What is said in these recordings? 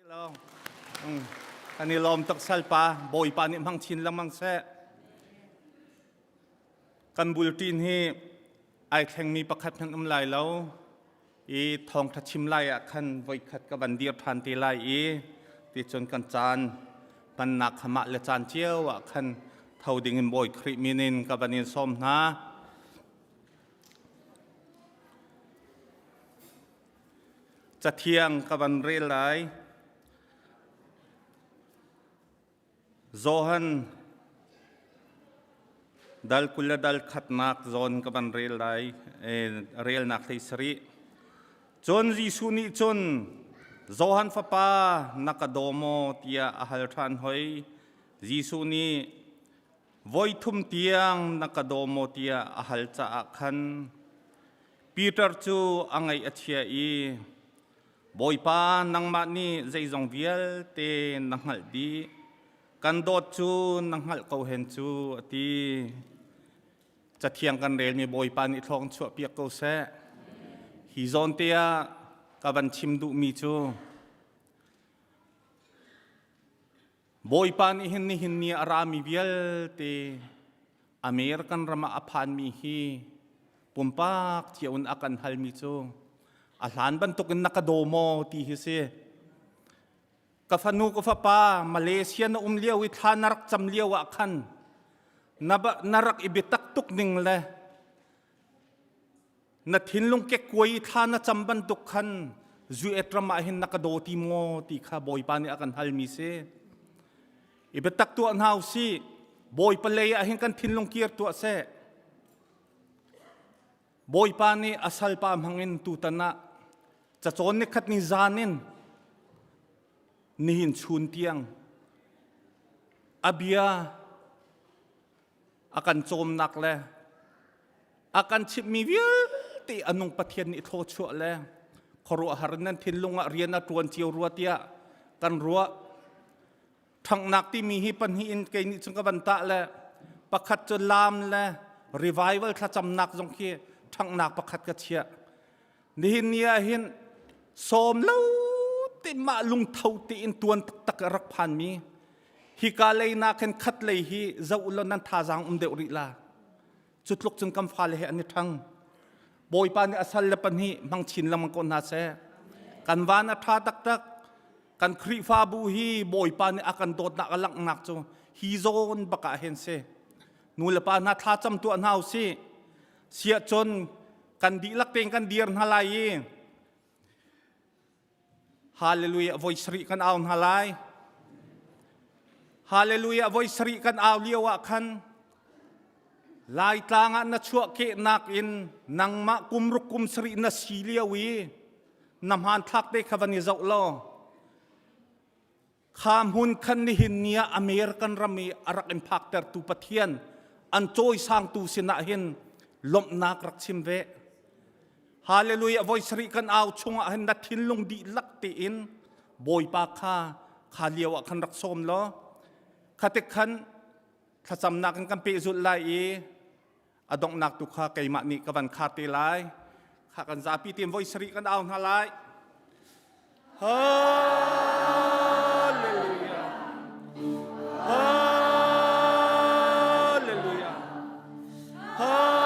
Kan i lawm tuk salpa Bawipa nih hmang chin lengmang seh. Kan bulṭin hi ai thlengmi pakhat hmanh um lai lo i thawngṭha chim lai ah khan voikhat ka van dir ṭhan te lai i ti cun kan caan hmannak kha mah le caan cio ah khan tho ding in Bawi Khrih min in ka van in sawm hna. Cathiang ka van rel lai. Johan dal 20 le dal khatnak zawn ka van rel lai relnak hlei sarih. Cun Jesuh nih cun Johan fapa na ka daw maw tiah a hal ṭhan hoi. Jesuh nih voi thum tiang na ka daw maw tiah a hal caah khan Peter cu a ngaih a chia i Bawipa nangmah nih zeizong vialte na hngalh dih kan dawt cu na hngalh ko hen cu a ti. Cathiang kan relmi Bawipa nih thlawng chuahpiak ko seh. Hi zawn te ah ka van chim duhmi cu Bawipa nih hin nihin ni a rami vialte American ram ah a phanmi hi pumpak cio in a kan halmi cu a hlan bantukin na ka daw maw ti hi si. Ka fanu ka fapa Malaysia na um lio i thla na rak cam lio ah khan na rak i biatak tuk ning le na thinlung kekkuai i thla na cam bantuk khan zuet ram ah hin na ka daw ti maw ti kha Bawipa nih a kan halmi si. I biatak tuah hna usih. Bawipa lei ah hin kan thinlung kir tuah seh. Bawipa nih a salpa hmangin tutan ah cacawn nikhat ni zan in nihin chun tiang a bia a kan cawmnak le a kan chimhmi vialte a nung Pathian nih thluachuah le khuaruahhar in nan thinlung ah rian a ṭuan cio rua tiah kan ruah. Ṭhanghnak timi hi pahnih in kei nih cun ka van tah le pakhat cu laam le revival thlacamnak zong khi ṭhanghnak pakhat ka chiah. Nihin ni ah hin sawm lo te mah lungtho tein tuan taktak a rak phanmi hika lei nak hin khat lei hi zoh law nan thazaang um deuh rih la. Cu tluk cun kan fale he an i ṭhang. Bawipa nih a sal le pahnih hmang chin lengmang ko hna seh. Kan van a ṭha taktak. Kan Khrihfabu hi Bawipa nih a kan dawtnak a langhnak cu hi zawn bak ah hin si. Nu le pa hna thlacam tuah hna u sih. Siah cun kan dihlak tein kan dir hna lai i Hallelujah voi sarih kan au hna lai. Hallelujah voi sarih kan au lio ah khan Laitlang ah na chuahkehnak in nangmah kum ruk kum sarih na si lio i na hmanthlak te kha van i zoh law kha hmun khan nihin ni ah American ram i a rak in phaktertu Pathian an cawisangtu sinah hin lawmhnak rak chim ve. Hallelujah voi sarih kan au chungah hin na thinlung dihlak tein Bawipa kha kha lio ah khan rak sawm law khatik khan thlacamnak in kan pehzulh lai i a donghnak tu kha keimah nih ka van khar te lai kha kan zapi tein voi sarih kan au hna lai. Hallelujah. Hallelujah. Hallelujah.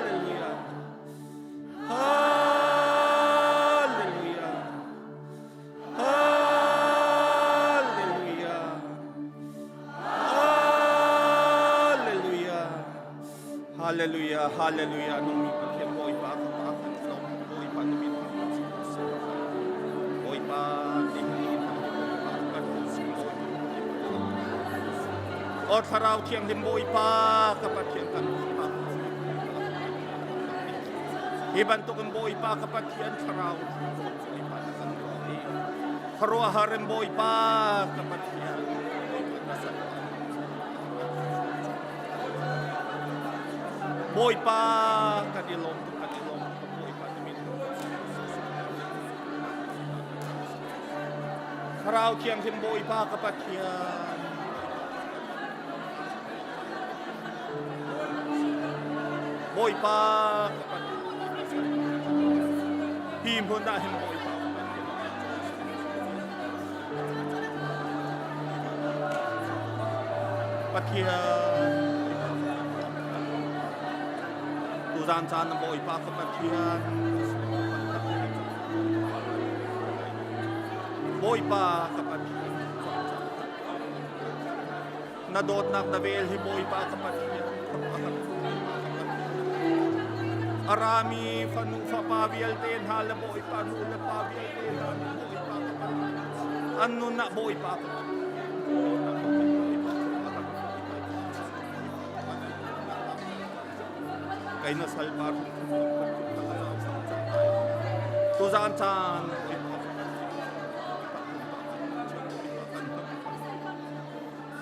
Hallelujah. Hallelujah. Hallelujah. Hallelujah. Hallelujah. Hallelujah. Nungmi Pathian Bawipa ka pa kan lawm. Bawipa na min kan si. Bawipa ni Bawipa kan si. O Thlarau Thianghlim Bawipa ka Pathian kan pa. Hi bantukin Bawipa ka Pathian Thlarau Bawipa na kan tuah i khuaruahhar in Bawipa ka Pathian Bawipa kan i lawm tuk kan i lawm tuk Bawipa na min Thlarau Thianghlim Bawipa ka Pathian Bawipa ka Pathian. Hi hmun ah hin Bawipa Pathian tuzan caan na Bawipa ka Pathian Bawipa ka Pathian na dawtnak na vel hi Bawipa ka Pathian a rami fanu fapa vialte hna le Bawipa nu le pa vialte hna Bawipa ka Pathian an nun ah Bawipa ka Kai na salpa tuzan caan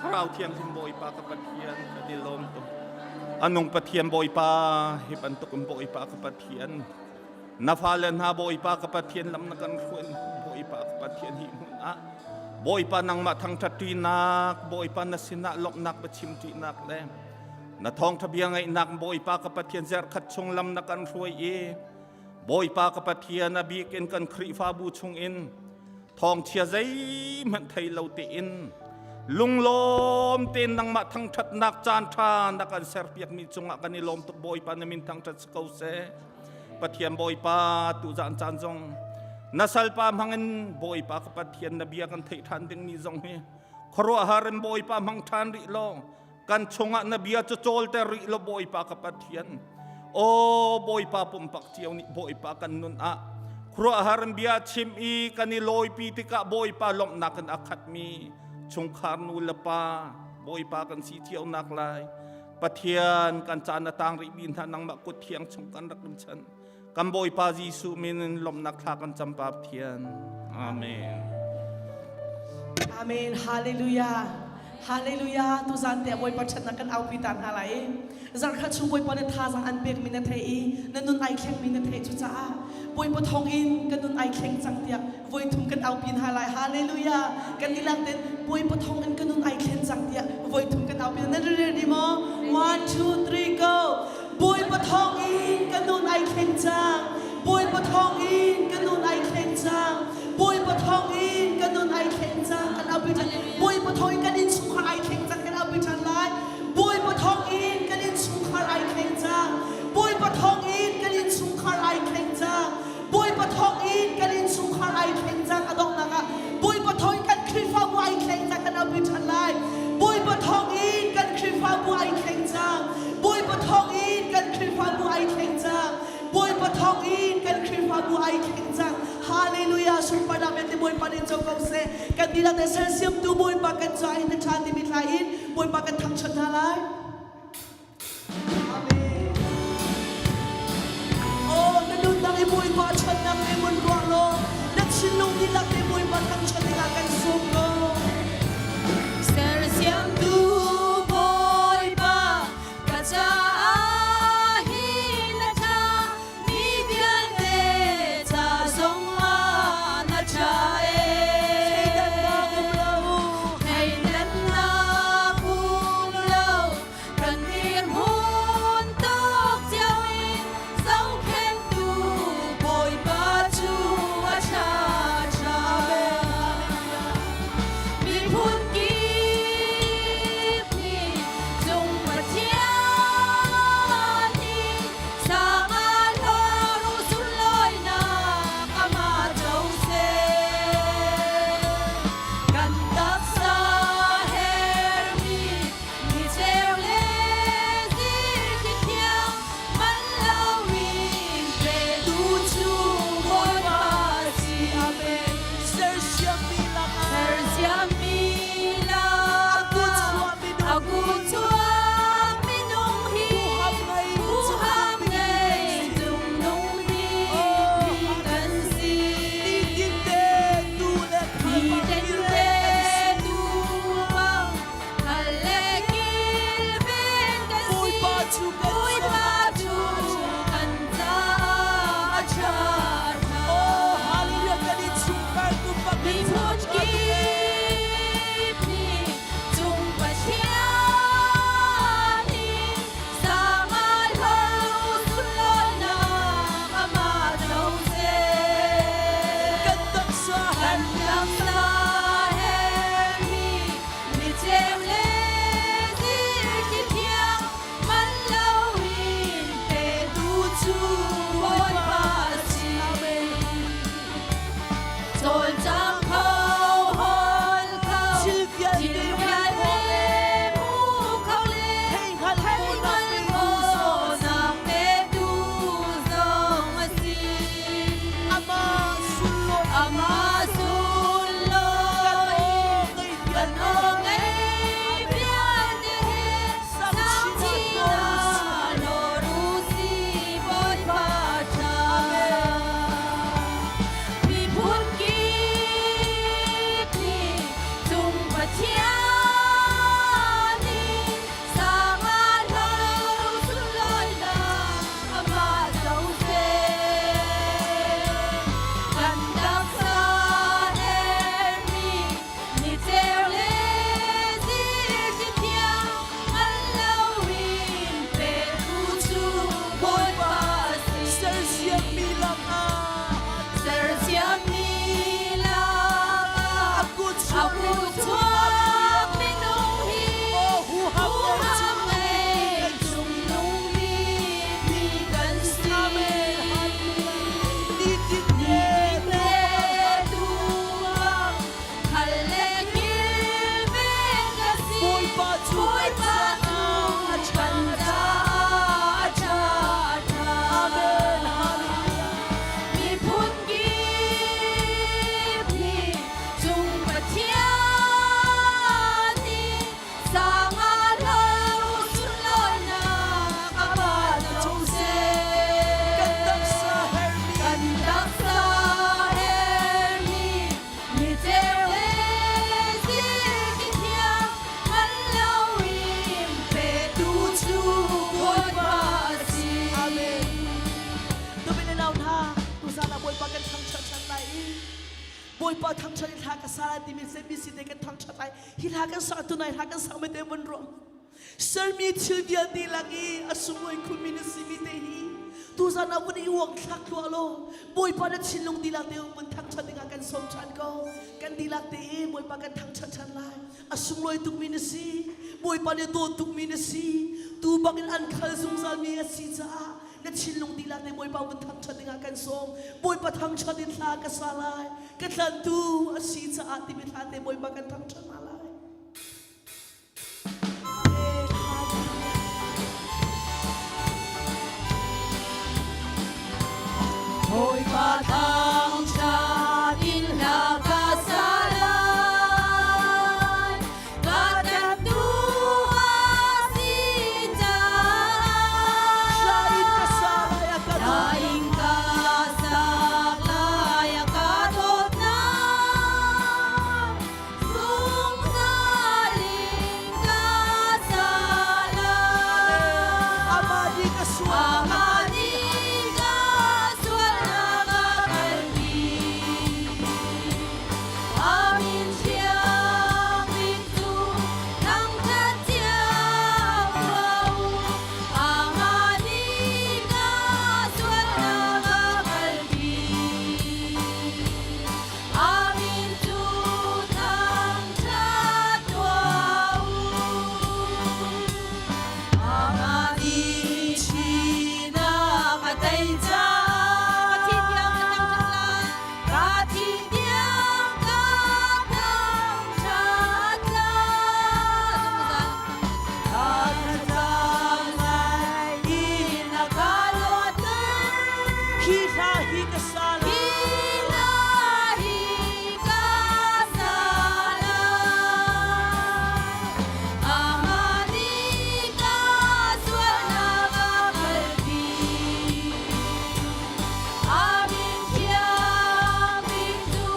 Thlarau Thianghlim Bawipa ka Pathian ka di lawm tuk. Anung Pathian Bawipa hi bantuk in Bawipa ka Pathian na fale hna Bawipa ka Pathian lam na kan hruai Bawipa ka Pathian hi hmun ah Bawipa nangmah thangṭhat ṭinak Bawipa na sinah lawmhnak biachim ṭinak le na thawngṭha bia ngaihnak Bawipa ka Pathian zerkhat chung lam na kan hruai i Bawipa ka Pathian a bik in kan Khrihfabu chungin thawngchia zeihmanh thei lo tein lunglawm tein nangmah thangṭhatnak caan ṭha na kan serpiakmi cungah kan i lawm tuk Bawipa na min thangṭhat si ko seh. Pathian Bawipa tuzaan caan zong na salpa hmangin Bawipa ka Pathian na bia kan theih ṭhan dingmi zong hi khuaruahhar in Bawipa hmang ṭhan rih law kan chungah na bia cu cawlter rih law Bawipa ka Pathian aw Bawipa pumpak cio nih Bawipa kan nun ah khuaruahhar in bia chim i kan i lawipi tikah Bawipa lawmhnak in a khatmi chungkhar nu le pa Bawipa kan si cio nak lai Pathian kan caan a tang rih mi hna nangmah kut thiang chung kan rak in chan. Kan Bawipa Jesuh min in lawmhnak thla kan cam pa Pathian. Amen. Amen. Hallelujah. Hallelujah. Tu zan te Bawipa ṭhatnak kan aupi ta hna lai. Zarhkhat chung Bawipa nih thazaang an pek mi na thei i na nun ai thleng mi na theih cu caah Bawipa thawng in ka nun ai thleng cang tiah voithum kan aupi hna lai. Hallelujah. Kan dihlak ten Bawipa thawng in ka nun ai thlen cang tiah voithum kan aupi nan ready maw? 1 2 3 go. Bawipa thawng in ka nun ai thleng cang. Bawipa thawng in ka nun ai thleng cang. Bawipa thawng in ka nun ai thleng cang. Kan aupi ṭhan. Bawipa thawng in kan innchungkhar ai thleng cang. Kan aupi ṭhan lai. Bawipa thawng in kan innchungkhar ai thleng cang. Bawipa thawng in kan innchungkhar ai thleng cang. Bawipa thawng in kan innchungkhar ai thleng cang a donghnak ah Bawipa thawng in kan Khrihfabu ai thleng cang kan aupi ṭhan lai Bawipa thawng in kan Khrihfabu ai thleng cang Bawipa thawng in kan Khrihfabu ai thleng cang Bawipa thawng in kan Khrihfabu ai thleng cang Hallelujah sunparnak vialte Bawipa nih co ko seh kan dihlak te sersiamtu Bawipa kan caah hin na ṭha timi thla in Bawipa kan thangṭhat hna lai Amen. Oh, na nunnak i Bawipa ṭhatnak le mun ruah law na thinlung dihlak le Bawipa thangṭhat dingah kan sawm ko. Sersiamtu Bawipa ka caah hi na ṭha mi vialte ca zongah na ṭha e. Thleidannak um lo. Thleidannak um lo. Kan dirhmun tawk cio in zohkhenhtu Bawipa cu a ṭha ṭha. Miphun kip nih cung Pathian nih sangal hlor u sunlawinak amah co seh. Kan taksa hermi Ni cheu le zirthi thiang man loin petu cu Bawipa si. Amen. Sersiammi lakah Sersiammi a kut lakah chuah minung a kut chuah minung hi huham ngei huham ngei cungnung bik Oh, mi kan si. Nitinte tu le khal bang Nitinte kilven kan si. tu bang Bawipa cu kan Bawipa cu kan caah a ṭha. Oh, hallelujah, kan innchungkhar tumpak kan Miphun kip nih cung Pathian nih sangal hor sunlawinak amah. Bawipa thangṭhat in hla ka sa lai timi ZBC te kan thangṭhat lai. Hi hla kan sak tunai hla kan sak me te vun ruah. Sermi thil vialte lak i a sunglawi khunmi na simi te hi tuzan ah vun i uang thlak thluah law Bawipa na thinlung dihlak te vun thangṭhat dingah kan sawm ṭhan ko. Kan dihlak te i Bawipa kan thangṭhat ṭhan lai. A sunglawi tukmi na si. Bawipa nih dawt tukmi na si. Tu bangin an khal zungzalmi a si caah na thinlung dihlak te Bawipa vun thangṭhat dingah kan sawm. Bawipa thangṭhat in hla ka sa lai. Ka tlantu a si caah timi hla te Bawipa kan thangṭhat hna lai. Bawipa thangṭhat in hla ka sa lai. Ka tlantu a si caah. Hla in ka sa lai a ka Hla in ka sak lai a ka dawtnak. Zungzal in ka sa lai. Amah nih ka sual Amah nih ka sualnak a kalpi. Amin thiang bik cu thangṭhat cio tuah u. Amah nih ka sualnak a kalpi. Amin cu thangṭhat tuah u. Amah nih ṭihnak a tei caah ka thi tiang ka thangṭhat lai. Ka thi tiang ka thangṭhat lai. Zungzal lai in a ka luatter. Hi hla hi ka sa lai. Hi hla hi ka sa lai. Amah nih ka sualnak a kalpi. Amin thiang bik cu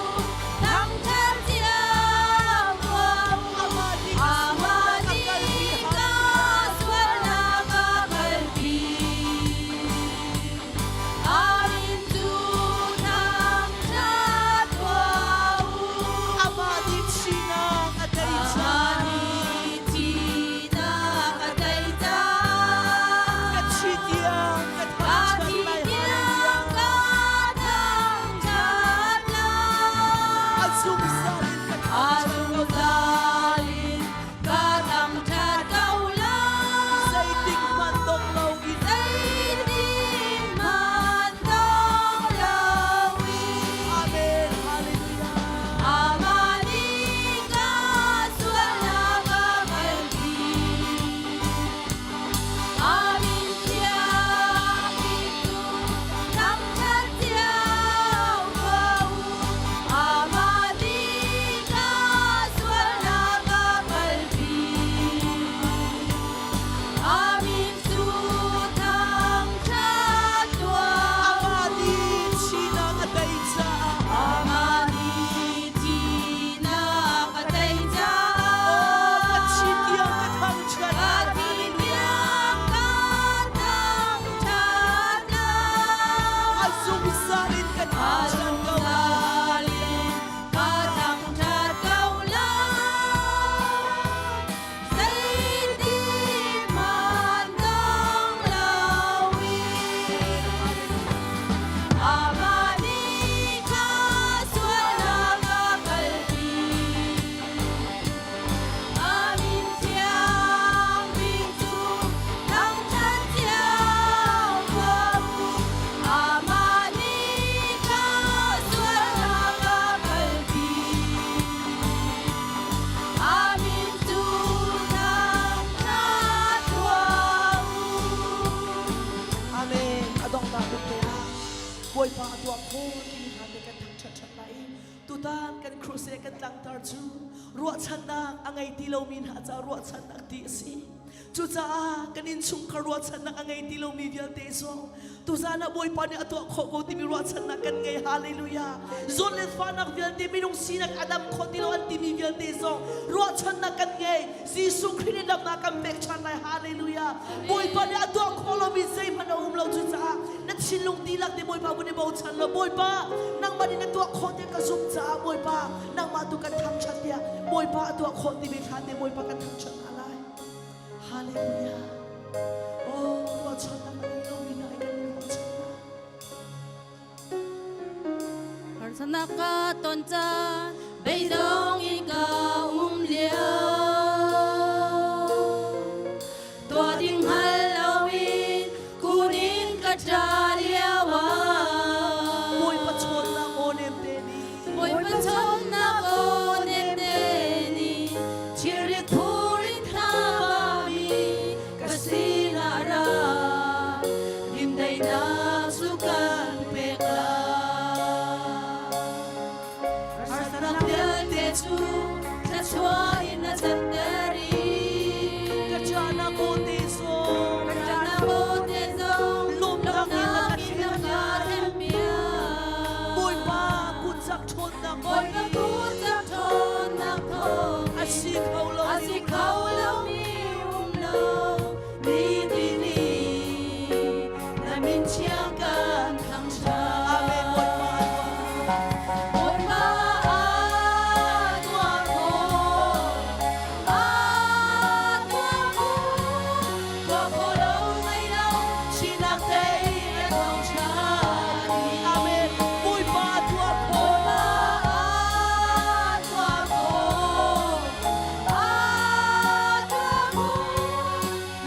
thangṭhat cio tuah u. Amah nih ka Amah sualnak a kalpi. nih ka sualnak a kalpi. Amin cu thangṭhat tuah u. Amah nih ṭihnak a tei Amah caah. nih ṭihnak a tei caah. Ka thi tiang ka Ka thangṭhat thi lai. tiang ka thangṭhat lai. A zungzal in ka A thangṭhat ko lai. zungzal in ka thangṭhat ko lai. Zeitik hmanh dong loin Zeitik hmanh dong loin. Amen. Hallelujah. Amah nih ka sualnak a kalpi. Amin thiang bik cu thangṭhat cio tuah u. Amah nih ka sualnak a kalpi. Amin cu thangṭhat tuah u. Amah nih ṭihnak a tei caah. Amah nih ṭihnak a tei Oh, ka thi tiang ka caah. thangṭhat Ka lai. thi Hallelujah. tiang ka thangṭhat A lai. zungzal in ka A thangṭhat ko lai. zungzal in ka thangṭhat ko lai. Zeitik hmanh dong loin. Amah nih ka sualnak a kalpi. Amin thiang bik cu thangṭhat cio tuah u. Amah nih ka sualnak a kalpi. Amin cu thangṭhat tuah u. Amen. A donghnak bik te ah Bawipa a tuah khawh timi hna te kan thangṭhat ṭhan lai i tutan kan crusade kan tlangtar cu ruahchannak a ngei ti lomi hna caah ruahchannak ti a si. Cucaah kan innchungkhar ruahchannak a ngei ti lomi vialte zong tuzan ah Bawipa nih a tuah khawh ko timi ruahchannak kan ngei. Hallelujah. Zawn le fahnak vialte minung sinak a dam khawh ti lo an timi vialte zong ruahchannak kan ngei. Jesuh Khrih nih damnak kan pek ṭhan lai. Hallelujah. Bawipa nih a tuah khawh lomi zeihmanh a um lo cucaah na thinlung dihlak te Bawipa vun i bochan law Bawipa nangmah nih na tuah khawh tiah ka zumh caah Bawipa nangmah tu kan thangṭhat tiah Bawipa a tuah khawh timi thla te Bawipa kan thangṭhat hna lai. Hallelujah. Oh, ruahchannak a ngei lomi hna i kan in ruahchan hna. Harsatnak ka ton caan beidong in ka um lio tuah ding hngal loin kun in ka ṭa lio ah Bawipa chawnnak aw nem te nih Bawipa chawnnak aw nem te nih thilrit phur in thla mi ka sinah ra Dindaihnak cu kan pek lai. Harsatnak vialte cu thluachuah in na canter i ka ṭahnak aw te zong ka ṭahnak aw te zong lawmhnak in na ka lawmhnak in na ka thlenpiak. Bawipa kut cak ṭhawnnak Bawipa kut cak ṭhawnnak thawng a si kho lo a si kho lomi um lo nitin i na min thiang kan thangṭhat. Amen Bawipa Bawipa aa tuah khawh, aa tuah khawh, tuah khawh lo ngei lo, sinak tei a thangṭhat i. Amen Bawipa tuah khawh Bawipa aa tuah khawh, aa tuah khawh,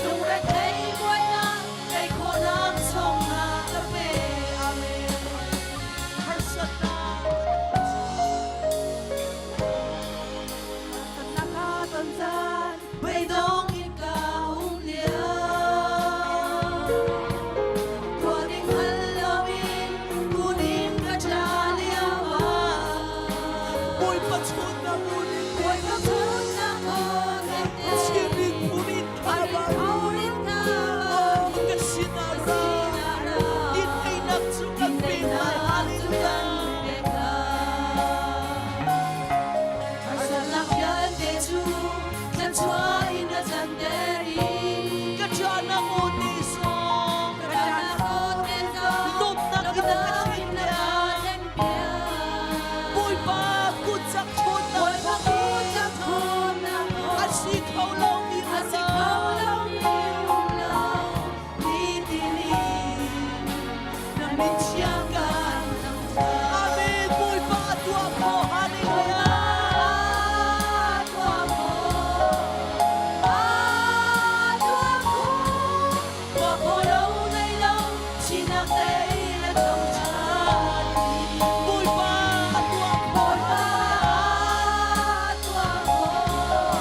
lungrethei buainak tei khawhnak sawmnak ka pe. Amen harsatnak Harsatnak ka ton caan, beidong in ka um lio. Tuah ding hngal loin kun in ka ṭa lio ah. Bawipa chawnnak aw nem te Bawipa chawnnak aw nem te Thilrit phur in thla Thilrit phur in Oh, ka sinah ra Dineinak cu kan pek lai Hallelujah Harsatnak vialte cu thluachuah in na canter i Ka ṭahnak aw te zong ka ṭahnak aw te zong Lawmhnak in na ka thlenpiak Bawipa kut cak ṭhawnnak Bawipa kut cak ṭhawnnak a si kho lomi a si kho lomi um lo nitin i na min thiang kan thangṭhat. Amen Bawipa tuah khawh Hallelujah Tuah khawh, aa tuah khawh, tuah khawh lo nei lo, sinak tei a thangṭhat i. Bawipa tuah khawh Bawipa tuah khawh,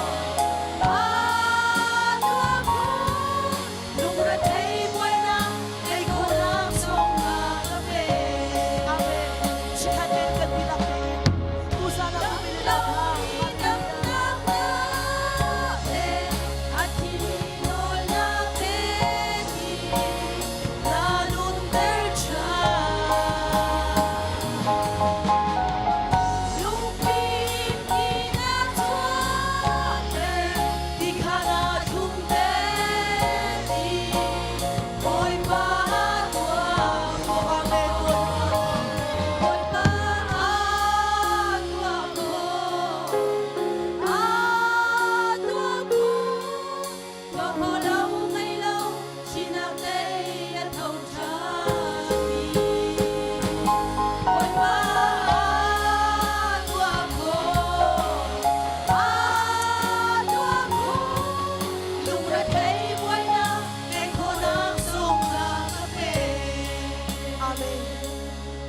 aa tuah khawh, lungrethei buainak tei khawhnak sawmnak ka pe. Amen Chikkhat tein kan dihlak tein tuzan ah kan Dam hna lomi damnak na pe, a thimi nawl na pek i na nunter ṭhan. Lungfim ti na chuahter, ti kha na thlumter i Bawipa tuah khawh. Amen Bawipa tuah khawh, aa tuah khawh, tuah khawh lo ngei lo, sinak tei a tho ṭhan i. Bawipa tuah khawh, aa tuah khawh, lungrethei buainak tei khawhnak sungnak ka pe. Amen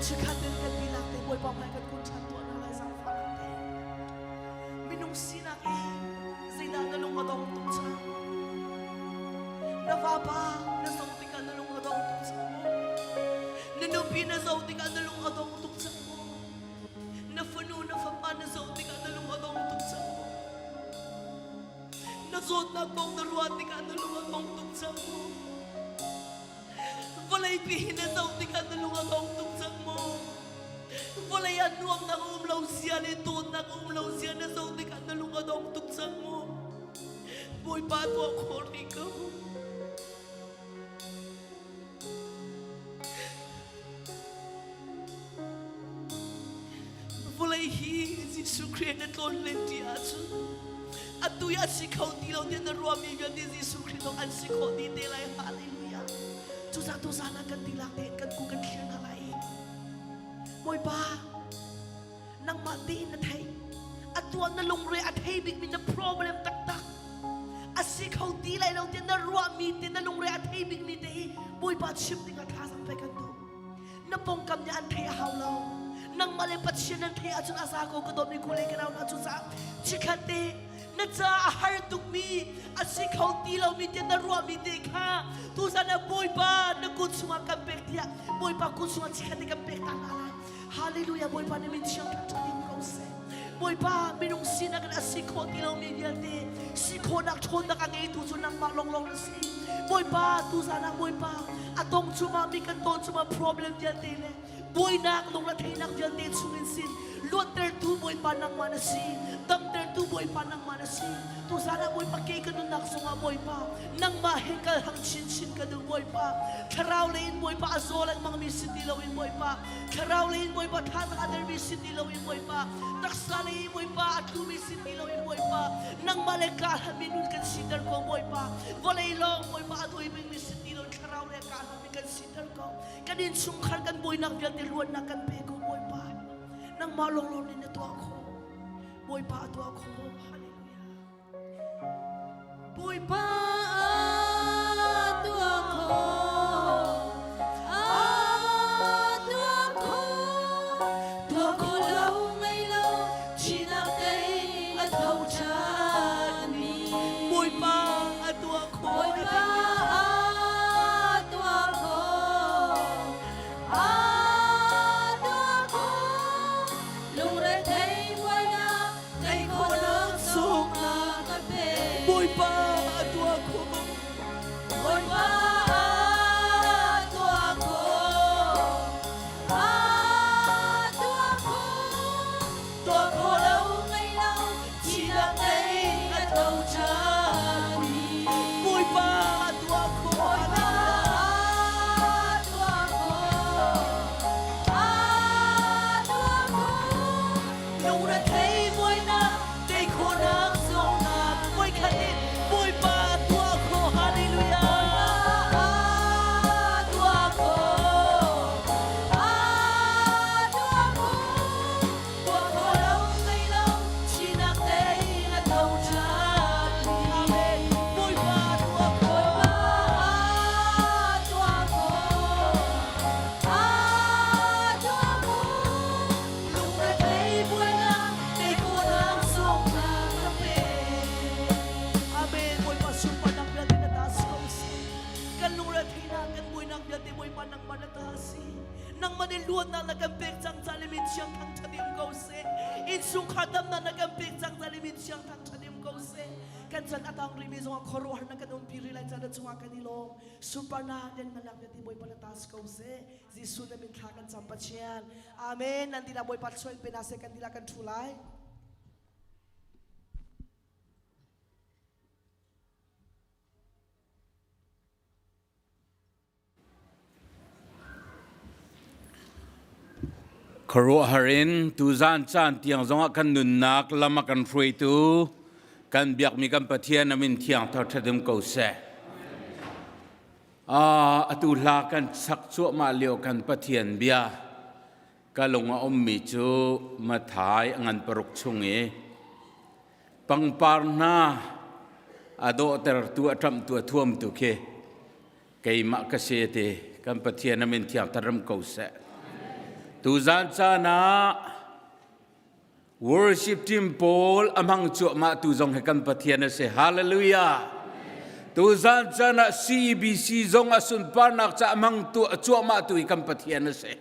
Chikkhat tein kan dihlak te Bawipa hmai kan kun ṭhan tuah hna lai zaangfahnak te minung sinak i zeidah na lung a dong tuk cang na vapa na zoh tikah na lung a dong tuk cang maw na nupi na zoh tikah na lung a dong tuk cang maw na fanu na fapa na zoh tikah na lung a dong tuk cang maw na zawtnak kong na ruah tikah na lung a dong tuk cang maw vawlei pi hi na zoh tikah na lung a dong tuk cang maw vawlei ah nuamnak a um lo zia le dawtnak a um lo zia na zoh tikah na lung a dong tuk cang maw Bawipa tuah khawh rih ko. Jesuh Khrih na tlawn len ṭi ahcun atu i a si kho ti lo tiah na ruahmi vialte Jesuh Khrih zong an si khawh dih te lai. Hallelujah. Cucaah tuzaan ah kan dihlak tein kan ku kan thlir hna lai i Bawipa nangmah tein na theih atu ah na lungre a thei bikmi na problem taktak a si kho ti lai lo tiah na ruahmi te na lungre a thei bikmi te hi Bawipa chim dingah thazaang pe kan duh. Na pawngkam nih an theih a hau lo. Nangmah le Pathian nan theih ahcun a za ko ka dawtmi kule ka nau hna cucaah chikkhat te na ca a har tukmi a si kho ti lomi tiah na ruahmi te kha tuzan ah Bawipa na kut chungah kan pek tiah Bawipa kut chungah chikkhat te kan pek ta hna lai. Hallelujah Bawipa na min thiang thangṭhat in ko seh. Bawipa minung sinak in a si khawh ti lomi vialte si khawhnak ṭhawnnak a ngeitu cu nangmah lawnglawng na si. Bawipa tuzan ah Bawipa a tong cungah mi kan ton cungah problem vialte le buainak lungretheihnak vialte chungin sin luattertu Bawipa nangmah na si damtertu Bawipa nangmah na si tuzan ah Bawipa kei ka nunnak zongah Bawipa nangmah he kal hang chinchin ka duh Bawipa thlarau lei in Bawipa a zaw lengmangmi si ti loin Bawipa thlarau lei in Bawipa thazaang a dermi si ti loin Bawipa taksa lei in Bawipa a tlumi si ti loin Bawipa nangmah le kaa hlatmi nun kan siter ko Bawipa vawlei lawng Bawipa a dawimi si ti loin thlarau le kaa hlatmi kan siter ko kan innchungkhar kan buainak vialte luatnak kan pe ko Bawipa nangmah lawnglawng nih na tuah khawh Bawipa a tuah khawh hallelujah Bawipa a tuah khawh a tuah khawh tuah khawh lo ngei lo thihnak tei a tho ṭhanmi Bawipa a tuah khawh Bawipa a tuah khawh a tuah khawh lungrethei buainak tei khawhnak sungah ka pe Bawipa a tuah khawh Bawipa a tuah khawh a tuah khawh tuah khawh lo ngei lo thihnak tei a tho ṭhan Bawipa a tuah khawh Bawipa a tuah khawh a tuah khawh Lungrethei buainak tei khawhnak zongnak voikhat in Bawipa tuah khawh hallelujah Bawipa a tuah khawh a tuah khawh tuah khawh lo ngei lo thihnak tei a tho ṭhan Amen Bawipa tuah khawh Bawipa a tuah khawh a tuah khawh Lungrethei buainak tei khawhnak zongnak ka pe Amen Bawipa sunparnak vialte na ta si ko seh kan lungretheihnak kan buainak vialte Bawipa nangmah na ta si nangmah nih luatnak na kan pek cang ca le min thiang thangṭhat in ko seh innchungkhar damnak na kan pek cang ca le min thiang thangṭhat in ko seh kan chan a tang rihmi zongah khuaruahhar na kan umpi rih lai ca na cungah kan i lawm sunparnak lianngannak vialte Bawipa na ta si ko seh Jesuh na min thla kan cam Pathian Amen nan dilah Bawipa thluachuah in pe hna seh kan dilah kan ṭhu lai Khuaruahhar in tuzan caan tiang zongah kan nunnak lam a kan hruaitu kan biakmi kan Pathian a min thiang thangṭhat ko seh. Atu hla kan sak cuahmah lio kan Pathian bia ka lung a ummi cu Mathai a ngan paruk chung i pangpar hna a dawhtertu a ṭamhtu a thuamtu khi keimah ka si ti kan Pathian a min thiang taram ko seh. Tuzan caan ah worship team pawl a hmang cuahmah tu zong hi kan Pathian a si. Hallelujah. Tuzan caan ah CBC zong a sunparnak ca a hmang tu a cuahmah tu hi kan Pathian a si.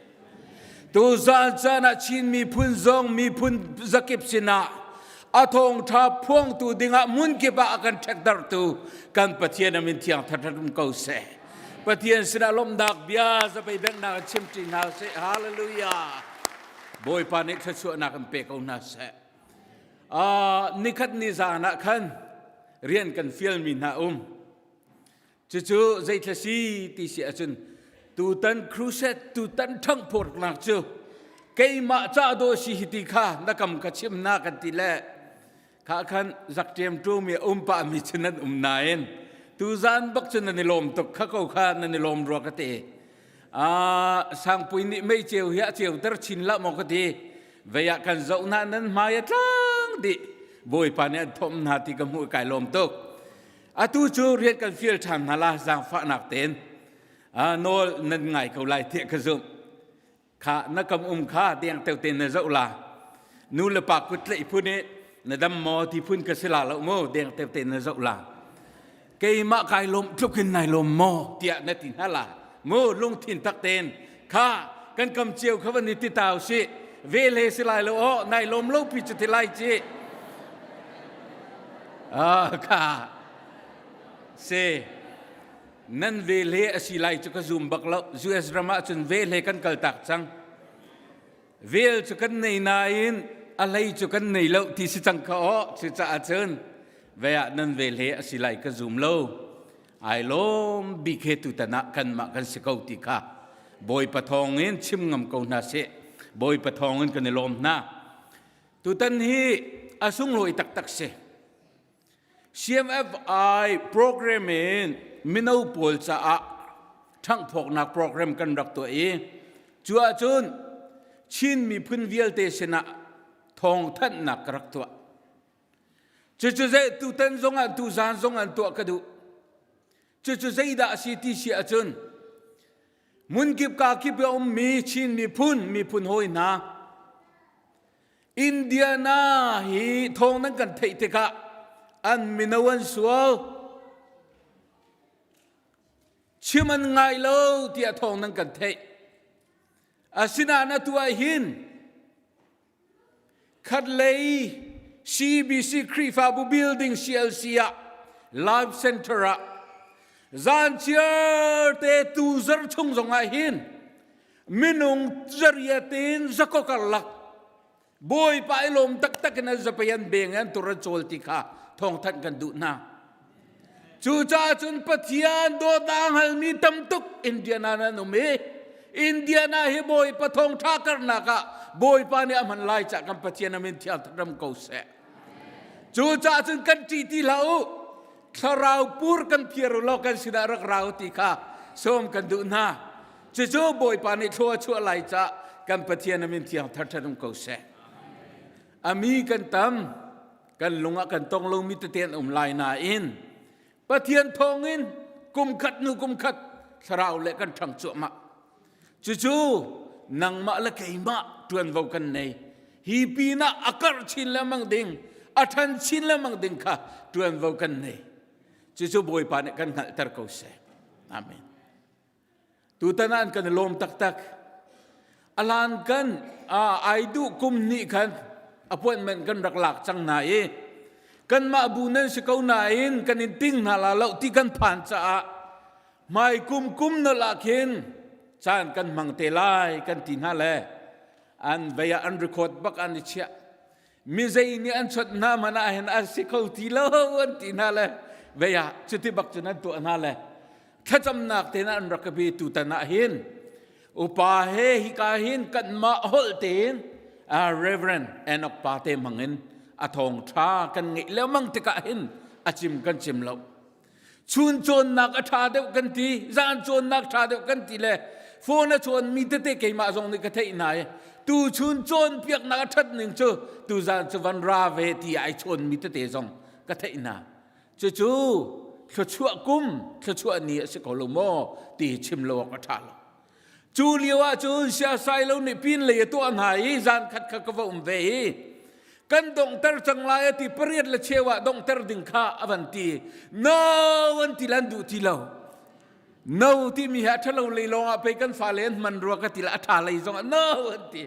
Tuzan caan ah Chin miphun zong miphun zakip sinah a thawngṭha phuangtu dingah hmunkip ah a kan ṭhekdarhtu kan Pathian a min thiang thathat um ko seh. Pathian sinah lawmhnak bia zapei benghnak in chimṭi hna seh. Hallelujah. Bawipa nih thluachuahnak in pe ko hna seh. Nikhat ni zan ah khan rian kan fialmi hna um. Cucu zeithla si ti si ahcun tutan crusade tutan ṭhanghphawtnak cu Keimah ca do si hi ti kha na kam ka chim na kan ti le kha khan zak ṭem ṭum i um pah mi cu nan um nain tuzan bak cu nan i lawm tuk kha ko kha nan i lawm rua ka ti. Sangpui nih mei ceu hi a ceuter chin lah maw ka ti. Vei ah kan zoh hna nan hmai a tlang dih. Bawipa nih an thawm hna ti ka hmuh i kai lawm tuk. Atu cu rian kan fial ṭhan hna la zaangfahnak tein nawl nan ngai ko lai tiah ka zumh. Kha na kam um kha deng teu te na zoh la. Nu le pa kut tlaih phun i na dam maw ti phun ka si la lo mu deng teu te na zoh la. Keimah kai lawm tluk in nai lawm maw tiah na ti hna la. Mu lungthin tak tein kha kan kam cio kha van i ti tau si ve le si lai lo aw nai lawm lo pi cu ti lai ci. Ah kha si nan ve le a si lai cu ka zum bak lo US ram ah cun ve hle kan kal tak cang vel cu kan nei nain a hlei cu kan nei lo ti si cang kha aw cucaah cun ve ah nan ve hle a si lai ka zum lo ai lawm bik he tutan ah kanmah kan si ko ti kha Bawipa thawng in chim ngam ko hna sih Bawipa thawng in kan i lawm hna tutan hi a sunglawi taktak si CMFI program in mino pawl caah ṭhanghphawknak program kan rak tuah i cu ahcun Chin miphun vialte sinah thawngthanhnak ka rak tuah. Cucu zei tutan zong ah tuzaan zong an tuah ka duh. Cucu zeidah a si ti si ahcun hmunkip ka kip a ummi Chin miphun miphun hawi hna Indiana hi thawng nan kan theih tikah an mino an sual chim an ngai lo tiah thawng nan kan theih asinain atu ah hin khatlei CBC Khrihfabu building CLC ah Life Center ah zan chiar te tu zar chung zong ah hin minung zariat in zako karlak bawipa i lawm taktak in an zapei an beng an tur an cawl ti kha thawngthanh kan duh hna cucaah cun Pathian dawtnak a hngalmi tam tuk Indiana nan um i Indiana hi Bawipa thawngṭha karnak ah Bawipa nih a hman lai cah kan Pathian amin thiang ram ko seh cucaah cun kan ṭih ti hlah u thlarau pur kan phiar u law kan sinah rak rau ti kha sawm kan duh hna Cucu Bawipa nih thlua chuah lai cah kan Pathian a min thiang thar um ko seh. A mi kan tam, kan lung ah kan tong lomi tete an um lai nain Pathian thawngin kum khat hnu kum khat thlarau le kan ṭhang cuahmah. Cucu nangmah le keimah ṭuanvo kan nei. Hi pinah a karh chin lengmang ding, a ṭhan chin lengmang ding kha ṭuanvo kan nei. Cucu Bawipa nih kan hngalhter ko seh. Amen. Tutan ah an kan i lawm taktak. Alan kan ai duh kum nih khan appointment kan rak lak cang hna i kanmah bu nan si ko nain kan in ting hna la lo ti kan phan caah hmai kum kum nolh ah khin caan kan hmang te lai kan ti hna le an vei ah an record bak an i chiah mi zei nih an chawnh hna man ah hin an si kho ti lo an ti hna le vei ah cuti bak cun an tuah hna le thlacamnak te an rak ka bi tutan ah hin upa he hika hin kanmah holh tein Reverend Enoch pa te hmang in a thawng tha kan ngeih lengmang tikah hin a cim kan cim lo Chun cawnnak a ṭha deuh kan ti, zan cawnnak ṭha deuh kan ti le phone a cawnmi tete keimah zong nih ka theih hna i tu chun cawnpiaknak a ṭhat ning cu tu zan cu van ra ve ti ai chawnmi tete zong ka theih hna. Cucu thluachuah kum, thluachuah ni a si ko lo maw ti chim lo awk a ṭha lo. Cu lio ah cun siasai lo nih pin lei a tuah hna i zan khat kha ka va um ve i kan donghter cang lai a ti pariat le cheu ah donghter ding kha a van ti no an ti lan duh ti lo no timi hi a ṭhalo lei lawng ah pei kan fale an hman rua ka ti la a ṭha lei zong ah no an ti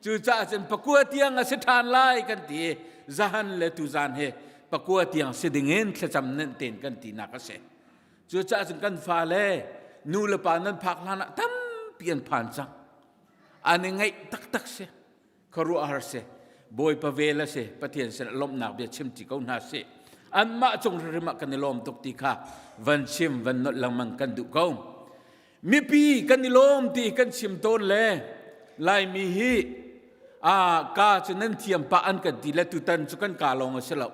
cucaah cun pakua tiang a si ṭhan lai kan ti i zahan le tuzan he pakua tiang si ding in thlacam nenh ten kan tinak a si Cucaah cun kan fale nu le pa nan phak hlan ah tampi an phan cang. An i ngaih taktak si. Khuaruahhar si. Bawipa vel a si. Pathian sin ah lawmhnak bia chim ti ko hna sih. Anmah cung hrimhrim ah kan i lawm tuk ti kha van chim van nolh lengmang kan duh ko. Mipi kan i lawm ti kan chim tawn le Laimi hi A ka cu nan thiam pah an kan ti le tutan cu kan ka lawng a si lo.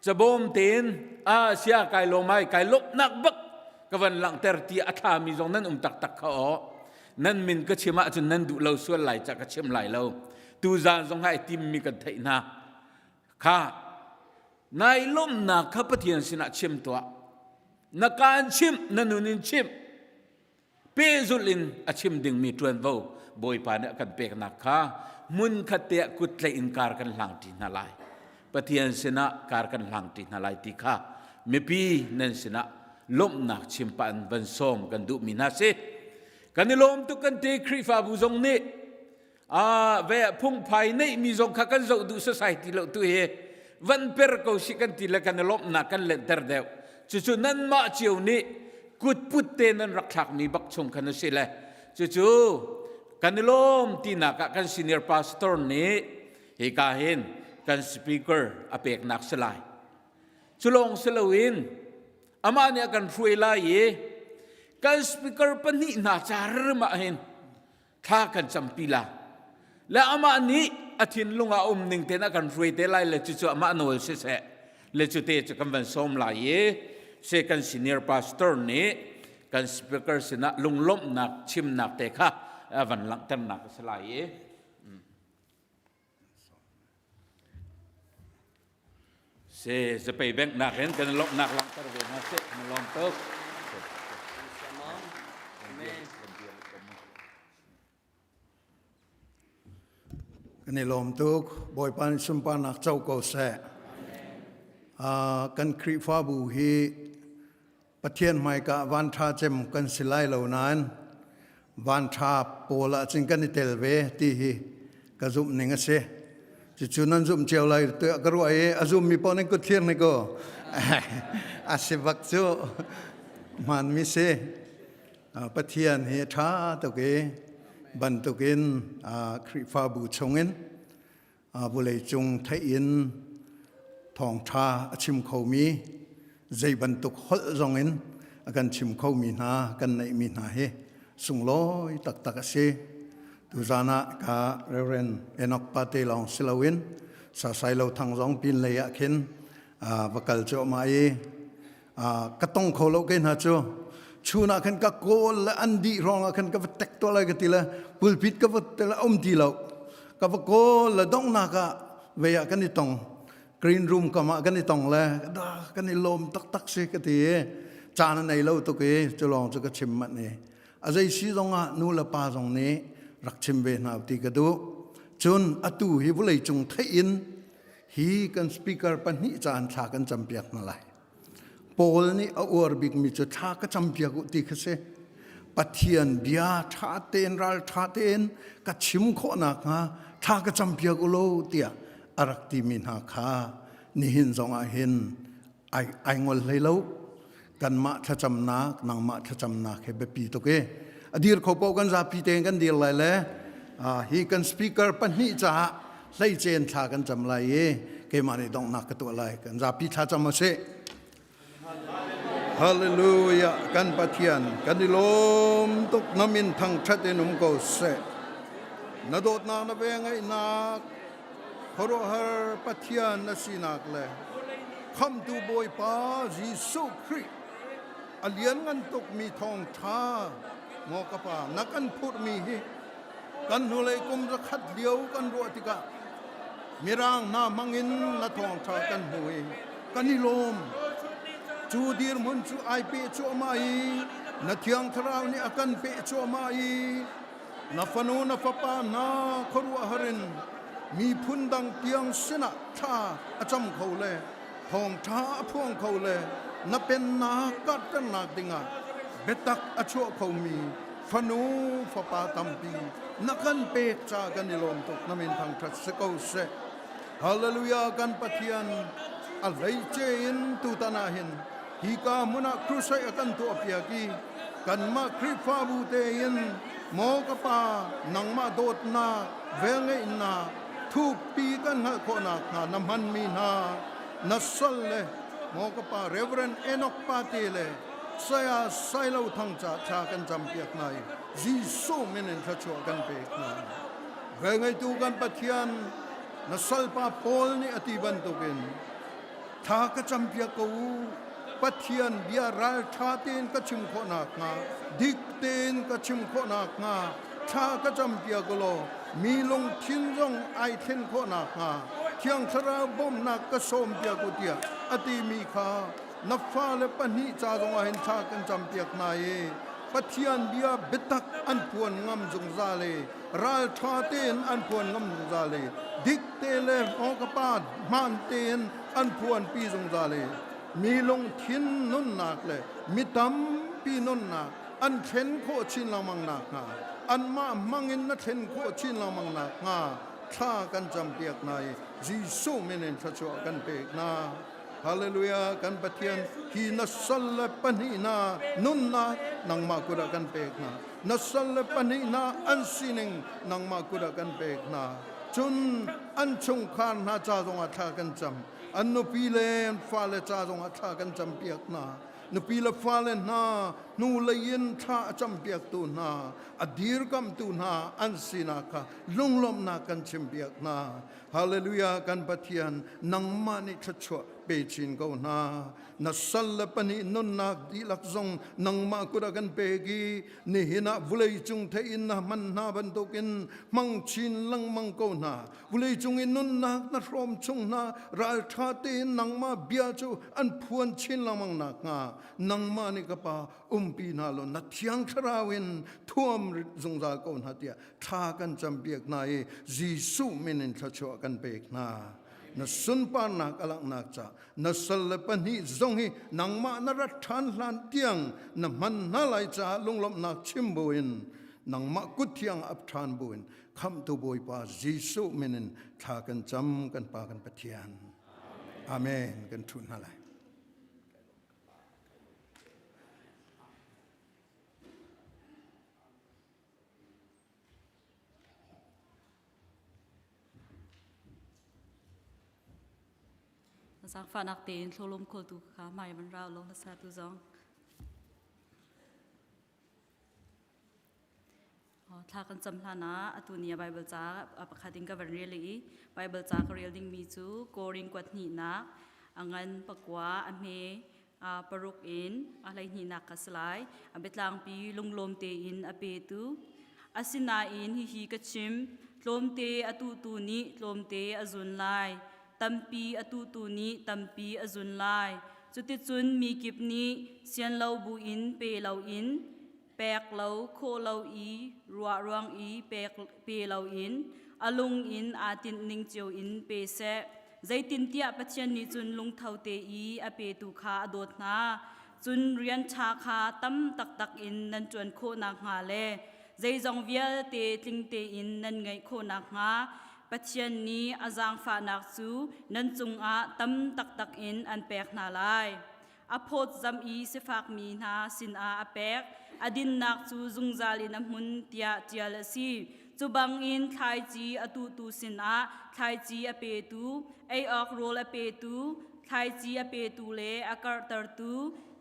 Cabawm tein a sia kai lawm ai kai lawmhnak bak ka van langhter ti a thlami zong nan um taktak kha aw. Nan min ka chim ahcun nan duh lo sual lai ca ka chim lai lo. Tuzaan zong ai timmi kan theih hna. Kha nai lawmhnak kha Pathian sinah chim tuah. Na kaan chimh, na nun in chimh. Pehzulh in a chim dingmi ṭuanvo Bawipa nih a kan peknak kha hmunkhat te ah kut tlaih in kar kan hlangṭi hna lai. Pathian sinah kar kan hlangṭi hna lai ti kha mipi nan sinah lawmhnak chim pah in van sawm kan duhmi hna si. Kan i lawm tuk kan ti Khrihfabu zong nih a ve phungphai neihmi zong kha kan zoh duh sasai ti lo tu hi van per ko si kan ti le kan i lawmhnak kan lenter deuh. Cucu nanmah cio nih kutput te nan rak thlakmi bak chung khan a si le cucu kan i lawm tinak ah kan senior pastor nih hika hin kan speaker a peknak si lai. Cu lawng si loin amah nih a kan hruai lai i kan speaker pahnih hna ca rim ah hin thla kan campi la le amah nih a thinlung ah um ning tein a kan hruai te lai le cucu amah nawl siseh le cu te cu kan van sawm lai i se kan senior pastor nih kan speaker sinah lunglawmhnak chimnak te kha a van langhternak a si lai i Se zapei bank nak in kan lawmhnak langhter ve hna seh na lawm tuk. Kan i lawm tuk. Bawipa nih sunparnak co ko seh. Kan Khrihfabu hi Pathian hmaika van ṭha cem kan si lai lo nain van ṭha pawl ah cun kan i tel ve ti hi ka zumh ning a si. Cucu nan zumh cio lai tiah ka ruah i a zummi paoh nan kut thlir hnik u. A si bak cu hmaanmi si. Pathian hi a ṭha tuk i bantukin Khrihfabu chungin vawleicung theih in thawngṭha a chim khomi zei bantuk holh zongin a kan chim khomi hna kan neihmi hna hi sunglawi taktak a si. Tuzan ah ka Reverend Enoch Pate lawng si loin Sasai Lo Thang zong pin lei ah khin va kal cuahmah i ka tong kho lo ke hna cu chun ah khan ka kawl le an dih hrawng ah khan ka va tek tuah lai ka ti le pulpit ka va te le um ti lo ka va kawl le donghnak ah vei ah kan i tong green room kam ah kan i tong le da kan i lawm taktak si ka ti i caan a nei lo tuk i cu lawng cu ka chim manh i a zei si zong ah nu le pa zong nih rak chim ve hna ti ka duh cun atu hi vawlei cung theih in hi kan speaker pahnih caan thla kan campiak hna lai Paul nih a uar bikmi cu thla ka campiak u ti kha si. Pathian bia ṭha tein ral ṭha tein ka chim khawh nakhnga thla ka campiak u law tiah a rak timi hna kha nihin zongah hin ai, ai ngol hlei lo. Kanmah thlacamnak, nangmah thlacamnak he biapi tuk i a dir kho paoh kan zapi tein kan dir lai le hi kan speaker pahnih caah hleicen thla kan cam lai i keimah nih donghnak ka tuah lai kan zapi thla cam usih Hallelujah kan Pathian kan i lawm tuk na min thangṭhat in um ko seh na dawtnak na vengaihnak khuaruahhar Pathian na sinak le khamtu Bawipa Jesuh Khrih a lianngan tukmi thawngṭha maw ka pa na kan phurhmi hi Kan hnulei kum zakhat lio kan ruah tikah Mirang hna hmangin na thawngṭha kan hmu i kan i lawm. Cu dirhmun cu ai peh cuahmah i na Thiang Thlarau nih a kan peh cuahmah i na fanu na fapa hna khuaruahhar in miphun dang tiang sinah thla a cam kho le thawngṭha a phuang kho le na pennak karhternak dingah biatak a chuah khomi fanu fapa tampi na kan pek ca kan i lawm tuk na min thangṭhat si ko seh hallelujah kan pathian a hleice in tutan ah hin hika hmun ah crusade a kan tuah piak i kanmah Khrihfabu tein maw ka pa nangmah dawtnak velngeihnak thukpi kan hngalh khawhnak hnga na hmanmi hna na sal le maw ka pa Reverend Enoch Pate le Saya Sailo Thang ca thla kan campiak hna i Jesuh min in thluachuah kan pek hna. Velngeitu kan Pathian na salpa Paul nih a ti bantukin thla ka campiak ko u. Pathian bia ralṭha tein ka chim khawh nakhnga, dik tein ka chim khawh nakhnga thla ka campiak u law mi lungthin zong ai thlen khawh nakhnga Thiang Thlarau bawmhnak ka sawmpiak u tiah a timi kha na fale pahnih ca zongah hin thla kan campiak hna i Pathian bia biatak an phuan ngam zungzal i ralṭha tein an phuan ngam zungzal i dik te le aw ka pa hmaan tein an phuanpi zungzal i mi lungthin nunnak le mi tampi nunnak an thlen khawh chin lengmang nakhnga anmah hmangin na thlen khawh chin lengmang nakhnga thla kan campiak hna i Jesuh min in thluachuah kan pek hna. Hallelujah kan Pathian hi na sal le pahnih hna nunnak nangmah kut ah kan pek hna na sal le pahnih hna an sining nangmah kut ah kan pek hna cun an chungkhar hna ca zongah thla kan cam an nupi le an fale ca zongah thla kan cam piak hna nupi le fale hna hnu lei in thla a cam piaktu hna a dirkamtu hna an sinak kha lunglawmhnak kan chim piak hna Hallelujah kan Pathian nangmah nih thluachuah pe chin ko hna na sal le pahnih nunnak dihlak zong nangmah kut ah kan pek i nihin ah vulei cung thein na hman hna bantukin hmang chin lengmang ko hna vulei cung i nunnak na hrawm chung hna ralṭha tein nangmah bia cu an phuan chin lengmang nakhnga nangmah nih ka pa umpi hna law na thiang thlarau in thuam zungzal ko hna tiah thla kan campiak hna i Jesuh min in thluachuah kan pek hna. Na sunparnak a langhnak ca na sal le pahnih zong hi nangmah na rat ṭhan hlan tiang na hman hna lai caah lunglawmhnak chim buin nangmah kut thiang ap ṭhan buin khamhtu Bawipa Jesuh min in thla kan cam kan Pa kan Pathian. Amen. Kan ṭhu hna lai. Zaangfahnak tein thlawlawm khawltu kha hmai van rau law hlasa tu zong. Thla kan cam hlan ah atu ni a Bible ca pakhat in ka van rel i Bible ca ka rel dingmi cu Korin kuat hnihnak a ngan pakua a hme paruk in a hleihnihnak ka si lai. A biatlangpi lunglawm tein a petu. Asinain hihi ka chim, tlawmte a tuhtu nih tlawmte a zun lai, tampi a tuhtu nih tampi a zun lai. Cuticun mi kip nih sian lo buin pe loin pek lo khawh lo i ruah ruang i pek pe loin a lung in aa tinh ning cio in pe seh. Zeitintiah Pathian nih cun lungtho te i a petu kha a dawt hna. Cun rian ṭha kha tam taktak in nan ṭuan khawh nakhnga le zeizong vialte tling tein nan ngeih khawh nakhnga Pathian nih a zaangfahnak cu nan cungah tam taktak in an pek hna lai. A phawtzamh i sifakmi hna sinah a pek, a dinnak cu zungzal in a hmun tiah ṭial a si. Cu bangin thlaici a tuhtu sinah thlaici a petu, ei awk rawl a petu, thlaici a petu le a karhtertu,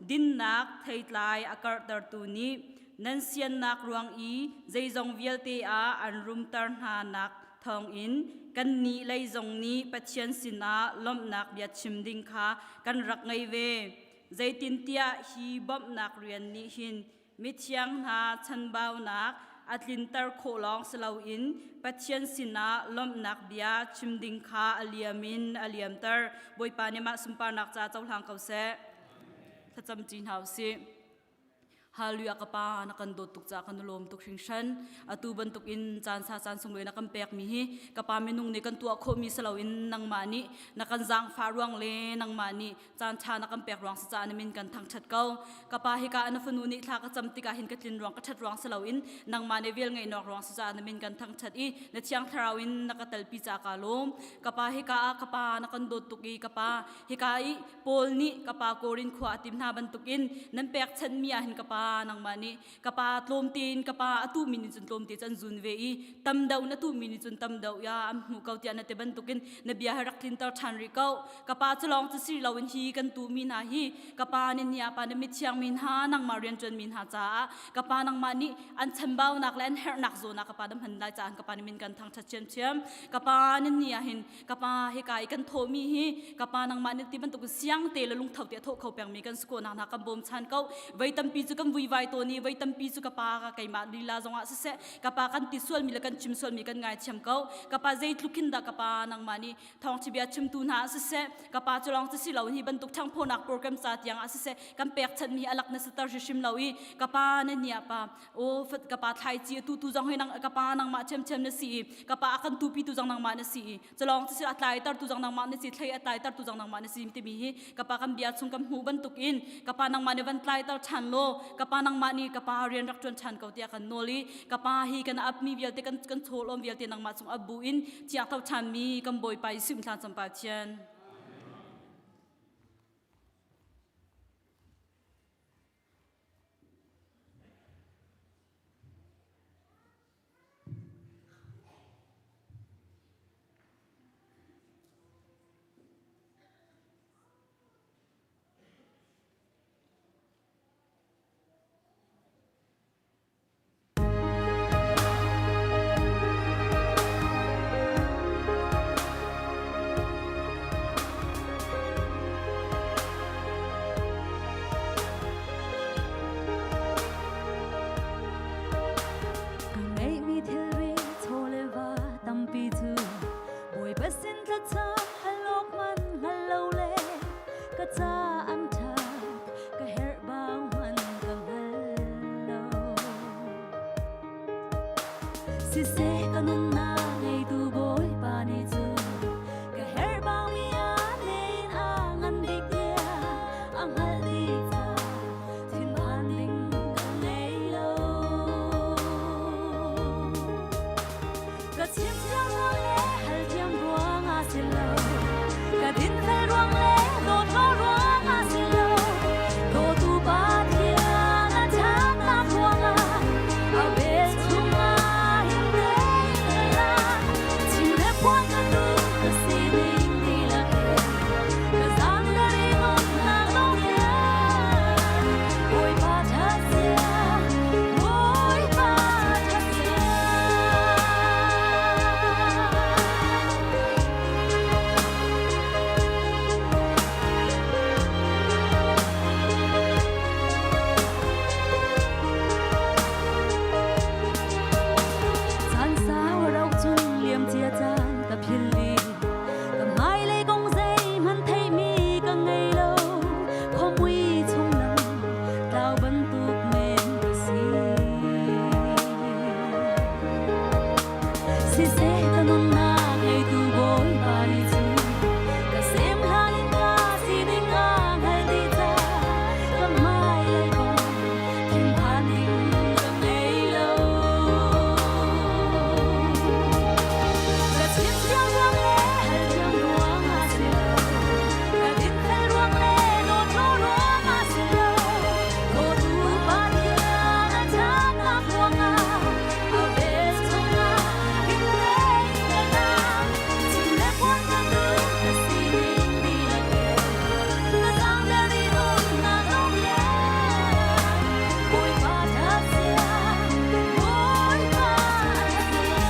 dinnak theitlai a karhtertu nih nan siannak ruang i zeizong vialte ah an rumter hna nak thawngin kannih lei zong nih Pathian sinah lawmhnak bia chim ding kha kan rak ngei ve. Zeitintiah hi bawmhnak rian nih hin mithiang hna chanbaunak a tlinter khawh lawng si loin Pathian sinah lawmhnak bia chim ding kha a liam in a liamter. Bawipa nih mah sunparnak ca cohlang ko seh. Thlacam ṭi hna u sih. Hallelujah ka pa na kan dawt tuk ca kan lawm tuk hringhran atu bantuk in caan sa caan sunglawi na kan pek mi hi ka pa minung nih kan tuah khawh mi si loin nangmah nih na kan zaangfah ruang le nangmah nih caan ṭha na kan pek ruang si caah na min kan thangṭhat ko ka pa hika na fanu nih thla ka cam tikah hin ka tlin ruang ka ṭhat ruang si loin nangmah nih vel ngeih nawk ruang si caah na min kan thangṭhat i na thiang thlarau in na ka telpi ca ka lawm ka pa hika ah ka pa na kan dawt tuk i ka pa hika i Paul nih ka pa Korin khua a tim hna bantukin nan pekchanhmi ah hin ka pa. pa nangmah nih ka pa tlawm tein ka pa a tuhmi nih cun tlawmte cu an zun ve i tam deuh na tuhmi nih cun tam deuh ya an hmuh ko tiah na ti bantukin na bia hi rak tlinter ṭhan rih ko. Ka pa cu lawng cu si loin hi kan tuhmi hna hi ka pa nih ni ah pa na mithiang mi hna nangmah rianṭuan mi hna caah ka pa nangmah nih an chambaunak le an herhnak zawn ah ka pa na hman lai caah ka pa nih min kan thangṭhat ṭhiamṭhiam. Ka pa nan ni ah hin ka pa hika i kan thawhmi hi ka pa nangmah nih ti bantuk siang te le lungtho te a thawh kho pengmi kan si ko nak hna kan bawm chan ko. Voi tampi cu kan vuivai tawn i voi tampi cu ka pa ka keimah lila zongah siseh ka pa kan ti sualmi le kan chim sualmi kan ngaithiam ko. Ka pa zeitluk hin dah ka pa nangmah nih thawngchibia chimtu hna ah siseh ka pa cu lawng cu si lo hi bantuk ṭhangphawnak program ca tiang ah siseh kan pekchanhmi alak na sitar hrimhrim lo i ka pa na nia pa o ka pa thlaici tu tu zong hi nang ka pa nangmah ṭhiamṭhiam na si i ka pa a kan tupi tu zong nangmah na si i culawng cu si a tlaitar tu zong nangmah na si thlei a tlaitar tu zong nangmah na si timi hi ka pa kan bia chung kan hmuh bantuk in ka pa nangmah nih van tlaitar ṭhan law ka pa nangmah nih ka pa rian rak ṭuan ṭhan ko tiah kan nawl i ka pa hi kan apmi vialte kan kan chawlawm vialte nangmah cung ap bu in thiang tho ṭhanmi kan Bawipa Jesuh thla cam Pathian. Ka ngeihmi thilri chaw le va tampi cu Bawipa sin thlacam hal awk man hngal lo le ka ca an ṭhat ka herh bang hman ka hngal lo. Siseh ka nunnak ngeitu Bawipa nih cun ka herh bangmi a nen a ngan bik tiah a hngalh dih caah thinphan ding ka ngei lo. Ka chim thiam ruang le hal thiam ruang ah si lo. Ka dinfel ruang le dawtlo ruang ah si lo. Dawtu Pathian a ṭhatnak ruangah a vel chungah him tein ka la. Chim le phuan ka duh ka sining dihlak he ka zaangdar i nuamhnak lawng hian Bawipa ṭhat zia, Bawipa ṭhat zia. Caan sau a rauh cun liamcia caan ka philh i ka hmailei kong zeihmanh theihmi ka ngei lo. Khuamui chung lam tlau bantuk men ka si. Siseh ka nunnak ngeitu Bawipa nih cun ka sem hlan in ka sining a hngalh dih caah ka hmailei kong thinphan ding ka ngei lo. Ka chim thiam ruang le hal thiam ruang ah si lo. Ka dinfel ruang le dawtlo ruang ah si lo. Dawtu Pathian a ṭhatnak ruangah a vel chungah him tein ka lang. Chim le phuan ka duh ka sining dihlak he ka zaangder i nunnak lawng hian Bawipa ṭhat zia, Bawipa ṭhat zia.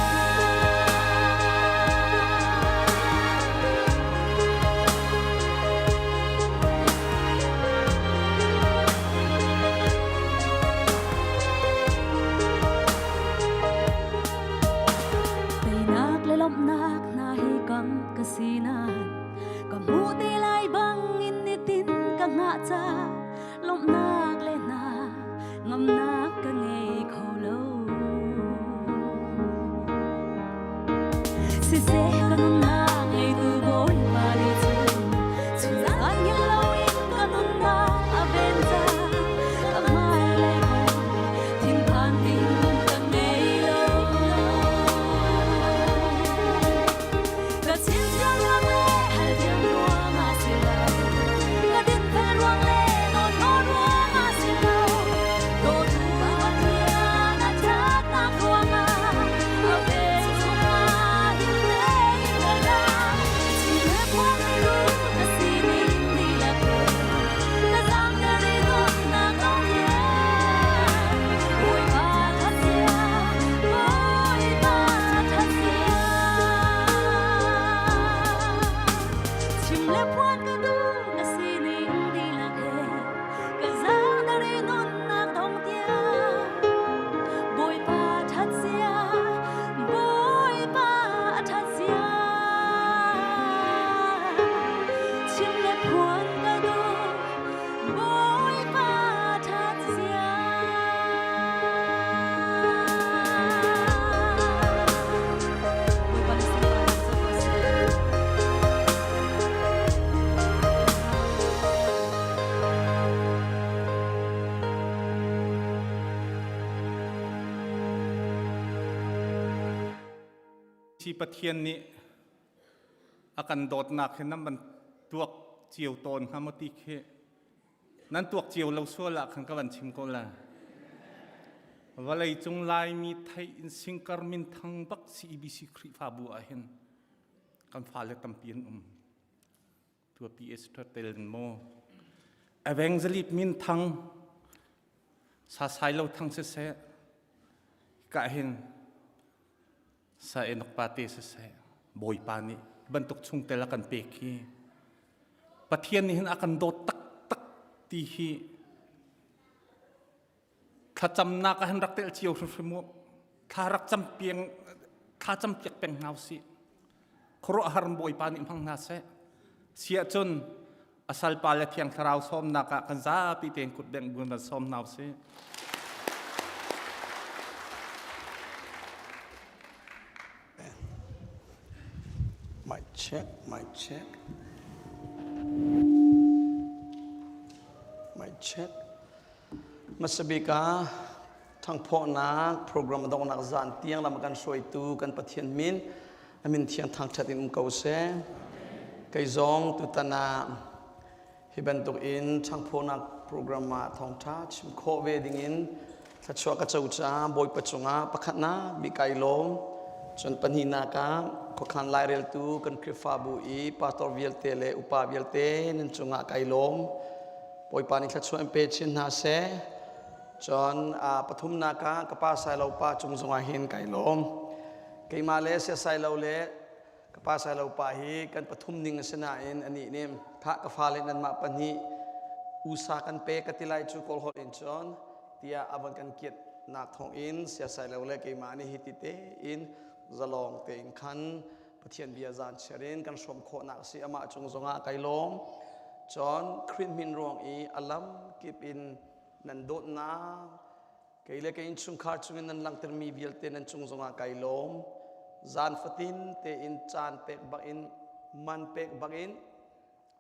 Teinak le lawmhnak hna hi kam ka si nain ka hmuh te lai bang in nitin ka hngah ca lawmhnak le hna ngamnak ka ngei kho lo. Siseh ka nunnak ngeitu Bawipa nih cun chunzan ngil loin ka nunnak a ven ca ka hmailei kong thinphan ding ka ngei lo. Ka chim thiam ruang le hal thiam ruang ah si lo. Ka dinfel ruang le dawtlo ruang ah si lo. Pathian nih a kan dawtnak hi nan van tuak cio tawn hnga maw ti khi nan tuak cio lo sual ah khan ka van chim ko la. Vawlei cung Laimi theih in singkar minthang bak CEBC Khrihfabu ah hin kan fale tampi an um. Tua PS tel in maw Evangelist minthang sasai lo thang siseh ka hin sa enok pa te siseh Bawipa nih bantuk chungtel a kan pek hi Pathian nih hin a kan dawt taktak ti hi thlacamnak ah hin rak tel cio hrimhrim u thla rak cam piang thla cam piak peng hna usih khuaruahhar Bawipa nih hmang hna seh siah cun a salpa le thiang thlarau sawmnak ah kan zapi tein kut bengh buin van sawm hna usih. Mic check, mic check. Mic check. Hmasabik ah thangphawhnak program donghnak zan tiang lam kan hruaitu kan Pathian min a min thiang thangṭhat in um ko seh. Kei zong tutan ah hi bantuk in ṭhangphawhnak program ah thawngṭha chim khawh ve ding in thluachuah ka co caah Bawipa cungah pakhatnak bik kai lawm. Cun pahnihnak ah khuakhan laireltu kan Khrihfabu i pastor vialte le upa vialte nan cungah kai lawm. Bawipa nih thluachuah in pe chin hna seh. Cun pathumnak ah ka pa Sailo pa cung zongah hin kai lawm. Keimah le Siasailo le ka pa Sailo pa hi kan pathum ning a si nain anih nih khah ka fale nanmah pahnih usa kan pe ka ti lai cu kawl holh in cun tiah a von kan kiat nak thawng in Siasailo le keimah nih hi ti tein zalong tein khan Pathian bia zan chiar in kan hrawm khawhnak a si amah cung zongah kai lawm cun Khrih min ruang i a lam kip in nan dawtnak Kei le ka innchungkhar chungin nan langhtermi vialte nan cung zongah kai lawm. Zan fatin tein caan pek bakin man pek bakin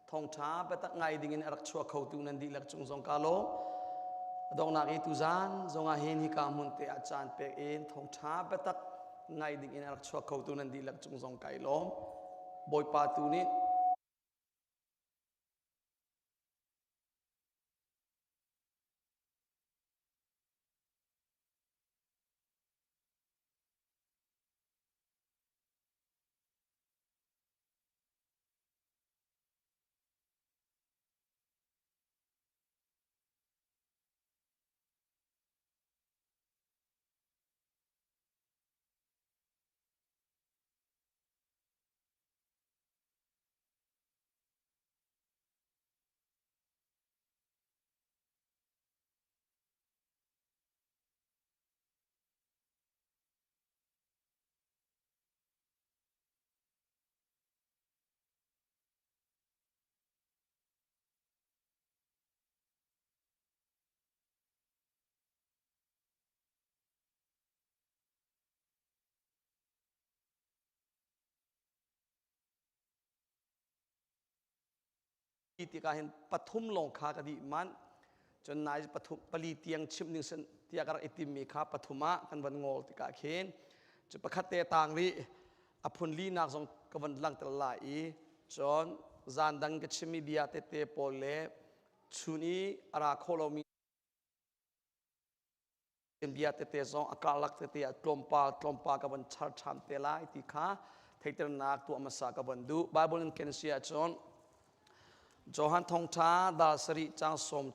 thawngṭha biatak ngai dingin a rak chuah khotu nan dihlak cung zong ka lawm. A donghnak i tuzan zongah hin hika hmun te ah caan pek in thawngṭha biatak ngai dingin a rak chuah khotu nan dihlak cung zong kai lawm. Bawipa tu nih Tikah hin pathum lawng kha ka dih manh. Cun nai pathum pali tiang chimh ding sin tiah ka rak i timmi kha pathum ah kan van ngol tikah khin cu pakhat te tang rih a phun linak zong ka van langhter lai i cun zan dang ka chimmi bia tete pawl le chun i a ra kho lomi bia tete zong a karlak tete ah tlawmpal tlawmpal ka van char ṭhan te lai ti kha theihternak tuah hmasa ka van duh. Bible in ken si ahcun Johan thawngṭha dal sarih caang sawm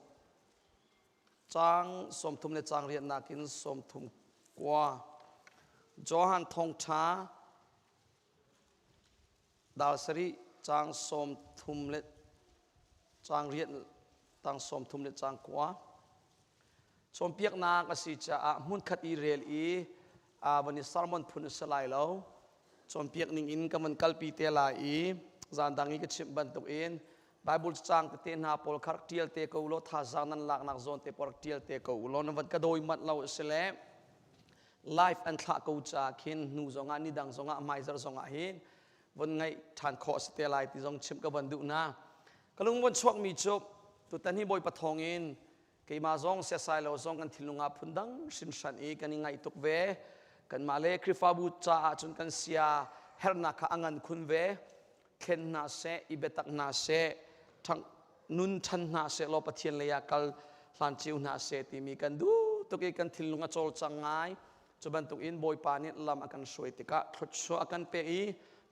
caang 30 le caang riatnak in 39. Johan thawngṭha dal sarih caang 30 le caang riat tang 30 le caang kua. Cawnpiaknak a si caah hmunkhat i rel i van i sermon phun a si lai lo. Cawnpiak ning in ka van kalpi te lai i zan dang i ka chimh bantuk in Bible caang tete hna pawl kha rak ṭial te ko law thazaang nan laknak zawn te pawl rak ṭial te ko law nan van ka dawi manh lo a si le live an thlah ko ca khin hnu zongah ni dang zongah hmaizarh zongah hin von ngaih ṭhan khawh a si te lai ti zong chimh ka van duh hna. Ka lung von chuakmi cu tutan hi Bawipa thawng in keimah zong siasai lo zong kan thinlung ah phundang hrinhran i kan i ngaih tuk ve. Kanmah le Khrihfabu caah cun kan sia. Hernak kha a ngan khun ve. Thlen hna seh, i biatak hna seh, ṭhang nun ṭhan hna seh law Pathian lei ah kal hlan cio hna seh timi kan duh tuk i kan thinlung a cawlcang ngai. Cu bantuk in Bawipa nih lam a kan hruai tikah thluachuah a kan pek i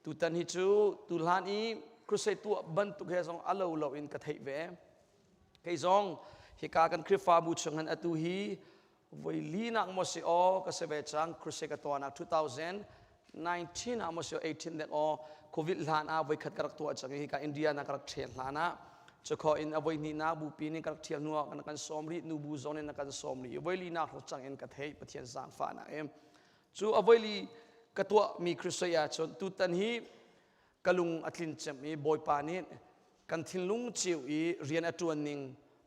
tutan hi cu tuhlan i crusade tuah bantuk he zong a lo lo in ka theih ve. Kei zong hika kan Khrihfabu chung hin atu hi voi linak maw si aw ka si ve cang crusade ka tuahnak 2019 ah maw si 18 dek aw covid hlan ah voi khat ka rak tuah cang i hika India na ka rak ṭhial hlan ah cukho in a voi hnihnak bupi nih ka rak ṭhial hnu ah na kan sawm rih nu bu zong nih na kan sawm rih voi linak ro cang in ka theih Pathian zaangfahnak em cu a voi li ka tuah mi crusade ah cun tutan hi ka lung a tlin cem i Bawipa nih kan thinlung cio i rian a ṭuan ning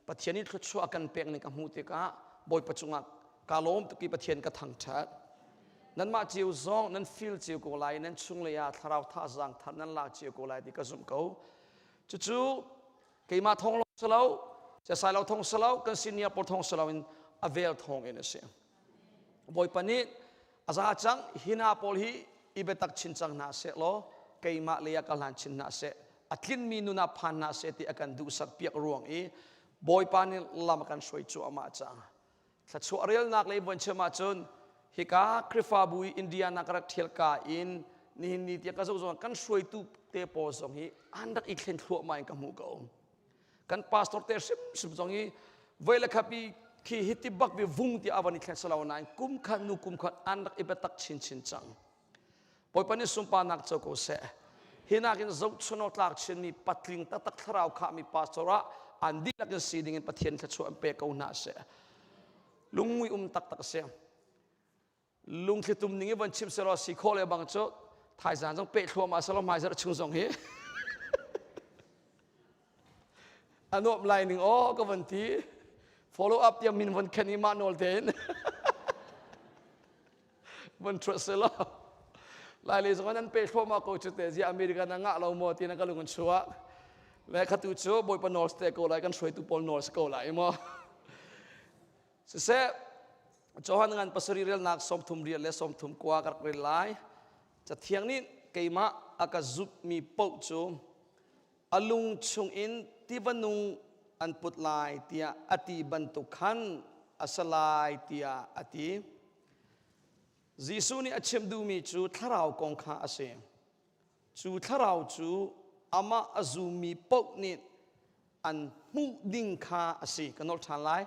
Pathian i thluachuah a kan pek ning ka hmuh tikah Bawipa cungah kaa lawm tuk i Pathian ka thangṭhat. Nanmah cio zong nan feel cio ko lai nan chunglei ah thlarau thazaang thar nan lak cio ko lai ti ka zumh ko. Cucu keimah thawng lawng si lo, siasai lo thawng si lo, kan senior pawl thawng si lo in a vel thawng in a si. Bawipa nih a za cang hi hna pawl hi i biatak chin cang hna seh law keimah lei ah ka hlan chin hna seh a tlinmi nun ah phan hna seh ti a kan duhsak piak ruang i Bawipa nih lam a kan hruai cuahmah cang thluachuah relnak lei von chim ahcun hika Khrihfabu i Indiana ka rak ṭhial ka in nihin ni tiang ka zoh zong kan hruaitu te pawl zong hi an rak i thlen thluahmah in ka hmuh ko kan pastor te hrimhrim zong hi voi le khapi khi hiti bak bi vung ti avan i thlen salo nain kum khat nu kum khat an rak i biatak chinchin cang Bawipa nih sunparnak co ko seh hi nakin zohchun awk tlak chinmi patling taktak thlarau khahmi pastor ah an dihlak in si ding in Pathian thluachuah an pe ko hna seh lungmui um taktak si lungthli tum ning i von chim selaw si khawh le bang cu thaizan zong peh thluahmah selaw hmaizarh chung zong hi a nuam lai ning aw ka von ti follow up tiang min von khen i mah nawl tein von thuat selaw lai le zong an peh thluahmah ko cu te zia America na ngah lo maw ti na ka lung an chuah le khatu cu bawipa nawl te ko lai kan hruaitu pawl nawl si ko lai maw Siseh, Johan ngan pasarih relnak 30 riat le 30 kua ka rak rel lai. Cathiang nih keimah a ka zutmi paoh cu a lung chungin tiva nung an put lai tiah a ti bantuk khan a si lai tiah a ti. Jesuh nih a chim duhmi cu thlarau kong kha a si. Cu thlarau cu amah a zummi paoh nih an hmuh ding kha a si. Ka nolh ṭhan lai.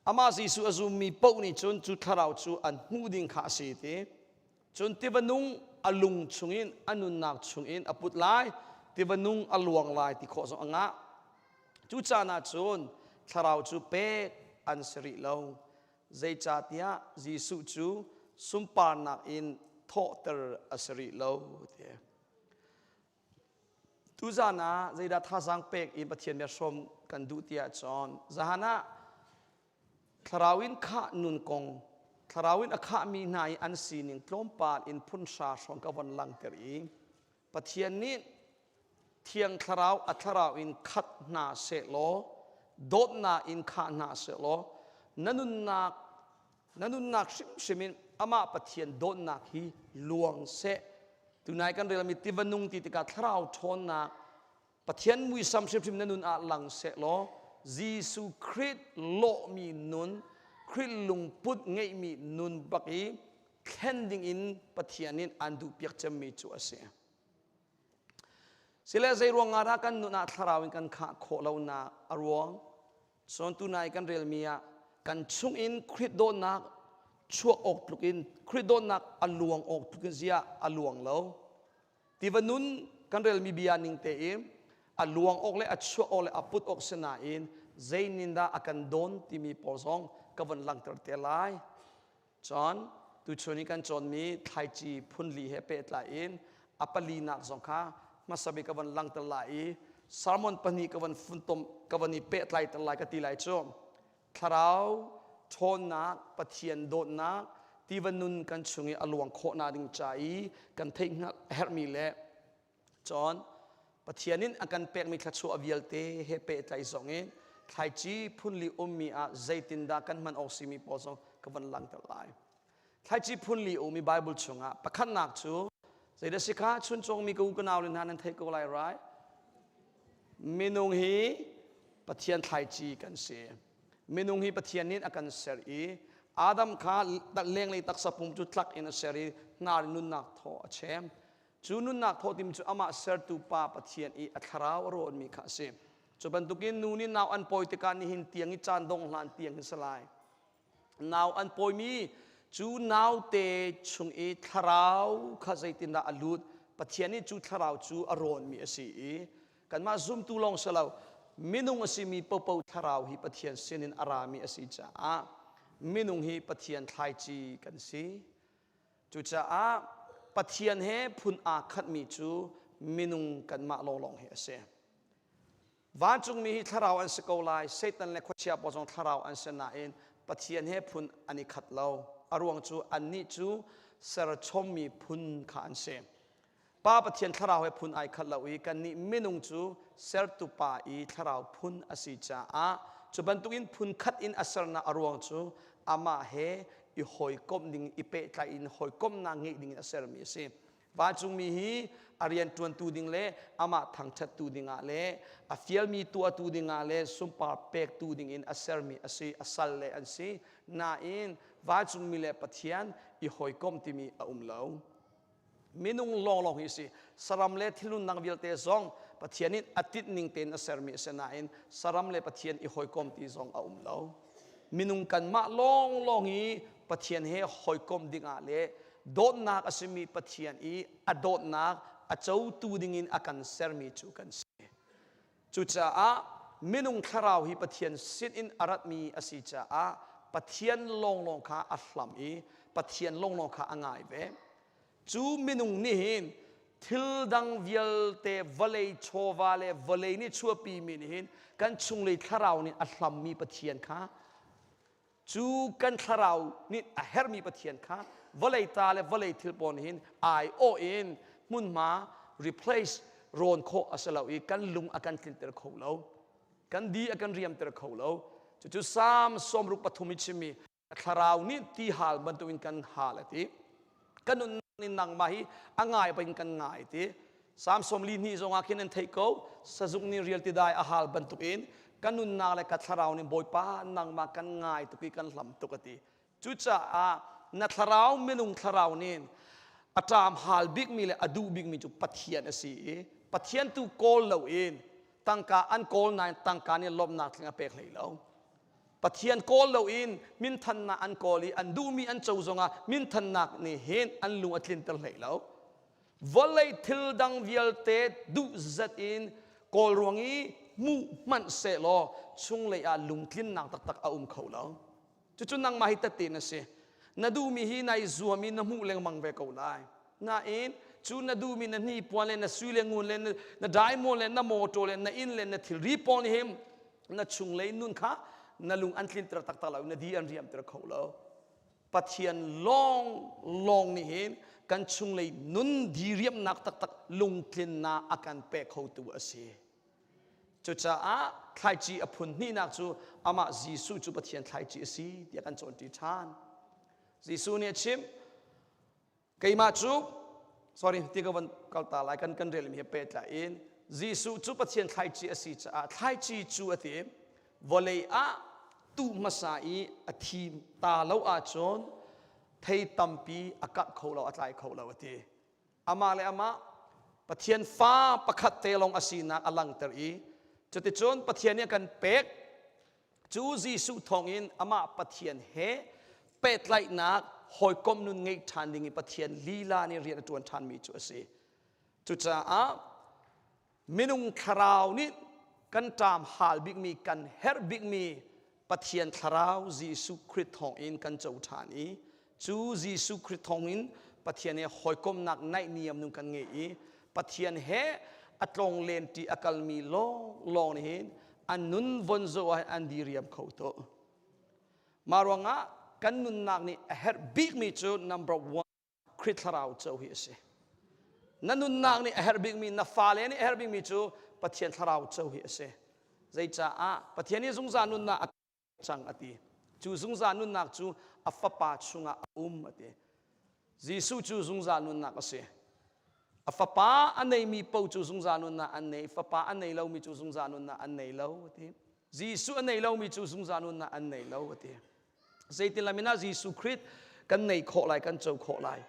Amah Jesuh a zummi paoh nih cun cu thlarau cu an hmuh ding kha a si ti. Cun tiva nung a lung chungin a nunnak chungin a put lai, tiva nung a luang lai ti khawh zong a ngah. Cu caan ah cun thlarau cu pek an si rih lo. Zeicahtiah Jesuh cu sunparnak in thawhter a si rih lo ti. Tuzan ah zeidah thazaang pek in Pathian bia hrawm kan duh ti ahcun zahan ah thlarau in khah nun kong thlarau in a khahmi hna i an sining tlawmpal in phun hra hrawng ka von langter i Pathian nih Thiang Thlarau a thlarau in khat hna sehlaw dawtnak in khah hna sehlaw na nunnak na nunnak hrimhrim in amah Pathian dawtnak hi luang seh tunai kan relmi tiva nung ti tikah thlarau ṭhawnnak Pathian muisam hrimhrim na nun ah lang seh law Jesuh Khrih lawhmi nun Khrih lungput ngeihmi nun bak i thlen ding in Pathian in an duhpiak cemmi cu a si. Sile zei ruang ah dah kan nun ah thlarau in kan khah khawh lonak a ruang? Cun tunai kan relmi ah kan chungin Khrih dawtnak chuak awk tluk in Khrih dawtnak a luang awk tluk in ziah a luang lo. Tiva nun kan relmi bia ning tein a luang awk le a chuah awk le a put awk si nain zeinindah a kan dawn timi pawl zong ka von langhter te lai. Cun tuchun i kan cawnmi thlaici phunli he pehtlai in a palinak zong kha hmasa bik ka von langhter lai i sermon pahnih ka von funtom ka von i pehtlaiter lai ka ti lai cu thlarau ṭhawnnak Pathian dawtnak tiva nun kan chung i a luang khawhnak ding ca i kan theih hngalh a herhmi le Cun Pathian in a kan pekmi thluachuah vialte he pehtlaih zong in thlaici phunli ummi ah zeitindah kan hman awk simi pawl zong ka von langhter lai. Thlaici phunli ummi Bible chungah pakhatnak cu. Zeidah si kha chuncawngmi ka u ka nau le hna nan theih ko lai rai. Minung hi Pathian thlaici kan si. Minung hi Pathian nih a kan ser i Adam kha lenglei taksa pum cu tlak in a ser i hnar nunnak thaw a chem. Cu nunnak thaw tim cu amah sertu Pa Pathian i a thlarau a rawnmi kha a si. Cu bantukin nu nih nau an pawi tikah nihin tiang i caan dong hlan tiang hin si lai. Nau an pawimi cu naute chung i thlarau kha zeitindah a lut Pathian nih cu thlarau cu a rawnmi a si i kanmah zumtu lawng si lo minung a simi popo thlarau hi Pathian sinin a rami a si caah minung hi Pathian thlaici kan si. Cucaah Pathian he phun aa khatmi cu minung kanmah lawnglawng hi a si. Vancungmi hi thlarau an si ko lai, Satan le khuachia pawl zong thlarau an si nain Pathian he phun an i khat lo. A ruang cu annih cu serchommi phun kha an si. Pa Pathian thlarau he phun ai khat lo i kannih minung cu sertu pa i thlarau phun a si caah cu bantukin phun khat in a sernak a ruang cu amah he i hawikomh ding i pehtlaih in hawikomhnak ngeih ding in a sermi a si. Vancungmi hi a rianṭuantu ding le amah thangṭhattu dingah le a fialmi tuahtu dingah le sunpar pektu dingin a sermi a si, a sal le an si. Nain vancungmi le Pathian i hawikomh timi a um lo. Minung lawnglawng hi a si. Saram le thilnunnak vialte zong Pathian nih a tinh ning tein a sermi a si nain saram le Pathian i hawikom ti zong a um lo. Minung kanmah lawnglawng hi Pathian he hawikom dingah le dawtnak a simi Pathian i a dawtnak a cotu dingin a kan sermi cu kan si. Cucaah minung thlarau hi Pathian sinin a ratmi a si caah Pathian lawnglawng kha a hlam i Pathian lawnglawng kha a ngai ve. Cu minung nih hin thil dang vialte vawlei chawva le vawlei nih chuahpimi nih hin kan chunglei thlarau nih a hlammi Pathian kha cu kan thlarau nih a herhmi Pathian kha vawlei ta le vawlei thil pawl nih hin aiawh in hmunhma replace rawn khawh a si lo i kan lung a kan tlinter kho lo kan di a kan riamter kho lo cucu Psalm 63 i chimmi thlarau nih ti hal bantukin kan hal a ti ka nunnak nih nangmah hi a ngai peng kan ngai ti Psalm sawmli hnih zongah khin an theih ko sazuk nih rial ti dai a hal bantukin ka nunnak le ka thlarau nih Bawipa nangmah kan ngai tuk i kan hlam tuk a ti cucaah na thlarau minung thlarau nih a ṭam hal bikmi le a duh bikmi cu Pathian a si i Pathian tu kawl loin tangka an kawl nain tangka nih lawmhnak tling a pek hlei lo Pathian kawl loin minthannak an kawl i an duhmi an co zongah minthannak nih hin an lung a tlinter hlei lo. Vawlei thil dang vialte duh zet in kawl ruang i hmuh hmanh sehlaw chunglei ah lungtlinnak taktak a um kho lo. Cucu nangmah hi tette na si. Na duhmi hi nai zuam i na hmuh lengmang ve ko lai. Nain cu na duhmi na hnipuan le na sui le ngun le na diamond le na motor le na inn le na thilri pawl nih hin na chunglei nun kha na lung an tlinter taktak lo na di an riamter kho lo pathian lawng lawng nih hin kan chunglei nun diriamnak taktak lungtlinnak a kan pe khotu a si cucaah thlaici a phun hnihnak cu amah Jesuh cu Pathian thlaici a si tiah kan cawnṭi ṭhan Jesuh nih a chim Keimah cu sorry ti ka van kal ta lai kan kan relmi he pehtlai in Jesuh cu Pathian thlaici a si caah thlaici cu a ti vawlei ah tuh hmasa i a thim ta lo ahcun thei tampi a karh kho lo a tlai kho lo a ti amah le amah Pathian fa pakhat te lawng a sinak a langter i cuticun Pathian nih a kan pek Cu Jesuh thawngin amah Pathian he pehtlaihnak hawikom nun ngeih ṭhan ding i Pathian lila nih rian a ṭuan ṭhanmi cu a si. Cucaah minung thlarau nih kan ṭam hal bikmi, kan herh bikmi Pathian thlarau Jesuh Khrih thawngin kan co ṭhan i Cu Jesuh Khrih thawngin Pathian he hawikomhnak naihniam nun kan ngei i Pathian he a tlawng len ṭi a kalmi lawnglawng nih hin an nun von zoh ah an diriam kho to. Mah ruangah kan nunnak nih a herh bikmi cu number one Khrih thlarau co hi a si. Na nunnak nih a herh bikmi, na fale nih a herh bikmi cu Pathian thlarau co hi a si. Zeicaah Pathian nih zungzal nunnak a cang a ti. Cu zungzal nunnak cu a fapa chungah a um a ti. Jesuh cu zungzal nunnak a si. A fapa a neimi paoh cu zungzal nunnak an nei, fapa a nei lomi cu zungzal nunnak an nei lo a ti. Jesuh a nei lomi cu zungzal nunnak an nei lo a ti. Zeitin lam in ah Jesuh Khrih kan nei khawh lai, kan co khawh lai.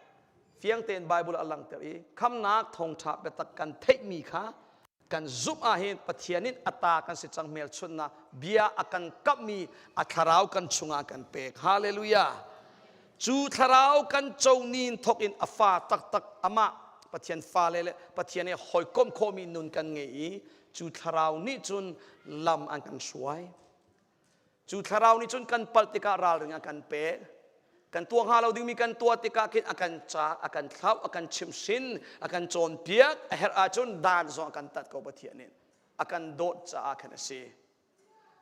Fiang tein Bible a langhter i khamnak thawngṭha biatak kan theihmi kha kan zumh ahhin Pathian in a ta kan si cang hmelchunhnak bia a kan kamhmi a thlarau kan chungah kan pek. Hallelujah. Cu thlarau kan co ni in thawk in a fa taktak amah Pathian fale le Pathian he hawikomh khawhmi nun kan ngei i cu thlarau nih cun lam an kan hruai. Cu thlarau nih cun kan palh tikah ralring a kan pek. Kan tuah hnga lo dingmi kan tuah tikah khin a kan caak, a kan thlauh, a kan chimhhrin, a kan cawnpiak, a herh ahcun dan zong a kan tat ko Pathian nih. A kan dawt caah khan a si.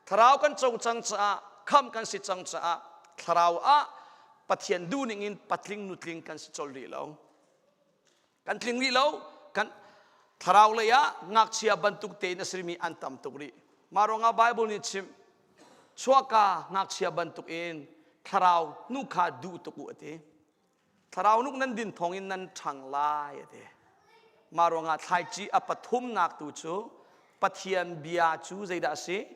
Thlarau kan co cang caah, kham kan si cang caah, thlarau ah Pathian duhning in patling nutling kan si colh rih lo. Kan tling rih lo. Kan thlarau lei ah ngakchia bantuk tein a simi an tam tuk rih. Mah ruangah Bible nih chim chuahka ngakchia bantuk in thlarau nu kha duh tuk u a ti. Thlarau nuk nan din thawng in nan ṭhang lai a ti. Mah ruangah thlaici a pathumnak tu cu Pathian bia cu zeidah a si?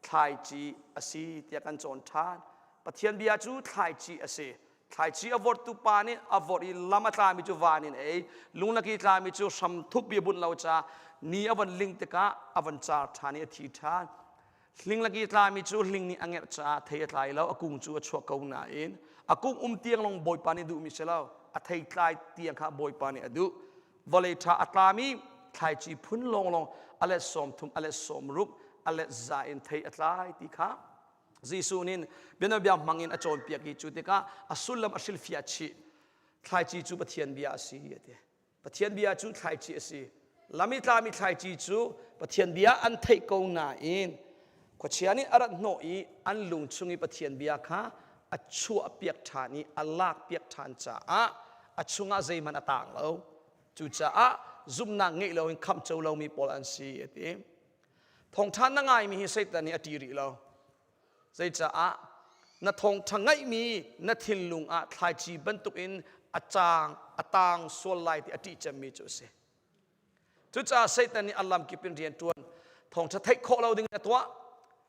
Thlaici a si tiah kan cawn ṭhan. Pathian bia cu thlaici a si. Thlaici a vorhtu pa nih a vorh i lam a tlami cu van in ei, lunglaki tlami cu hram thukpi a bunh lo caah ni a von ling tikah a von car ṭhan i a thi ṭhan. Hlinglaki tlami cu hling nih a ngerh caah thei a tlai lo, a kung cu a chuak ko nain a kung um tiang lawng Bawipa nih duhmi si lo, a thei tlai tiang kha Bawipa nih a duh. Vawlei ṭha a tlami thlaici phun lawnglawng a let 30, a let 60, a let za in thei a tlai ti kha Jesuh nih bianabia hmang in a cawnpiak i cu tikah a sullam a hrilhfiah chih. Thlaici cu Pathian bia a si a ti. Pathian bia cu thlaici a si. Lam i tlami thlaici cu Pathian bia an theih ko nain khuachia nih a rat hnawh i an lung chung i Pathian bia kha a chuahpiak ṭhan i a lakpiak ṭhan caah a chungah zeihmanh a taang lo. Cucaah zumhnak ngeih loin khamh co lomi pawl an si a ti. Thawngṭha na ngaimi hi Satan nih a ṭih rih lo. Zeicaah na thawngṭha ngaihmi na thinlung ah thlaici bantukin a caang a taang sual lai ti a ṭih cemmi cu a si. Cucaah Satan nih a lamkip in rian ṭuan. Thawngṭha theih khawh lo ding a tuah.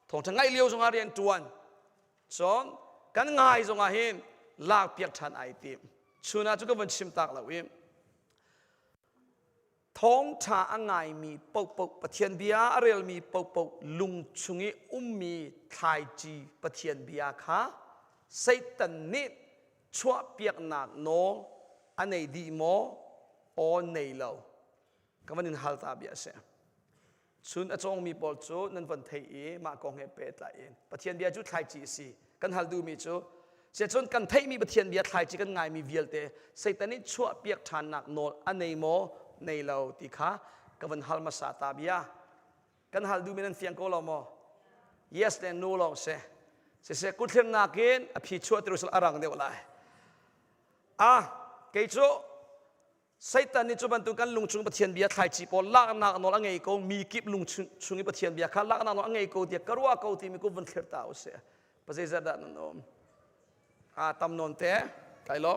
Thawngṭha ngaih lio zongah rian ṭuan. Cun kan ngai zongah hin lakpiak ṭhan ai tim. Chun ah cu ka van chim tak lo i Thawngṭha a ngaimi paohpaoh, Pathian bia a relmi paohpaoh lung chung i ummi thlaici Pathian bia kha Satan nih chuahpiaknak nawl a nei dih maw? Aw nei lo. Ka van in hal ta bia a si. Chun a cawngmi pawl cu nan von theih i mah kong he pehtlai in Pathian bia cu thlaici a si. Kan hal duhmi cu Siacun kan theihmi Pathian bia thlaici kan ngaimi vialte Satan nih chuahpiak ṭhannak nawl a nei maw nei lo ti kha ka van hal hmasa ta bia. Kan hal duhmi nan fiang ko lo maw? Yes le no lawng si. Siseh kutthlimnak in a phi chuah ti a rang deuh lai. Ah, kei cu Satan nih cu bantuk kan lungchung Pathian bia thlaici pawl laknak nawl a ngei ko mi kip lungchung i Pathian bia kha laknak nawl a ngei ko tiah ka ruah ko timi ku vun thlir ta usih. Pazeizat dah nan um? A tam nawn te kai lo.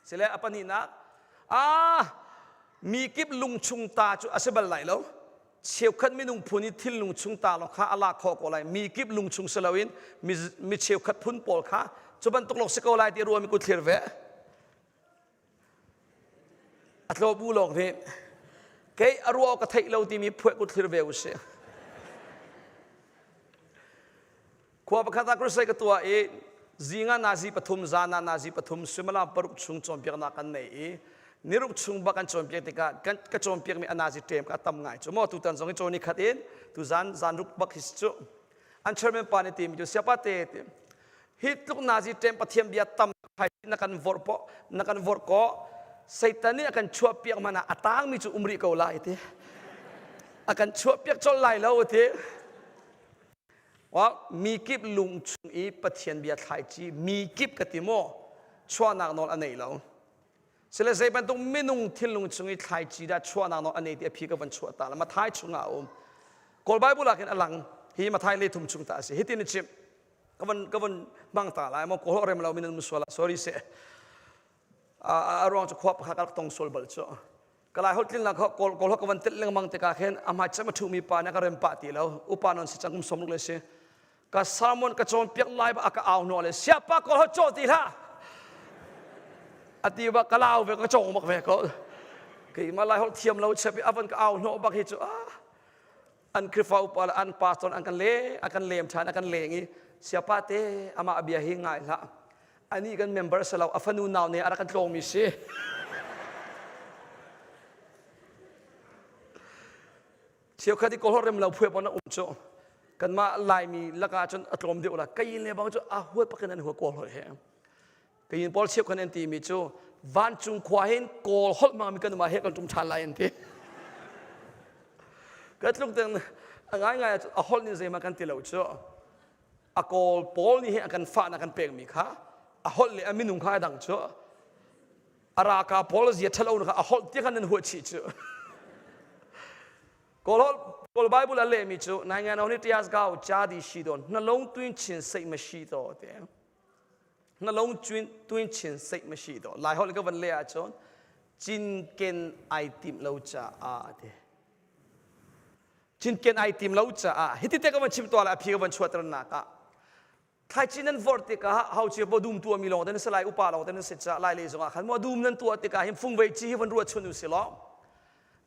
Sile a pahnihnak ah mi kip lungchung ta cu a si bal lai lo. Cheukhat minung phun i thil lungchung ta lawng kha a lak khawh ko lai. Mi kip lungchung si loin mi, mi cheukhat phun pawl kha cu bantuk lawng si ko lai ti ruami ku thlir ve. A tlawbu lawng nih kei a ruah ka theih lo timi phuah kut thlir ve usih. Khua pakhat ah crusade ka tuah i zinga nazi pathum zana nazi pathum suimilam paruk chung cawnpiaknak kan nei i niruk chung bak kan cawnpiak tikah kan ka cawnpiakmi a nazi ṭem ka tam ngai cu maw tutan zong i cawn ni khat in tuzan zan ruk bak hi cu an chairman pa nih timi cu siapa te ti hi tluk nazi ṭem pathian bia tam khai na kan vorh po na kan vorh ko Satan nih a kan chuah piak man ah a tangmi cu um rih ko lai ti a kan chuah piak colh lai lo ti Well, mi kip lung chung i Pathian bia thlaici mi kip ka ti maw chuahnak nawl a nei lo sile zei bantuk minung thinlung chung i thlaici dah chuahnak nawl a nei ti a phi ka van chuah ta la Mathai chungah a um Kawl Bible ah khin a lang hi Mathai le thum chung ta a si hitin a chimh ka van ka van hmang ta lai maw kawl rem lo min an sual sorry se a ruang cu khua pakhat ka tong sual bal cu. Ka lai holh tlinnak kha kawl kawl ka van telh lengmang tikah khin a hmai cem a ṭhumi pa nih a ka rem pah ti lo. Upa non si cang kum 60 le si. Ka sermon ka cawnpiak lai ba a ka au hnawh le siapa kawl holh caw ti hlah. A ti ba ka lau ve ka cawng bak ve ko. Keimah lai holh thiam lo chep i a van ka au hnawh bak hi cu ah an Khrihfa upa le an pastor an kan le a kan lem ṭhan a kan leng i siapa te amah bia hi ngai hlah ani kan member si lo a fanu nau ne a rak kan tlawngmi si cheukhat i kawlhawt rem lo phuai pon a um cu kanmah laimi lakah cun a tlawm deuh la kayin le bang cu a huat pakin an hua kawl holh he Kayin pawl cheukhat an timi cu vancung khua hin kawl holh hmangmi kan um ah he kan ṭum ṭhan lai an ti. Ka tluk ding a ngaingai a holh nih zeihmanh kan ti lo cu. A kawl pawl nih hin a kan fahnak kan pekmi kha a holh le a minung kha a dang cu. A raka pawl zia ṭhalo kha a holh ti khan nan huah chih cu. Kawl holh Kawl Bible a lehmi cu nai ngai ni tias gao cha di shi don na long tuin chin sei ma shi to te. Na lung tuin chin seih ma si do lai holh ka van le ahcun cinken ai tim lo caah ti cinken ai tim lo caah hiti te ka van chim tuah la a phi ka van chuahter nak ah thlaici nan vorh tikah hau cia bo dum tuah mi lawng te nan si lai upa lawng te nan si ca lai le zongah khan mo dum nan tuah tikah hin fungvei ci hi van ruah chun u si law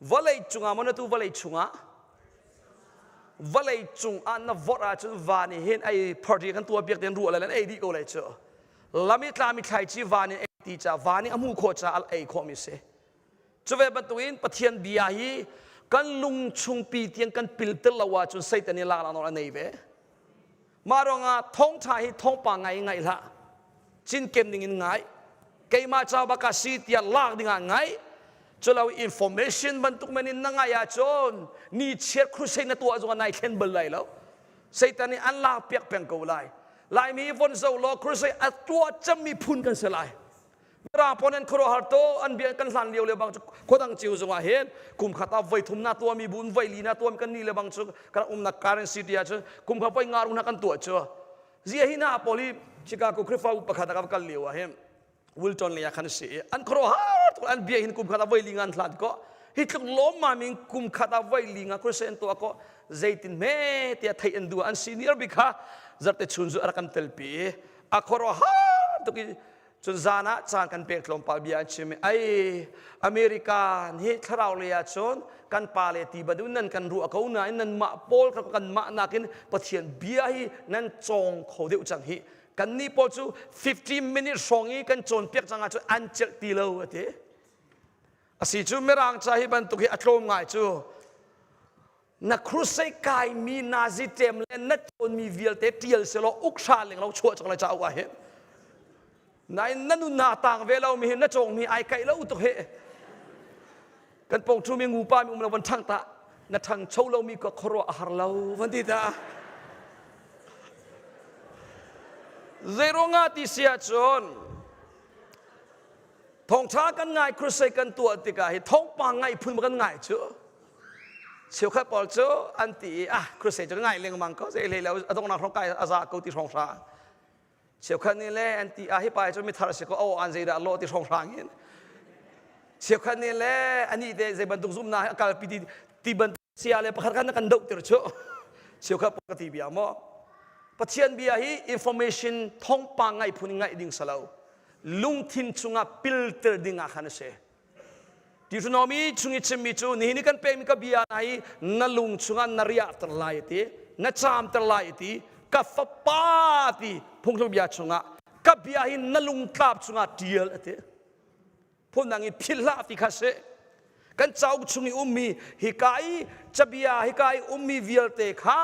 Vawlei cungah maw na tu vawlei chungah? Vawlei cungah na vorh ahcun van i hin ei party kan tuah piak ten ruah le ei dih ko lai cu. Lam i tlami thlaici van in ei ti ca van i a hmuh khawh caah ei khawhmi si. Cu ve bantukin Pathian bia hi kan lung chungpi tiang kan pilter lo ahcun Satan nih laknak nawl a nei ve. Mah ruangah thawngṭha hi thawngpang ngai in ngaih hlah. Cinken ding in ngai. Keimah ca bak ah si tiah lak ding ah ngai. Culo information bantuk men in na ngai ahcun ni chiat crusade na tuah zongah nai thlen bal lai lo. Satan nih an lak piak peng ko lai. Laimi von zo law crusade a tuah cemmi phun kan si lai. Mirang pawl an khuaruahhar to an bia kan hlan lio le bang cu khuadang cio zongah hin kum khat ah voi thum na tuahmi bu in voi li na tuahmi kan ni le bang cu kan umnak current city ah cun kum khat voi nga rung na kan tuah cu zia hi na pawl hi Chicago Khrihfabu pakhat ah ka kal lio ah hin Wilton lei ah khan si i an khuaruahhar tuk an bia hin kum khat ah voi li nga an hlan ko hi tluk lawmmam in kum khat ah voi li nga crusade an tuah ko zeitin hme tiah theih an duh an senior bik kha zarte chun zu a rak kan telpi i a khuaruahhar tuk i Cun zan ah caan kan pek tlawmpal bia an chim i ai American hi thlarau lei ah cun kan pa le ti bantuk nan kan ruah ko nain nanmah pawl kha kanmah nakin Pathian bia hi nan cawng kho deuh cang hi kannih pawl cu 15 minute hrawng i kan cawnpiak cang ahcun an celh ti lo a ti asi cu mirang ca hi bantuk hi a tlawm ngai cu na crusade kaimi nazi ṭem le na cawnmi vialte ṭial selaw uk hra ling lo chuah cang lai cauk ah hin nain na nun na tang ve lo mi hi na cawngmi ai kaih lo tuk hi kan pong ṭhumi ngupa mi um lo van ṭhang ta na ṭhangcho lomi ka khuaruah a har lo van ti ta zeiruangah ti si ahcun Thawngṭha kan ngai crusade kan tuah tikah hi thawngpang ngaih phun kan ngai cu cheukhat pawl cu an ti i ah crusade cu ka ngai lengmang ko zei hlei lo a donghnak hrawng kai a za ko ti hrawng hrang cheukhat nih le an ti ah hi pa cu mithar a si ko oh an zeidah lawh ti hrawng hrang in cheukhat nih le anih te zei bantuk zumnak hi a kalpi ti ti bantuk sia le pakhat khan na kan doh tir cu cheukhat pawl ka ti bia maw Pathian bia hi information thawngpang ngaih phun in ngaih ding salo lungthin chungah pilter ding ah khan a si Deuteronomy chung i chimmi cu nihin i kan pekmi ka bia hna hi na lung chungah na riahter lai ti na caamter lai ti ka fapa ti phungthluk bia chungah ka bia hi na lungtlap chungah ṭial a ti phundang i philh hlah ti kha si kan cauk chung i ummi hika i cabia hika i ummi vialte kha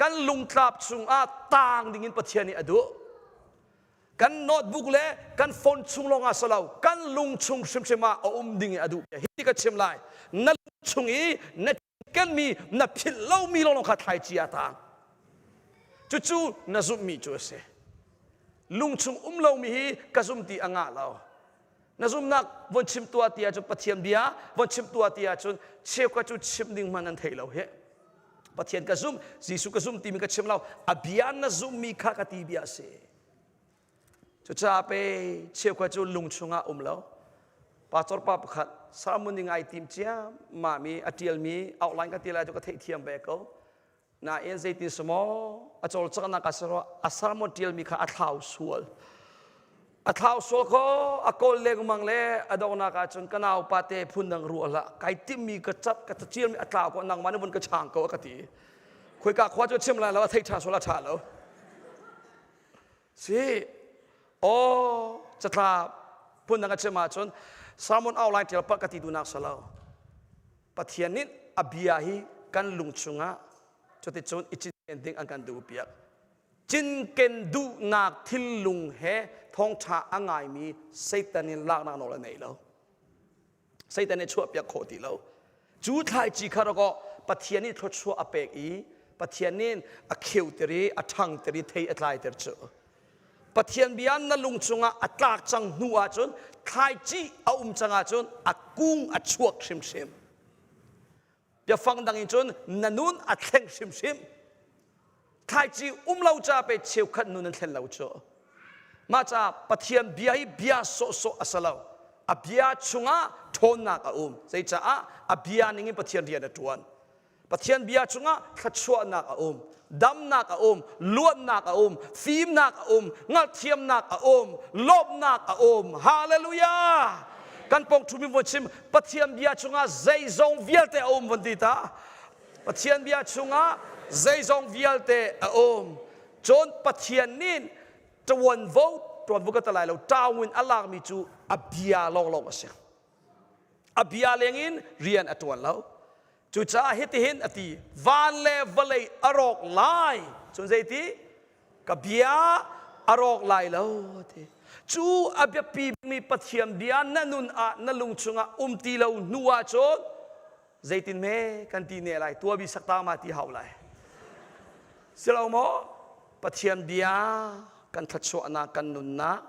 kan lungtlap chungah taang dingin Pathian nih a duh kan notebook le kan phone chung lawng ah silo kan lung chung hrimhrim ah a um ding in a duh hi ka chim lai na lung chung i na kenmi na philh lomi lawnglawng kha thlaici ah taang cucu na zumhmi cu a si lung chung um lomi hi ka zum ti a ngah lo na zumhnak von chim tuah ti ahcun Pathian bia von chim tuah ti ahcun cheukhat cu chim ding hmanh an thei lo hi Pathian ka zum Jesuh ka zum timi ka chim lo a bia na zummi kha ka ti bia a si cucaah pe cheukhat cu lung chungah um lo. Pastor pa pakhat sermon ni ngai tim ciammam i a ṭialmi outline ka ti lai cu ka theihthiam ve ko. Nain zeitin semaw a cawlcanghnak a si rua a sermon ṭialmi kha a thlau sual. A thlau sual ko a kawl lengmang le a donghnak ahcun ka naupa te phun dang ruah hlah kai timmi ka cat ka caṭialmi a tlau ko nangmah nih vun ka chang ko a ka ti. Khoika khua cu chim lai lo a thei ṭha sual a ṭha lo. Si, aw catlap phundang a chim ahcun sermon outline ṭial palh ka ti duhnak si lo. Pathian nih a bia hi kan lung chungah cuticun i cinken ding an kan duhpiak. Cinken duhnak thinlung he thawngṭha a ngaimi Satan in laknak nawl a nei lo. Satan nih chuahpiak khawh ti lo. Cu thlaici kha rak Pathian nih thluachuah a pek i Pathian nih a kheuter i a ṭhangter i thei a tlaiter cu. Pathian bia na lung chungah a tlak cang hnu ahcun thlaici a um cang ahcun a kung a chuak hrimhrim. Biafang dang in cun na nun a thleng hrimhrim. Thlaici um lo ca pe cheukhat nun an thlen lo cu. Mah ca Pathian bia hi bia sawhsawh a si lo. A bia chungah ṭhawnnak a um. Zeicaah a bia ningin Pathian rian a ṭuan. Pathian bia chungah thluachuahnak a um, damnak a um, luatnak a um, fimnak a um, hngalhthiamnak a um, lawmhnak a um. Hallelujah! Kan pong ṭhumi von chim Pathian bia chungah zeizong vialte a um von ti ta. Pathian bia chungah zeizong vialte a um. Cun Pathian nih ṭuanvo ṭuanvo ka ti lai lo ṭaungin a lakmi cu a bia lawnglawng a si. A bia lengin rian a ṭuan lo. Cucaah hitihin a ti, van le vawlei a rawk lai. Cun zeiti? Ka bia a rawk lai lo a ti. Cu a biapi mi Pathian bia na nun ah na lung chungah um ti lo hnu ahcun zeitin hme kan ti ne lai tuabi sakta ma ti hau lai. Silo maw? Pathian bia kan thluachuahnak kan nunnak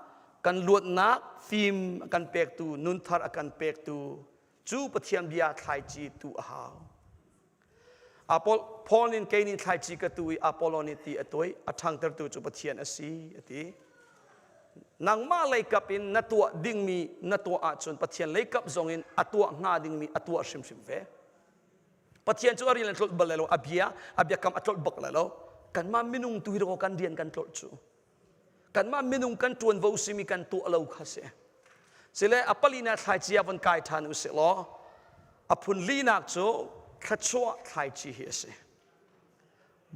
kan luatnak fim a kan pektu nunthar a kan pektu cu Pathian bia thlaici tu a hau. Apol, Paul nih kei nih thlaici ka tu i Apollo nih ti a tuai a ṭhangtertu cu Pathian a si a ti. Nangmah leikap in na tuah dingmi na tuah ahcun Pathian leikap zong in a tuah hnga dingmi a tuah hrimhrim ve. Pathian cu a rian a tlolh bal lai lo, a bia, a biakam a tlolh bak lai lo. Kanmah minung tu hi kan rian kan tlolh cu. Kanmah minung kan ṭuanvo simi kan tuah lo kha si. Sile a palina thlaici ah von kai ṭhan u sih law a phun linak cu thluachuah thlaici hi a si.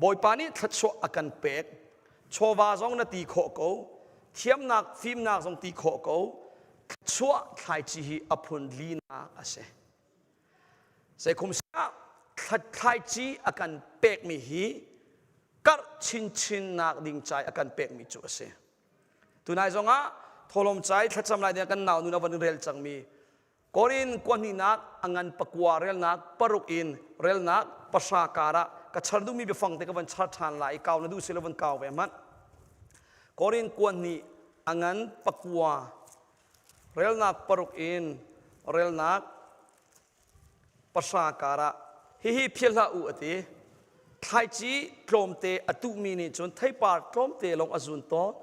Bawipa nih thluachuah a kan pek. Chawva zong na ti khawh ko, thiamnak fimnak zong ti khawh ko. Thluachuah thlaici hi a phun linak a si. Zeikhum siah thlaici a kan pekmi hi karh chinchin nak ding cai a kan pekmi cu a si. Tunai zongah tholom cai thlacam lai ding kan nau nun a van rel cangmi Korin kuahnihnak a ngan pakua relnak paruk in relnak pahra karah ka char duhmi biafang te ka van char ṭhan lai i kau na duh si lo van kau ve hmanh. Korin kuahnih a ngan pakua Relnak paruk in relnak pahra karah hihi philh hlah u a ti. Thlaici tlawmte a tuhmi nih cun theipar tlawmte lawng a zun tawn.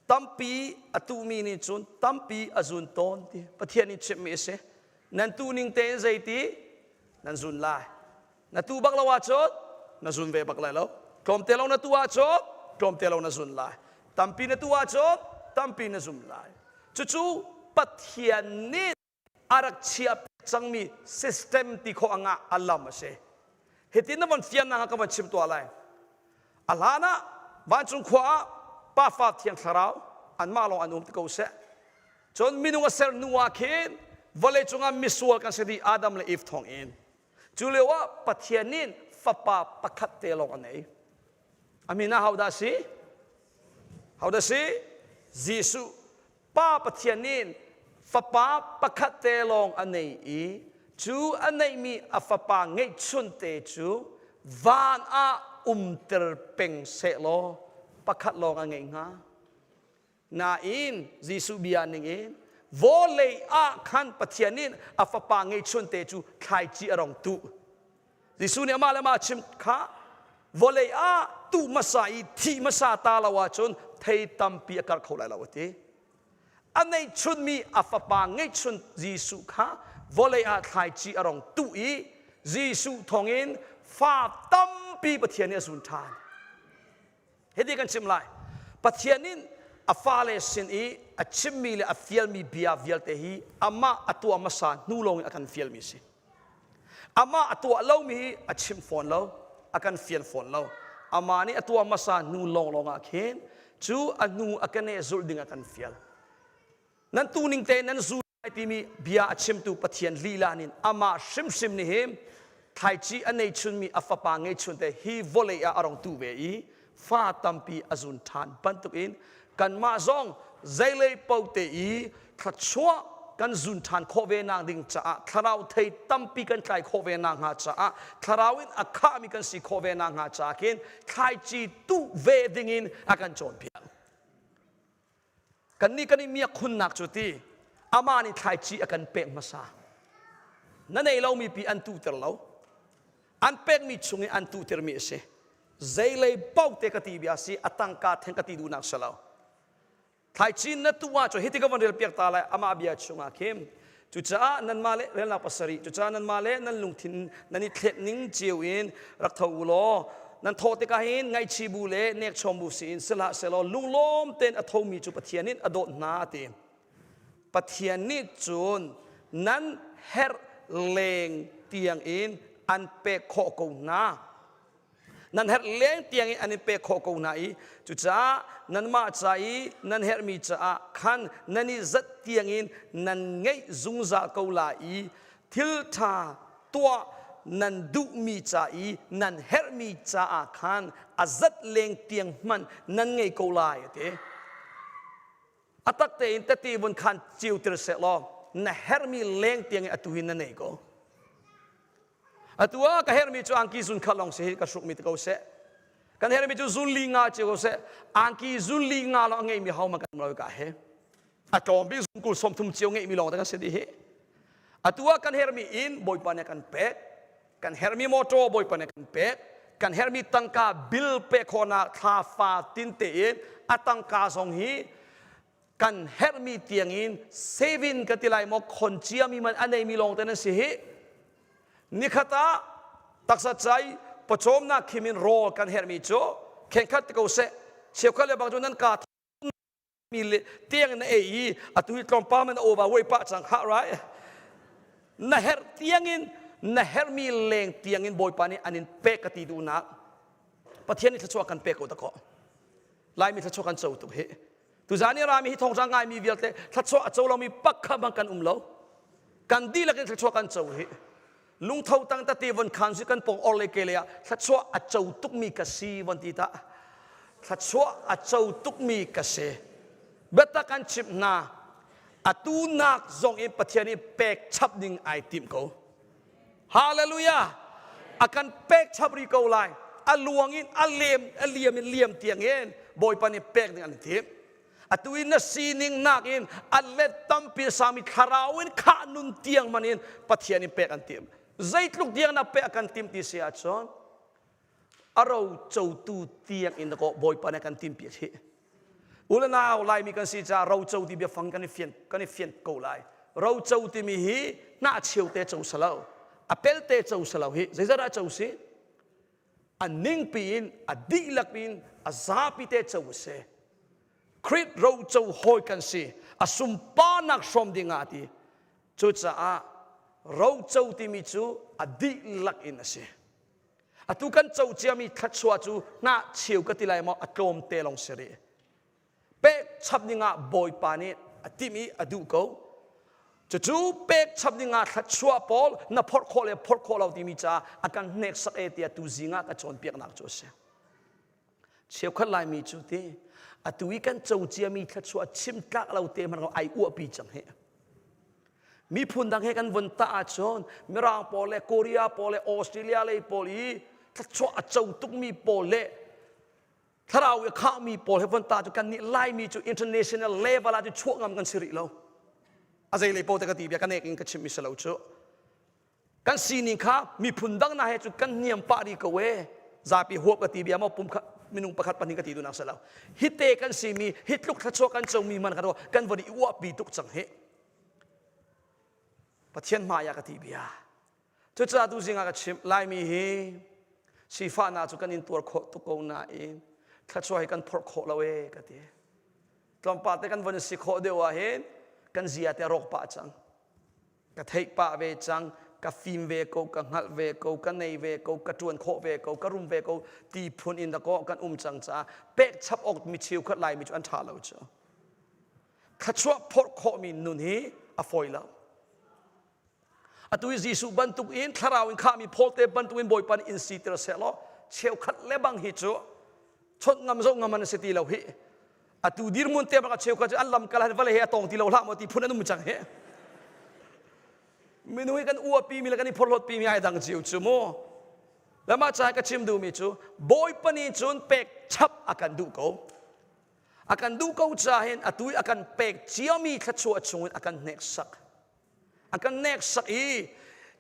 Tampi a tuhmi nih cun tampi a zun tawn ti Pathian nih chimhmi a si. Nan tuh ning tein zeiti nan zun lai. Na tu bak lo ahcun na zun ve bak lai lo. Tlawmte lawng na tu ahcun tlawmte lawng na zun lai. Tampi na tu ahcun tampi na zum lai. Cucu Pathian nih a rak chiah cangmi system ti khawh angah a lam a si. Hitin na von fiannak ah ka von chim tuah lai. A hlan ah vancung khua ah Pa Fa Thiang Thlarau anmah lawng an um ti ko seh. Cun minung a ser hnu ah khin vawlei cungah misual kan si dih Adam le Eve thawng in. Cu lio ah Pathian nih fapa pakhat te lawng a nei. A min ah hodah si? Hodah si? Jesuh. Pa Pathian nih fapa pakhat te lawng a nei i cu a neihmi a fapa ngeihchun te cu van ah umter peng sehlaw pakhat lawng a ngeih hnga. Nain Jesuh bia ningin vawlei ah khan Pathian nih a fapa ngeihchunte cu thlaici a rong tuh. Jesuh nih amah le amah chim kha vawlei ah tuh hmasa i thih hmasa ta lo ahcun thei tampi a karh kho lai lo a ti. A neihchunmi a fapa ngeihchun Jesuh kha vawlei ah thlaici a rong tuh i Jesuh thawngin fa tampi Pathian nih a zun ṭhan. Hiti kan chim lai. Pathian in a fale sin i a chimmi le a fialmi bia vialte hi amah a tuah hmasa hnu lawng in a kan fialmi a si. Amah a tuah lomi hi a chim fawn lo, a kan fial fawn lo. Amah nih a tuah hmasa hnu lawnglawng ah khin cu a hnu a keneh zulh ding a kan fial. Nan tu ning te nan zul lai timi bia a chimtu Pathian lila nin amah hrimhrim nih hin thlaici a nei chunmi a fapa ngeichun te hi vawlei ah a rong tu ve i fa tampi a zun ṭhan bantukin kanmah zong zeilei paoh te i thluachuah kan zun ṭhan khawh ve nak ding caah thlarau thei tampi kan tlai khawh ve nak hnga caah thlarau in a khahmi kan si khawh ve nak hnga caah khin thlaici tuh ve dingin a kan cawnpiak. Kannih kan i miak khunnak cu ti amah nih thlaici a kan pek hmasa. Na nei lomi pi an tuhter lo. An pekmi chung i an tuhtermi a si. Zeilei paoh te ka ti bia si a tangka theng ka ti duhnak si lo. Thlaici na tuh ahcun hiti ka van rel piak ta lai amah bia chungah khin Cucaah nanmah le relnak pasarih cucaah nanmah le nan lungthin nan i thlet ning cio in rak tho u law nan thawh tikah hin ngaihchih bu le nekchawm bu si in si hlah sehlaw lunglawm tein a thomi cu Pathian nih a dawt hna a ti. Pathian nih cun nan herh leng tiang in an pek khawh ko hna. Nan herh leng tiang in an in pek khawh ko hna i cucaah nanmah ca i nan herhmi caah khan nan i zat tiangin nan ngeih zungzal ko lai i thil ṭha tuah nan duhmi ca i nan herhmi caah khan a zat leng tiang hmanh nan ngei ko lai a ti. A tak tein tete vun khan cio tir seh law na herhmi leng tiang in atu hi na nei ko. Atu ah ka herhmi cu angki zun khat lawng si hi ka hrukmi te ko seh. Kan herhmi cu zun li nga cio ko seh. Angki zun li nga lawng a ngeimi ho man kan um lo ka he. A tlawm bik zun kul 30 cio ngeihmi lawng te kan si dih hi. Atu ah kan herhmi inn Bawipa nih a kan pek. Kan herhmi motor Bawipa nih a kan pek. Kan herhmi tangka bill pek khawhnak thla fa tin tein a tangka zong hi kan herhmi tiangin saving ka ti lai maw khon ciami man a neimi lawng te nan si hi nikhat ah taksa cai pawcawmnak khim in rawl kan herhmi cu khengkhat te ko seh cheukhat le bang cu nan ka mi le tiang na ei i atu hi tlawmpal man over wei pah cang ha rai na herh tiangin na herhmi leng tiangin bawipa nih an in pek ka ti duhnak pathian nih thluachuah kan pek ko ta ko laimi thluachuah kan co tuk hi Tuzan i rami hi thawngṭha ngaimi vialte thluachuah a co lomi pakhat bang kan um lo. Kan dihlak in thluachuah kan co hi. Lungtho tang tete von khan si kan pong or le ke le ah thluachuah a co tukmi ka si von ti ta. Thluachuah a co tukmi ka si. Biatak kan chimh hna. Atu nak zong in Pathian nih pek chap ding ai tim ko. Hallelujah! A kan pek chap rih ko lai. A luang in a lem a liam in liam tiang in Bawipa nih pek ding an timh. Atu in na sining nak in a let tampi sami thlarau in khah nun tiang man in Pathian in pek an timh. Zeitluk tiang na pek kan tim ti si ahcun a ro cotu tiang in ko Bawipa nih kan timpi hi. U le nau Laimi kan si caah roco ti biafang kan i fian kan i fian ko lai. Roco timi hi hnahcheu te co salo, a pelte co salo hi zeizat ah co si? A ningpi in a dihlak in a zapi te co si. Krit roco hawi kan si. A sunparnak hrawm ding ah ti. Cucaah roco timi cu a dihlak in a si. Atu kan co ciami thluachuah cu hnahcheu ka ti lai maw a tlawm te lawng si rih. Pek chap dingah Bawipa nih a timh i a duh ko. Cucu pek chap dingah thluachuah pawl na phorh khawh le phorh khawh lo timi caah a kan hneksak e tiah tu zing ah ka cawnpiaknak cu a si. Cheukhat Laimi cu ti atu i kan co ciami thluachuah chim tlak lo te hmanh ai uahpi cang hi. Miphun dang he kan vun tah ahcun Mirang pawl le Korea pawl le Australia lei pawl i thluachuah a co tukmi pawl le thlarau i khahmi pawl he vun tah cu kannih Laimi cu international level ah cu chuah ngam kan si rih lo. A zei lei pawl te ka ti bia ka nek in ka chimmi si lo cu. Kan sining kha miphun dang na he cu kan niam pah rih ko e. Zapi huap ka ti bia maw pum kha. Minung pakhat pahnih ka ti duhnak si lo. Hite kan simi, hi tluk thluachuah kan comi man kan kan von i uahpi tuk cang hi. Pathian hmai ah ka ti bia. Cucaah tu zing ah ka chimh Laimi hi sifahnak cu kan in tuar khawh tuk ko nain thluachuah hi kan phorh khawh lo ee ka ti. Tlawmpal te kan von si khawh deuh ah hin kan zia te a rawk pah cang. Ka theih pah ve cang, ka fim ve ko, ka hngalh ve ko, ka nei ve ko, ka ṭuan khawh ve ko, ka rum ve ko ti phun in dakaw kan um cang caah pek chap awk mi cheukhat Laimi cu an ṭha lo cu. Thluachuah phorh khawhmi nun hi a fawi lo. Atu i Jesuh bantuk in thlarau in khahmi Paul te bantuk in Bawipa nih in siter sehlaw cheukhat le bang hi cu chawnh ngam zo ngam an si ti lo hi. Atu dirhmun te bang a cheukhat cu an lamkal han vale he a tong ti lo hlah maw ti phun an um cang hi. Minung hi kan uapi mi le kan i phorhlawt pi mi ai dang cio cu mu. Le mah caah ka chim duhmi cu Bawipa nih cun pek chap a kan duh ko. A kan duh ko caah hin atu i a kan pek ciami thluachuah chungin a kan hneksak. A kan hneksak i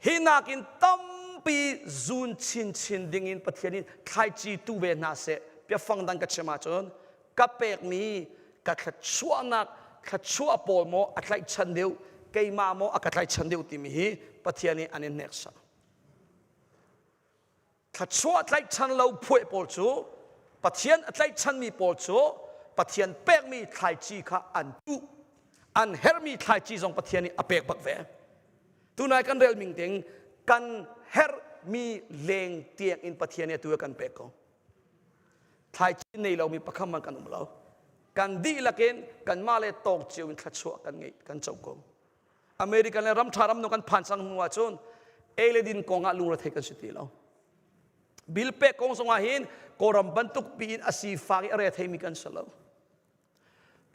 hi nakin tampi zun chinchin dingin Pathian in thlaici tu ve hna seh. Biafang dang ka chim ahcun ka pekmi ka thluachuahnak thluachuah pawl maw a tlaihchan deuh keimah maw a ka tlaihchan deuh timi hi Pathian nih an in hneksak. Thluachuah tlaihchan lo phuai pawl cu Pathian a tlaihchanmi pawl cu Pathian pekmi thlaici kha an tuh. An herhmi thlaici zong Pathian nih a pek bak ve. Tunai kan rel ming ting kan herhmi leng tiang in Pathian nih atu a kan pek ko. Thlaici nei lomi pakhat man kan um lo. Kan dihlak in kanmah le tawk cio in thluachuah kan ngeih kan co ko. American le ram ṭha ram nu kan phan cang hnu ahcun ei le din kong ah lungrethei kan si ti lo. Bill pek kong zong ah hin Kawlram bantuk piin a sifak i a retheimi kan si lo.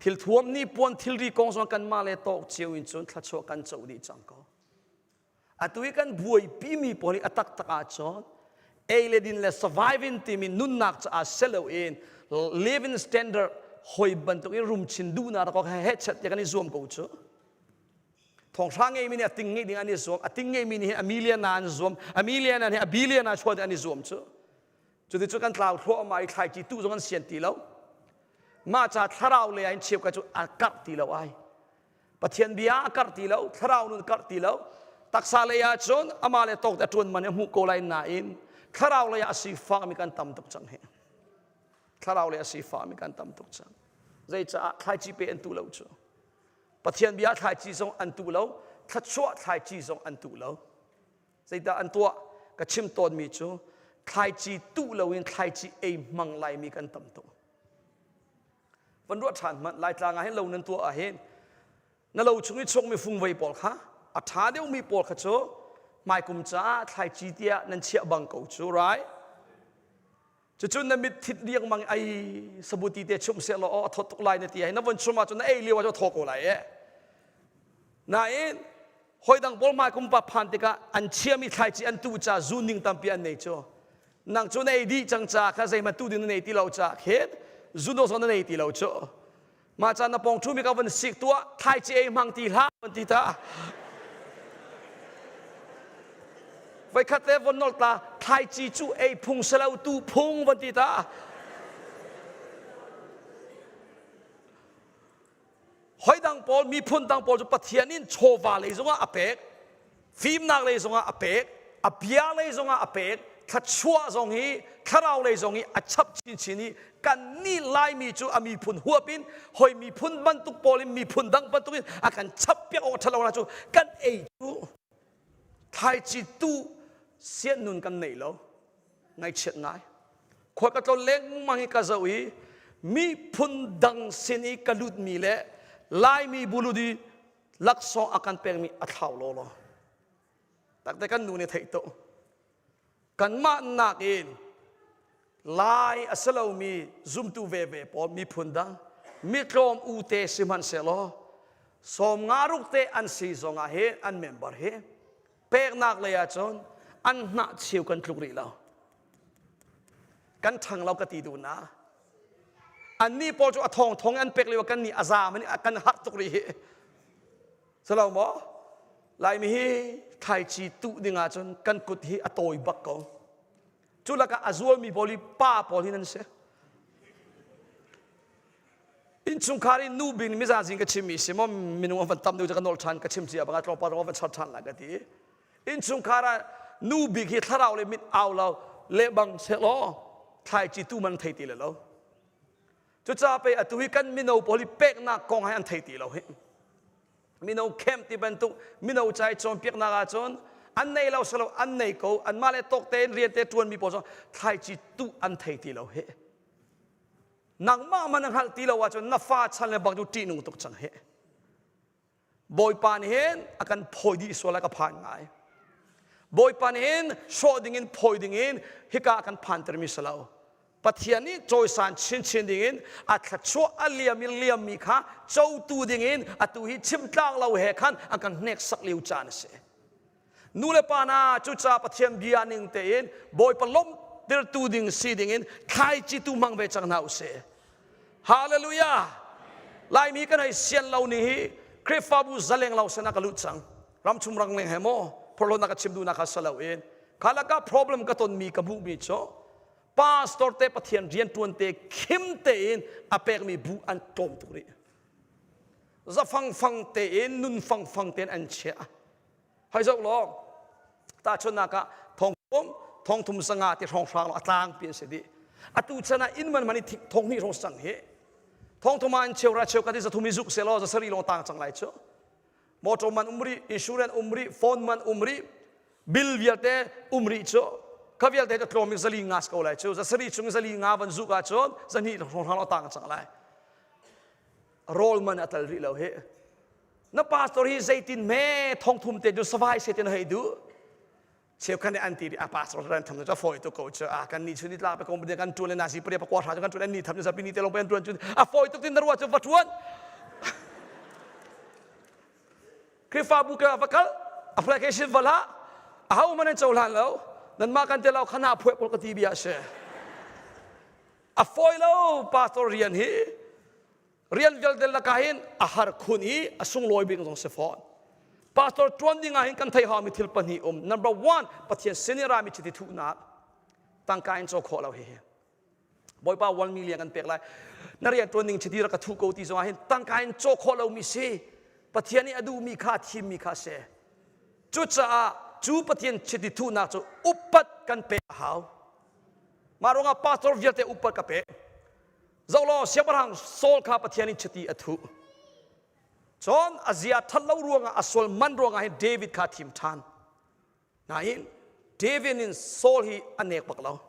Thil thuam ni puan thilri kong zong kanmah le tawk cio in cun thluachuah kan co dih cang ko. Atu i kan buaipimi pawl hi a taktak ahcun ei le din le surviving timi nunnak caah siloin living standard hoi bantuk in rum chin duhnak rak he chet tiah kan i zuam ko cu. Thonghra ngeimi nih a ting ngeih ding an i zuam, a ting ngeimi nih hin a million an zuam, a million nih a billion ah chuah ding an i zuam cu. Cuti cu kan tlau thluahmah i thlaici tu zong an sian ti lo. Mah ca thlarau lei ah in cheukhat cu a karh ti lo ai. Pathian bia a karh ti lo, thlarau nun karh ti lo. Taksa lei ah cun amah le tawk te a ṭuan man i a hmuh ko lai nain thlarau lei ah a sifakmi kan tam tuk cang hi. Thlarau lei a sifakmi kan tam tuk cang. Zeicaah thlaici pe an tu lo cu. Pathian bia thlaici zong an tu lo, thluachuah thlaici zong an tu lo. Zeidah an tuah? Ka chim tawnmi cu thlaici tuh loin thlaici ei hmang laimi kan tam tuk. Van ruah ṭhan hmanh Laitlang ah hin lo nan tuah ah hin na lo chung i chuakmi fungvei pawl kha a ṭha deuhmi pawl kha cu hmaikum caah thlaici tiah nan chiah bang ko cu rai cucu na mit thit riangmang ai sabuti te chum seh law a thawt tuk lai na ti ai na von chum ahcun na ei lio ah thaw ko lai e nain hoi dang pawl hmai kum pa phan tikah an chiami thlaici an tu ca zun ding tampi an nei cu nang cu na ei dih cang ca kha zeihmanh tu ding na nei ti lo ca khin zun zong na nei ti lo cu mah ca na pong ṭhumi ka van sik tuah thlaici ei hmang ti hlah van ti ta voikhat te von nol ta thlaici cu ei phung selo tu phung van ti ta Hoi dang pawl miphun dang pawl cu Pathian in chawva lei zongah a pek, fimnak lei zongah a pek, a bia lei zongah a pek, thluachuah zong hi thlarau lei zong hi a chap chinchin i kan nih Laimi cu a miphun huap in hoi miphun bantuk pawl in miphun dang bantuk in a kan chap piak awk ṭhalo na cu kan ei cu thlaici tu sian nun kan nei lo ngaihchiat ngai khua ka tlon lengmang hi ka zoh i miphun dang sin i ka lutmi le laimi bulut i laksawng a kan pekmi a thlau law law takte kan nu nih theih to kanmah nakin lai a si lomi zumtu veve pawl miphun dang mitlawm u te sihmanhsehlaw sawm nga ruk te an si zongah hin an member hi Peknak lei ahcun an hnah cheu kan tluk rih lo. Kan ṭhang lo ka ti duh na. Annih pawl cu a thong thong an pek lio kan nih a zaam in kan harh tuk rih hi. Salo maw? Laimi hi thlaici tuh ding ahcun kan kut hi a tawi bak ko. Cu lakah a zualmi pawl hi pa pawl hi nan si. Innchungkhar in nu bing miza zing ka chimmi si maw minung an van tam deuh cu ka nolh ṭhan ka chim cia bangah tlawmpal zong van char ṭhan lai ka ti. Innchungkhar ah nu bik hi thlarau le mit au lo le bang sehlaw thlaici tu man thei ti le lo. Cucaah pei atu hi kan mino pawl hi peknak kong hai an thei ti lo hi. Mino camp ti bantuk mino ca i cawnpiaknak ahcun an nei lo selo an nei ko anmah le tawk tein rian te ṭuanmi pawl zong thlaici tuh an thei ti lo hi. Nangmah man na hngalh ti lo ahcun na fa chan le bak cu ṭihnung tuk cang hi. Bawipa nih hin a kan phawi dih sual a ka phan ngai. Bawipa nih hin hrawh dingin phawi dingin hika a kan phantermi si lo. Pathian nih cawisan chinchin dingin a thluachuah a liam i liammi kha cotu dingin atu hi chimtlak lo he khan a kan hneksak lio caan a si. Nu le pa hna cucaah Pathian bia ning tein Bawipa lawmhtertu ding si dingin thlaici tu hmang ve cang hna usih. Hallelujah! Laimi kan hei sian lo ni hi Khrihfabu zaleng lo sana ka lut cang. Ramchung rangleng he maw phorhlawtnak ka chim duhnak kha si loin khalaka problem ka tonmi ka hmuhmi cu pastor te Pathian rianṭuan te khim tein a pekmi bu an tlawm tuk rih. Zafangfang tein nun fangfang tein an chiah. Hoi zoh law tahchunhnak ah thongthum thongthum sanga ti hrawnghrang a tlangpi an si dih. Atu chan ah inn man man i thong hnih hrawng sang hi thongthum ah in cheura cheu ka ti zathum i zuk se law zasari lawng tang cang lai cu. Motor man um rih, insurance um rih, phone man um rih, bill vialte um rih cu kha vialte cu tlawm in zali nga ko lai cu zasari chung zali nga van zuk ahcun zahnih hrawnghrang lawng tang cang lai. Rawl man a tal rih lo hi. Na pastor hi zeitin me thongthum te cu savai se tin hei duh. Cheukhat nih an ti a pastor ran tham cu fawi tuk ko cu a kan ni chun ni tlak pe company kan tuan le nasi pare pakua hra cu kan tuan an ni tham cu zapi ni te long pe an tuan cu a fawi tuk tin na ruah cu va tuan. Khrihfabu ka va kal application va la aho man an cohlan lo nanmah kan te lo khana phuai pawl ka ti bia a si. A fawi lo pastor rian hi rian vialte lakah hin a har khun i a sunglawi bik zong si fawn. Pastor ṭuan ding ah hin kan theih haumi thil pahnih um. Number one, Pathian sin i rami chiti thuhnak tangka in caw khawh lo hihi. Bawipa 1 million kan pek lai. Na rian ṭuan ning chiti rak ka thuh ko ti zong ah hin tangka in caw khawh lomi si. Pathian nih a duhmi kha thimmi kha si. Cucaah cu Pathian chiti thuhnak cu upat kan pek a hau. Mah ruangah pastor vialte upat ka pek. Zoh law siangpahrang Saul kha Pathian in chiti a thuh. Cun a zia ṭhat lo ruangah a sual man ruangah hin David kha thim ṭhan. Nain David in Saul hi a nek bak lo.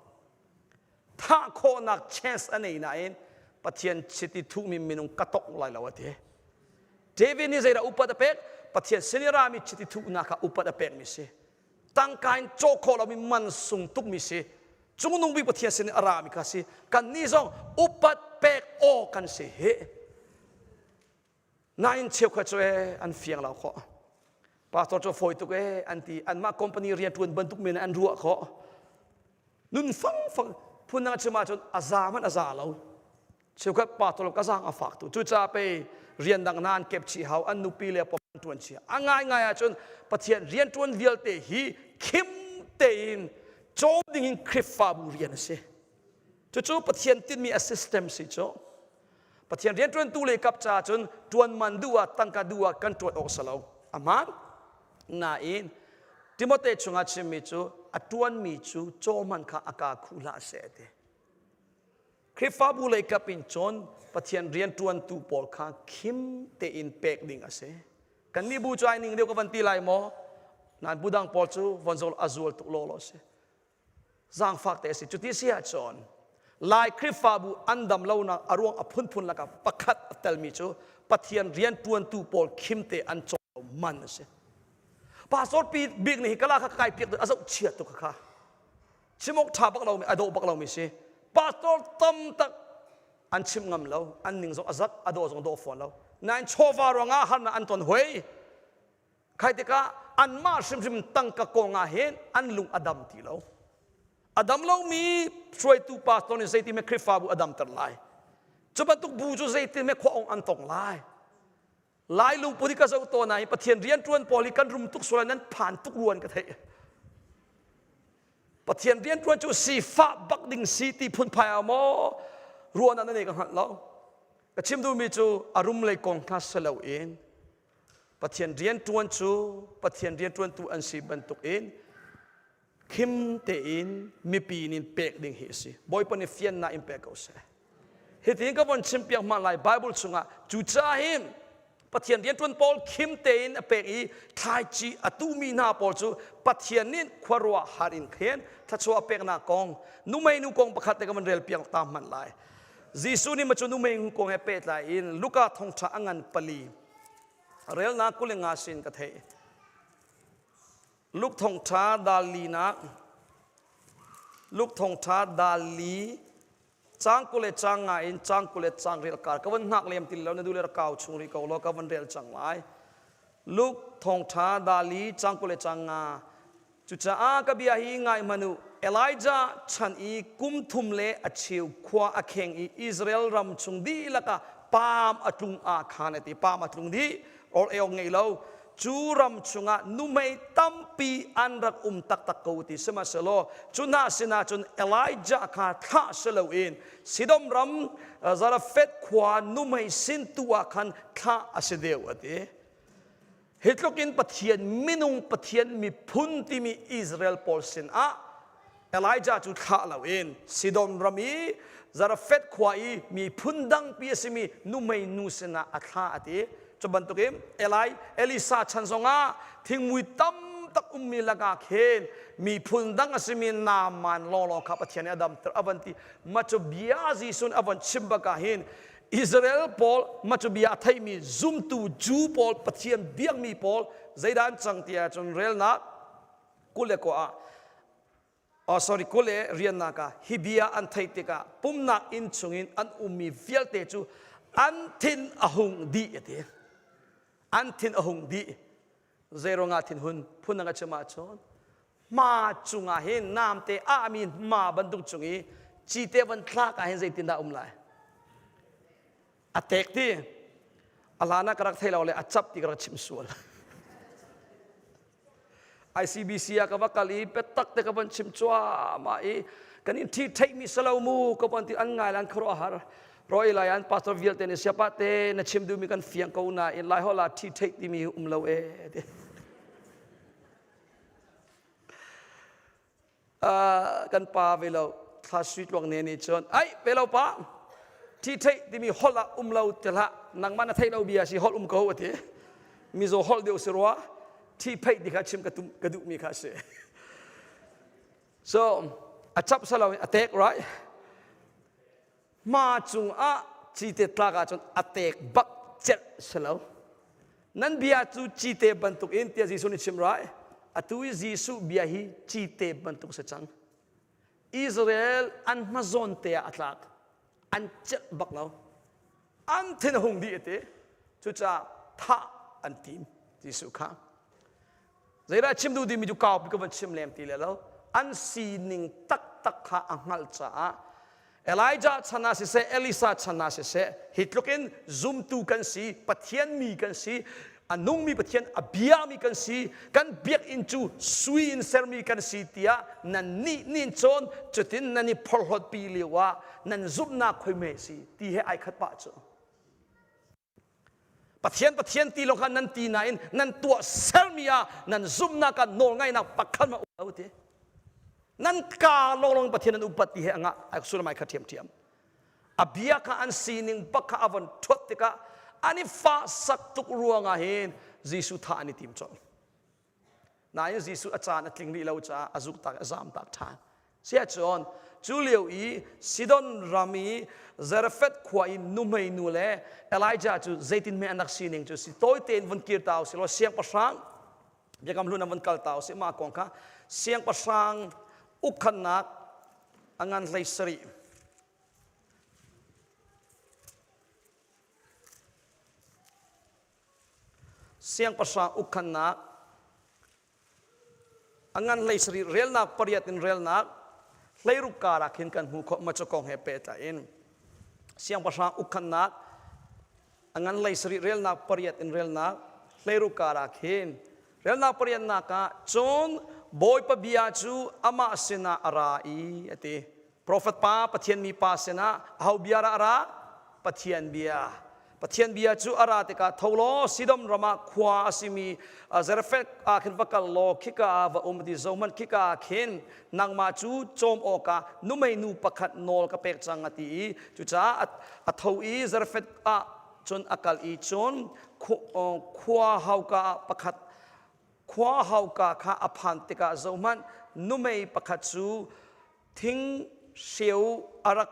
Thah khawhnak chance a nei nain Pathian chiti thuhmi minung ka tongh lai lo a ti. David nih zeidah upat a pek? Pathian sin i rami chiti thuhnak kha upat a pekmi si. Tangka in cawk khawh lomi man sung tukmi si. Cungnung bik Pathian sin a rami kha si. Kannih zong upat pek aw kan si hi. Nain cheukhat cu ee an fiang lo khawh. Pastor cu fawi tuk ee an ti. Anmah company rianṭuan bantuk men an ruah khawh. Nun fangfang phun dang chim ahcun a za hmanh a za lo. Cheukhat pastor ka zaang a fak tu. Cucaah pei rian dang hna an kep chih hau, an nupi le pom an ṭuan chih. A ngaingai ahcun Pathian rianṭuan vialte hi khim tein cawm ding in Khrihfabu rian a si. Cucu Pathian tinhmi a system si cu. Pathian rianṭuantu le kap caah cun ṭuan man duh ah tangka duh ah kan ṭuan awk si lo. A hmaan. Nain Timote chungah chimmi cu a ṭuanmi cu caw hmanh kha a kaa khuh hlah seh a ti. Khrihfabu lei kap in cun Pathian rianṭuantu pawl kha khim tein pek ding a si. Kannih bu cu ai ning deuh ka van ti lai maw? Nain bu dang pawl cu von zol a zual tuk lawlaw a si. Zaangfak te a si. Cuti si ahcun Lai Khrihfabu an dam lonak a ruang a phunphun lakah pakhat a telmi cu Pathian rianṭuantu pawl khim te an caw lo man a si. Pastor pi bik nih hi kala kha kai piak a zoh chia tuk kha. Chim awk ṭha bak lomi a dawh bak lomi si. Pastor tam tak an chim ngam lo, an ning zong a zat, a dawh zong dawh fawn lo. Nain chawva ruangah harnak an ton hoi. Khai tikah anmah hrimhrim tangka kong ah hin an lung a dam ti lo. A dam lomi hruaitu pastor nih zeitin meh Khrihfabu a damter lai. Cu bantuk bu cu zeitin meh khua ong an tong lai. Lai lungput hi ka zoh tawn ah hi Pathian rianṭuan pawl hi kan rum tuk sual nan phan tuk ruan ka theih. Pathian rianṭuan cu sifah bak ding si ti phunphai ah maw ruahnak na nei ka hngalh lo. Ka chim duhmi cu a rum lei kong hna si loin Pathian rianṭuan cu Pathian rianṭuantu an si bantukin khim tein mipi nih pek ding hi a si. Bawipa nih fiannak in pek ko seh. Hitin ka von chimpiak hmanh lai Bible chungah cucaah hin Pathian rianṭuan pawl khim tein a pek i thlaici a tuhmi hna pawl cu Pathian nih khuaruah har in khin thluachuah a peknak kong nuhmei nu kong pakhat te ka van rel piak ta hmanh lai. Jesuh nih macu nuhmei nu kong he pehtlai in Luka thawngṭha a ngan pali relnak 25 sin ka theih. Luke thawngṭha dal linak Luke thawngṭha dal li cang kul le cang nga in cang kul le cang rial kar ka van hngak lem ti lo na du le kau chung rih ko law ka van rel cang lai Luke thawngṭha dali cang kul le cang nga Cucaah ka bia hi ngai hmanh u. Elijah chan i kum thum le a cheu khua a kheng i Israel ram chung dihlak ah paam a tlung ah khan a ti. Paam a tlung dih, or eok ngei lo. Cu ram chungah nuhmei tampi an rak um taktak ko ti sihmanhsehlaw cu hna sinah cun Elijah kha thlah si loin Sidom ram Zarephath khua nuhmei sin tu ah khan thlah a si deuh a ti. Hi tluk in Pathian minung Pathian miphun timi Israel pawl sinah Elijah cu thlah loin Sidon ram i Zarephath khua i miphun dangpi a simi nuhmei nu sinah a thlah a ti. Cu bantukin Eli, Elisa chan zongah thingmui tam tak ummi lakah khin miphun dang a simi Naaman lawlaw kha Pathian nih a damter a van ti. Mah cu bia Jesuh nih a van chim bak ah hin Israel pawl mah cu bia a theimi zumtu Jew pawl Pathian biakmi pawl zeidah an cang ti ahcun relnak 21 ah oh sorry 20 le riannak ah hi bia an theih tikah pumnak inn chungin an ummi vialte cu an thin a hung dih a ti an thin a hung dih zeiruangah thinhun phun a chim ahcun hma cungah hin namte ahmi hma bantuk cung i cite van thlak ah hin zeitindah um lai a tek ti a hlan ah ka rak thei lo le a cap ti ka rak chim sual ICBC ah ka va kal i biatak te ka van chim cuahmah i kan in ṭhi theihmi salo mu ka van ti an ngai lan khuaruah har roi lai an pastor vialte nih siapa te na chim duhmi kan fiang ko nain lai holh ah ṭhi theih timi um lo e ti kan pa ve lo thla sui tluang ne nih cun ai ve lo pa thi theih timi holh ah um lo ti hlah nangmah na theih lo bia si holh um ko ati mizo holh deuh si rua thi pheih ti kha chim ka tum ka duh mi kha si so a chap salo a tek right Hma cungah cite tlak ahcun a tek bak celh si lo. Nan bia cu cite bantuk in tiah Jesuh nih chim rai. Atu i Jesuh bia hi cite bantuk si cang. Israel an hmazawn te ah a tlak. An celh bak lo. An thin a hung dih a ti. Cucaah thah an tim Jesuh kha. Zeidah chim duh timi cu kaupi ka van chim lem ti le lo. An sining taktak kha a hngalh caah Elijah chan ah siseh, Elisa chan ah siseh, hi tluk in zumtu kan si, Pathian mi kan si, a nungmi Pathian a biami kan si, kan biakinn cu sui in sermi kan si tiah nan nih nin cawn cutin nan i phorhlawtpi lio ah nan zumhnak khoi me si ti he ai khat pah cu. Pathian Pathian ti lawng kha nan ti nain nan tuah sermi ah nan zumhnak ah nawlngaihnak pakhat ma um lo ti. Nan ka lawnglawng Pathian nan upat ti he anga ai sullam ai kha ṭhiamṭhiam. A bia kha an sining bak kha a von ṭhuat tikah an i fahsak tuk ruangah hin Jesuh thah an i tim colh. Nain Jesuh a caan a tling rih lo caah a zuk tak a zam tak ṭhan. Siahcun cu lio i Sidon ram i Zarephath khua i nuhmei nu le Elijah cu zeitin hme an rak sining cu si tawi tein vun kir ta usih law siangpahrang biakam hlun ah vun kal ta usih mah kong kha siangpahrang ukkhannak a ngan 17 Siangpahrang ukkhannak a ngan 17 relnak pariat in relnak 16 kar ah khin kan hmuh khawh ma cu kong he pehtlai in siangpahrang ukkhannak a ngan 17 relnak pariat in relnak 16 kar ah khin relnak pariatnak ah cun Bawipa bia cu amah sinah a ra i a ti profet pa Pathian mi pa sinah aho bia dah a ra? Pathian bia. Pathian bia cu a ra tikah tho law Sidom ram ah khua a simi Zarephath ah khin va kal law khika ah va um ti zohhmanh khika ah khin nangmah cu cawm awkah nuhmeinu pakhat nawl ka pek cang a ti i cucaah a tho i Zarephath ah cun a kal i cun khua hauka ah pakhat khua hauka kha a phan tikah zohhmanh nuhmei pakhat cu thing hreu a rak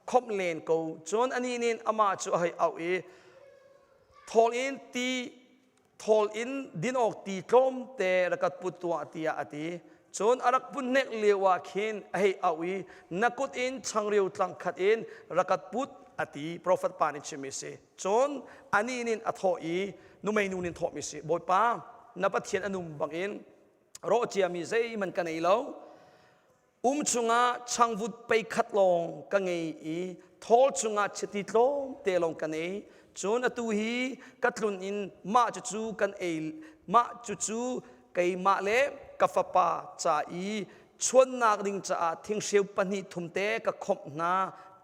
khomh len ko. Cun anih nih amah cu a hei auh i thawl in ti thawl in din awk ti tlawmte rak ka put tuah tiah a ti. Cun a rak put hnek lio ah khin a hei auh i na kut in changreu tlang khat in rak ka put a ti. Profet pa nih chimmi si. Cun anih nih a thawh i numei nu nih thawhmi si. Bawipa, na Pathian a num bangin rawh ciami zeihmanh ka nei lo. Um chungah changvut pei khat lawng ka ngei i thawl chungah chiti tlawmte lawng ka nei. Cun atu hi ka tlun in mah cucu kan ei mah cucu keimah le ka fapa ca i chuannak ding caah thinghreu pahnih thum te ka khomh hna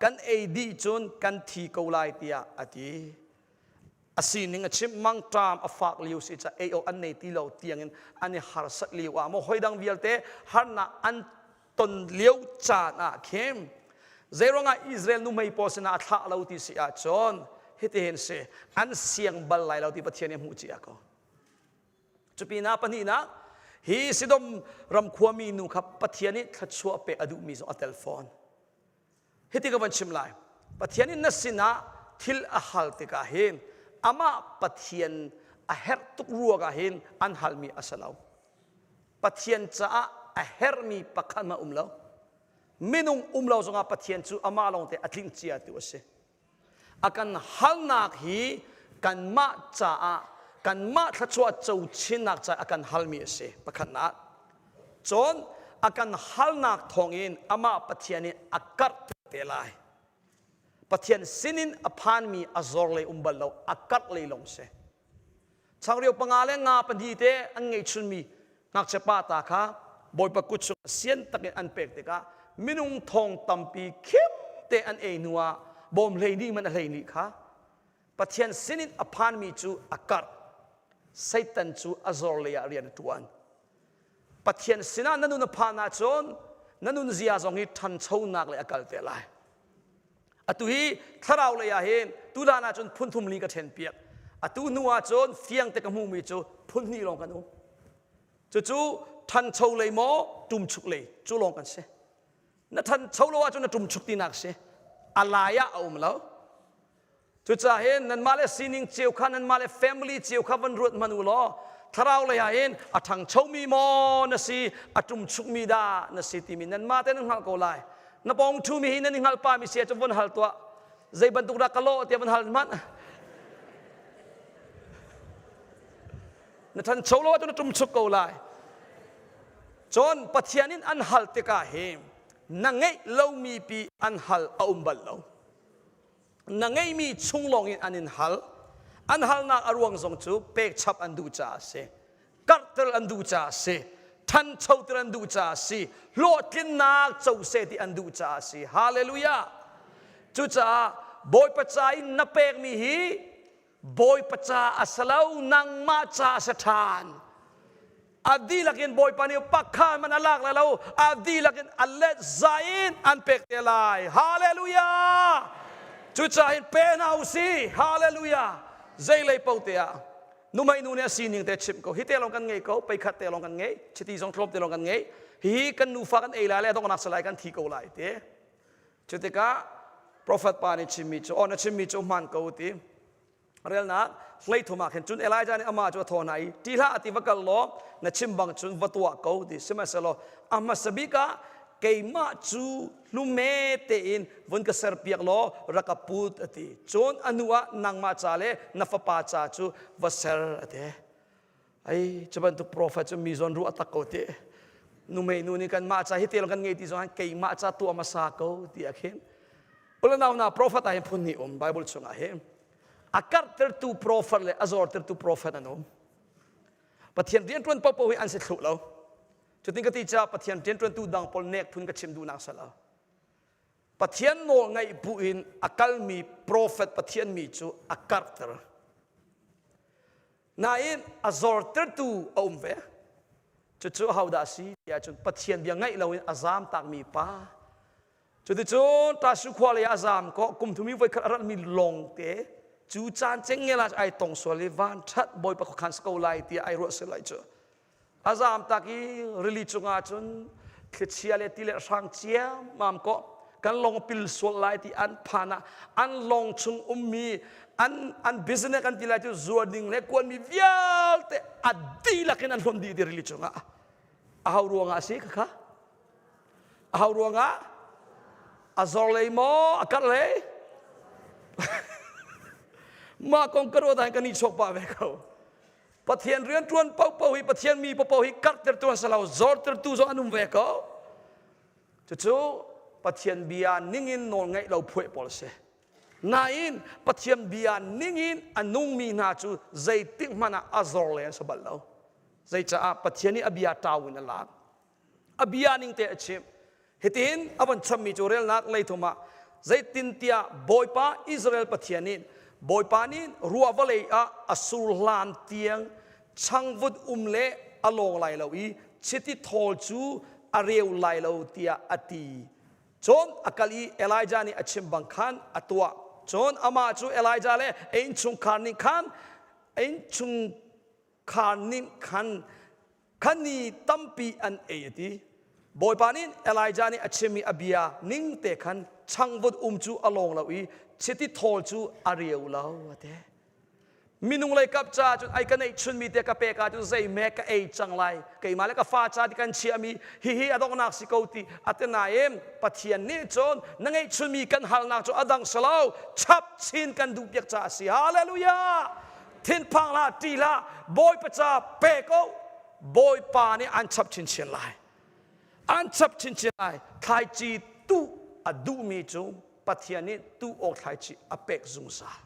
kan ei dih cun kan thi ko lai tiah a ti. A sining a chimh mangṭam a fak lio si ca ei awk an nei ti lo tiangin an i harsat lio ah maw hoidang vialte harnak an ton lio caan ah khin zeiruangah Israel nuhmei pawl sinah a thlah lo ti si ahcun hitihin si an siang bal lai lo ti Pathian nih a hmuh cia ko. Cupinah pahnihnak hi Sidom ram khuami nu kha Pathian nih thluachuah pek a duhmi zong a tel fawn. Hiti ka van chim lai. Pathian in na sinah thil a hal tikah hin amah Pathian a herh tuk ruangah hin an halmi a si lo. Pathian caah a herhmi pakhat hmanh um lo. Minung um lo zongah Pathian cu amah lawngte a tlinh cia tu a si. A kan halnak hi kanmah caah kanmah thluachuah co chinnak caah a kan halmi a si pakhatnak. Cun a kan halnak thawngin amah Pathian nih a karh te lai. Pathian sinin a phanmi a zor lei um bal lo, a karh lei lawng si. Changreu panga le nga pahnih te an ngeihchunmi ngakchia pa ta kha Bawipa kut chung sian takin an pek tikah minung thong tampi khim te an ei hnu ah bawm hleihnih man a hleihnih kha Pathian sinin a phanmi cu a karh. Satan cu a zor lei ah rian a ṭuan. Pathian sinah na nun a phan ahcun na nun zia zong hi ṭhanchonak lei a kal te lai. Atu hi thlarau lei ah hin tulan ah cun phun thum li ka ṭhen piak. Atu hnu ah cun fiang te ka hmuhmi cu phun hnih lawng kan um. Cucu ṭhancho lei maw ṭumchuk lei cu lawng kan si. Na ṭhancho lo ahcun na ṭumchuk tinak si. A lai ah a um lo. Cucaah hin nanmah le sining cio kha nanmah le family cio kha van ruat hmanh u law thlarau lei ah hin a ṭhangchomi maw na si a ṭumchukmi dah na si timi nanmah te nan hngalh ko lai. Na pawng ṭhumi hi nan i hngalh pahmi si ahcun von hal tuah. Zei bantuk dah ka lawh tiah von hal hmanh. Na ṭhancho lo ahcun na ṭumchuk ko lai. Cun Pathian in an hal tikah hi na ngeih lomi pi an hal a um bal lo. Na ngeihmi chung lawng in an in hal. An halnak a ruang zong cu pekchap an duh caah a si. Karhter an duh caah a si. Ṭhanchoter an duh caah a si. Hlawhtlinnak co seh ti an duh caah a si. Hallelujah! Cucaah Bawipa ca in na pekmi hi Bawipa ca a si lo, nangmah ca a si ṭhan. A dihlak in Bawipa nih pakha man a lak lai lo, a dihlak in a let za in an pek te lai. Hallelujah! Cucaah hin pe hna u si. Hallelujah! Zeilei paoh te ah numei nu nih a sining te chimh ko. Hi te lawng kan ngei ko, peikhat te lawng kan ngei, chiti zong tlawm te lawng kan ngei. Hihi kan nufa kan ei lai le a donghnak si lai kan thi ko lai ti. Cu tikah profet pa nih chimmi cu, aw na chimmi cu hmaan ko ti. Relnak hleithum ah khin cun Elijah nih amah cu a thawh hna i ṭih hlah ti va kal law na chim bang cun va tuah ko ti sihmanhsehlaw a hmasa bik ah keimah cu hlume tein vun ka serpiak law rak ka put a ti cun a hnu ah nangmah ca le na fapa ca cu va ser a ti Ai cu bantuk prophet cu mi zawn ruah tak ko ti. Numei nu nih kanmah ca hi te kan ngei ti zong keimah ca tuah hmasa ko ti a khin. Ulanau na prophet ah hin phun hnih um Bible chungah hin. A karhtertu prophet le a zortertu prophet an um. Pathian rianṭuan paohpaoh hi an si thlu lo. Cutin ka ti caah Pathian rianṭuantu dang pawl nek phun ka chim duhnak si lo. Pathian nawl ngaih bu in a kalmi profet Pathian mi cu a karhter. Nain a zortertu a um ve. Cucu ahodah a si ti ahcun Pathian bia ngaih loin a zamtakmi pa. Cuticun Tasu khua lei ah a zam ko kum thum i voikhat a ratmi lawng te cu caan cengngel ah ai tong sual i van ṭhat Bawipa khuakhan si ko lai tiah ai ruah sual lai cu. A zamtak i rili cungah cun thlichia le ti le hrang ciammam kaw kan lawng pil sual lai ti an phan ah an lawng chung ummi an an business kan ti lai cu zuar ding le kuanmi vialte a dihlak in an hlon dih ti rili cungah a ho ruangah a si khakha a ho ruangah a zor lei maw a karh lei mah kong ka ruat ah kan i chok pah ve ko Pathian rianṭuan paohpaoh hi Pathian mi paohpaoh hi karhtertu an si lo, zortertu zong an um ve ko. Cucu Pathian bia ningin nawl ngeih lo phuah pawl a si. Nain Pathian bia ningin a nungmi hna cu zeitik hmanh ah a zor le an si bal lo. Zeicaah Pathian nih a bia ṭau in a lak. A bia ning te a chimh. Hitin a von chammi cu relnak leithum ah zeitintiah Bawipa Israel Pathian nih Bawipa nih ruah vawlei ah a sur hlan tiang changvut um le a lawng lai lo i chiti thawl cu a reu lai lo tiah a ti. Cun a kal i Elijah nih a chim bang khan a tuah. Cun amah cu Elijah le a innchungkhar nih khan a innchungkhar nih khan khan ni tampi an ei a ti. Bawipa nih Elijah nih a chimmi a bia ning te khan changvut um cu a lawng lo i chiti thawl cu a reu lo a ti. Minung lei kap ca cun ai ka neih chunmi te ka pek ahcun zeihme ka ei cang lai keimah le ka fa ca ti kan chiahmi hihi a donghnak si ko ti a ti nain Pathian nih cun na ngeih chunmi kan halnak cu a dang si lo chap chin kan duh piak ca a si hallelujah thinphang hlah ṭih hlah Bawipa ca pe ko Bawipa nih an chap chinchin lai an chap chinchin lai thlaici tuh a duhmi cu Pathian nih tuh awk thlaici a pek zungzal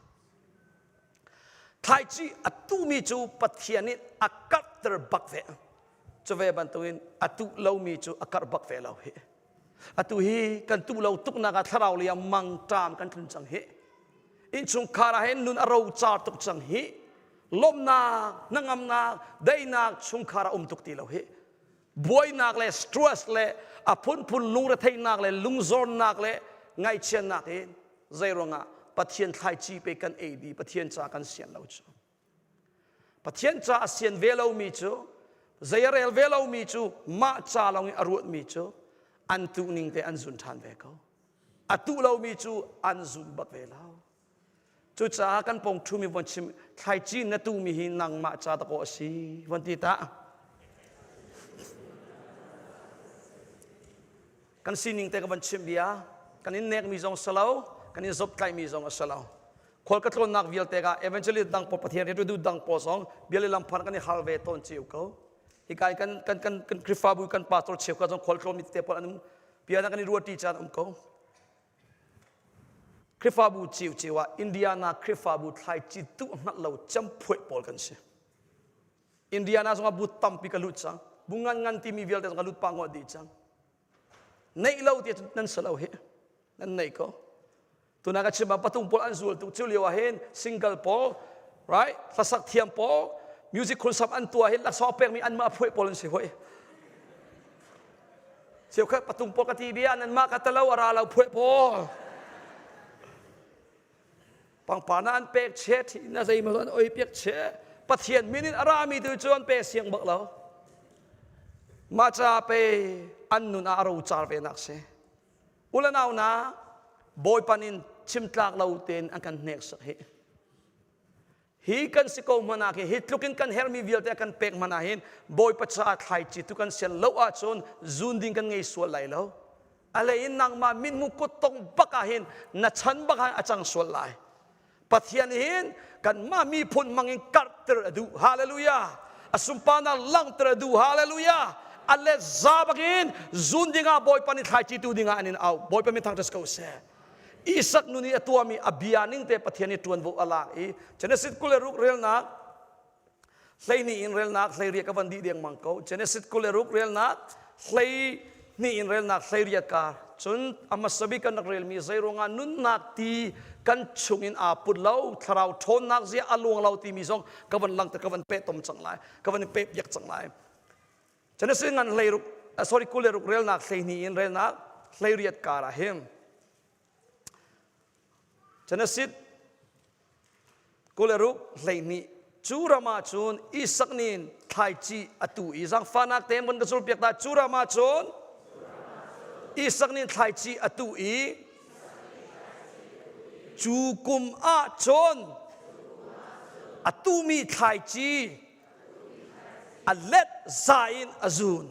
thlaici a tuhmi cu Pathian nih a karhter bak ve cu ve bantukin a tuh lomi cu a karh bak ve lo hi atu hi kan tuh lo tuknak ah thlarau lei ah mangṭam kan tlun cang hi innchungkhar ah hin nun a rocar tuk cang hi lawmhnak hnangamnak daihnak chungkhar ah um tuk ti lo hi buainak le stress le a phunphun lungretheihnak le lungzornak le ngaihchiatnak in zeiruangah Pathian thlaici pe kan ei di Pathian ca kan sian lo cu Pathian ca a sian ve lomi cu zei a rel ve lomi cu mah ca lawng i a ruatmi cu an tuh ning te an zun ṭhan ve ko. A tuh lomi cu an zun bak ve lo. Cucaah kan pong ṭhumi von chim thlaici na tuhmi hi nangmah ca dakaw a si von ti ta. Kan sining te ka van chim bia kan in nekmi zong si lo kan in zoptlaihmi zong a si lo. Khual ka tlawnnak vialte ka evangelist dang pawl Pathian rianṭuantu dang pawl zong bia le lam phan kan i hal ve tawn cio ko. Hika kan kan kan kan Khrihfabu kan pastor cheukhat zong khual tlawnmi tete pawl an um bia na kan i ruahṭi caan um ko. Khrihfabu cio cio ah Indiana Khrihfabu thlaici tuh hngalh lo cemphuai pawl kan si. Indiana zongah bu tampi ka lut cang. Bu ngan ngan timi vialte zong ka lut pah ngawt dih cang. Neih lo ti nan si lo hi. Nan nei ko. Tuna ka chim ah patung pawl an zul tuk cu lio ah hin single pawl right hlasak thiam pawl music concert an tuah hin laksawng pekmi anmah phuai pawl an si hoi. Cheukhat patung pawl ka ti bia nanmah ka talo a ra lo phuai pawl. Pangpar na an pek che thi na zeimaw an oi piak che Pathian min in a rami tu cu an pe siang bak lo mah ca pe an nun ah a rocar ve nak si ulanau na Bawipa nin chimtlak lo tein an kan hneksak hi hi kan si ko hmanh ah hi tluk in kan hermi vialte a kan pek hmanh ah hin Bawipa caah thlaici tu kan sian lo ahcun zun ding kan ngei sual lai lo a lei in nangmah mithmuh kuttong bak ah hin na chan bak ah a cang sual lai Pathian hin kanmah miphun hmang in karhter a duh hallelujah a sunparnak langhter a duh hallelujah a let za bakin zun dingah Bawipa nih thlaici tu dingah an in au Bawipa min thangṭhat ko seh Isak nun i a tuahmi a bia ning te Pathian nih ṭuanvo a lak i Genesis 26 relnak 12 in relnak 18 ka van dih dengmang ko Genesis 26 relnak 12. Hnih in relnak 18 kar. Cun a hmasa bik kan rak relmi zeiruangah nunnak ti kan chungin aa put lo, thlarau ṭhawnnak zia a luang lo timi zong ka van langter ka van peh tom cang lai, ka van peh piak cang lai. Genesis ngan hleiruk, sorry 26 relnak 12 in relnak 18 kar ah hin Genesis 26 12 cu ram ah cun Isak nih thlaici a tu i zaangfahnak tein von ka zulpiak ta cu ram ah cun Isak nih thlaici a tu i cu kum ah cun a tumi thlaici a let za in a zun.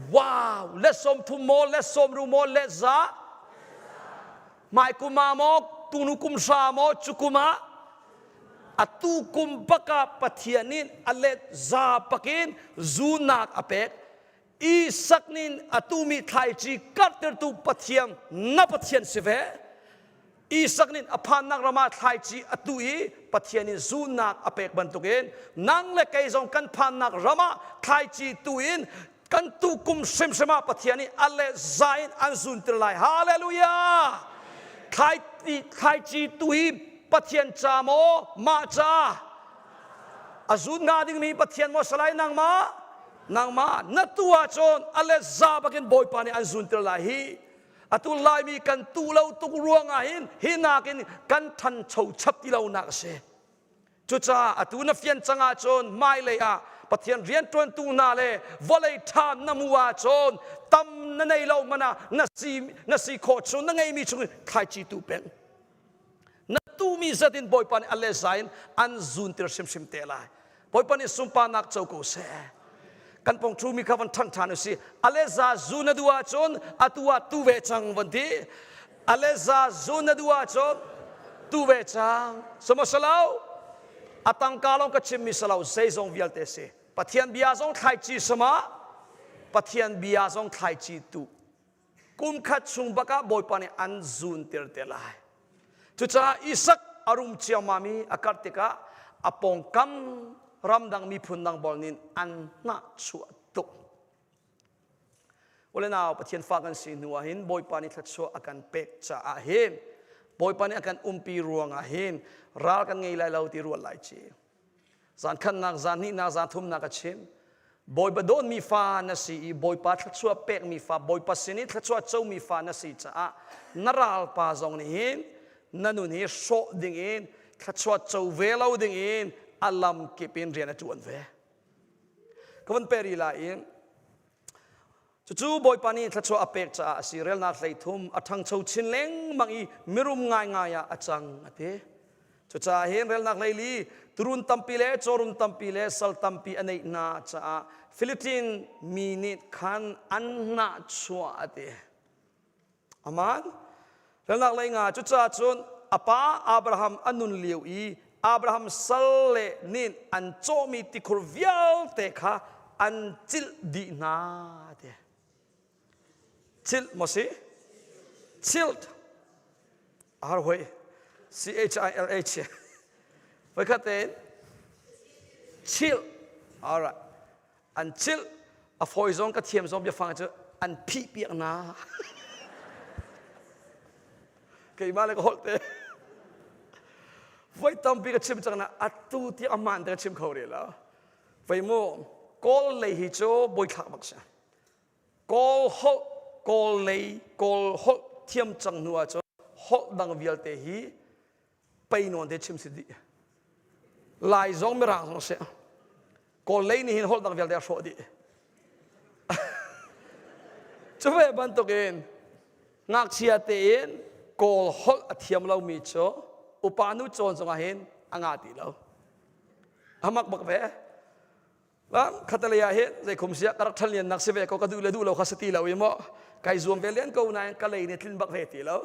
Wow! Let 30 maw, let sawm ru maw, let za? Hmai kum ah maw, tunu kum hra maw, cu kum ah atu kum bak ah Pathian nih a let za pakin zunak a pek. Isak nih atu mi thlaici karhtertu Pathian na Pathian si ve. Isak nih a phannak ram ah thlaici a tuh i Pathian in zunnak a pek bantukin nang le kei zong kan phannak ram ah thlaici tu in kan tu kum hrimhrim ah Pathian nih a le za in an zunter lai. Hallelujah! Thlai, thlaici tu hi Pathian ca maw mah ca a zun nga dingmi Pathian maw salai nangmah nangmah na tu ahcun a le za bakin Bawipa nih an zunter lai hi Atu Laimi kan tu lo tuk ruangah hin hi nakin kan ṭhancho chap ti lonak a si. Cucaah atu na fian cang ahcun hmailei ah Pathian rianṭuantu hna le vawlei ṭha na hmuh ahcun tam na nei lo hmanh ah na si na si khawh chung na ngeimi chung thlaici tu peng. Na tumi zat in Bawipa nih a le za in an zuntir hrimhrim te lai. Bawipa nih sunparnak co ko seh. Kan pong ṭhumi kha van ṭhang ṭhan usih. A le za zu na duh ahcun atu ah tu ve cang van ti. A le za zu na duh ahcun tu ve cang. Sama salo a tangka lawng ka chimmi salo zeizong vialte si. Pathian bia zong thlaici sama Pathian bia zong thlaici tu kum khat chung bak ah Bawipa nih an zuntir te lai. Cucaah Isak a rum ciammam i a karh tikah a pawngkam ramdang miphun dang bol nih an hnahchuah tuk. Ule nau Pathian fa kan si hnu ah hin Bawipa nih thluachuah a kan pek caah hin Bawipa nih a kan umpi ruangah hin ral kan ngei lai lo ti ruat lai ci. Zan khatnak, zan hnihnak, zan thumnak a chim. Bawipa dawtmi fa na si i Bawipa thluachuah pekmi fa, Bawipa sin i thluachuah comi fa na si caah na ralpa zong nih hin na nun hi hrawh ding in thluachuah co ve lo ding in a lam kip in rian a ṭuan ve. Ka van pe rih lai i Cucu Bawipa nih thluachuah a pek caah a si. Relnak 13 a ṭhangcho chin lengmang i mirum ngaingai ah a cang a ti. Cucaah hin relnak 14 turun tampi le cawrum tampi le sal tampi a neih hna caah Philippine mi nih khan an hnahchuah a ti. Aman. Relnak 5 cucaah cun a pa Abraham a nun lio i Abraham sal le nih an cawhmi tikhur vialte kha an cilh dih hna ti. Cilh maw si? Chilled. Har hoi. C H I L H. Voikhat tein chill. All right. An chilh a fawi zong ka thiam zong biafang cu an phih piak na keimah le ka holh te voi tampi ka chim cang na atu ti aman te ka chim kho rih lo voi mu kawl lei hi cu boi thlak bak si kawl holh kawl lei kawl holh thiam cang hnu ah cun holh dang vialte hi pei nawn te chim si dih lai zong mirang zong si kawl lei nih hin holh dang vialte a hrawh dih cu ve bantukin ngakchia tein kawl holh a thiam lomi cu upa nu cawn zongah hin a ngah ti lo a mak bak ve Khatalei ah hin zeikhum sia ka rak ṭhan liannak si ve ko ka duh le duh lo kha si ti lo i maw kai zuam ve len ko nain ka lei nih tlin bak ve ti lo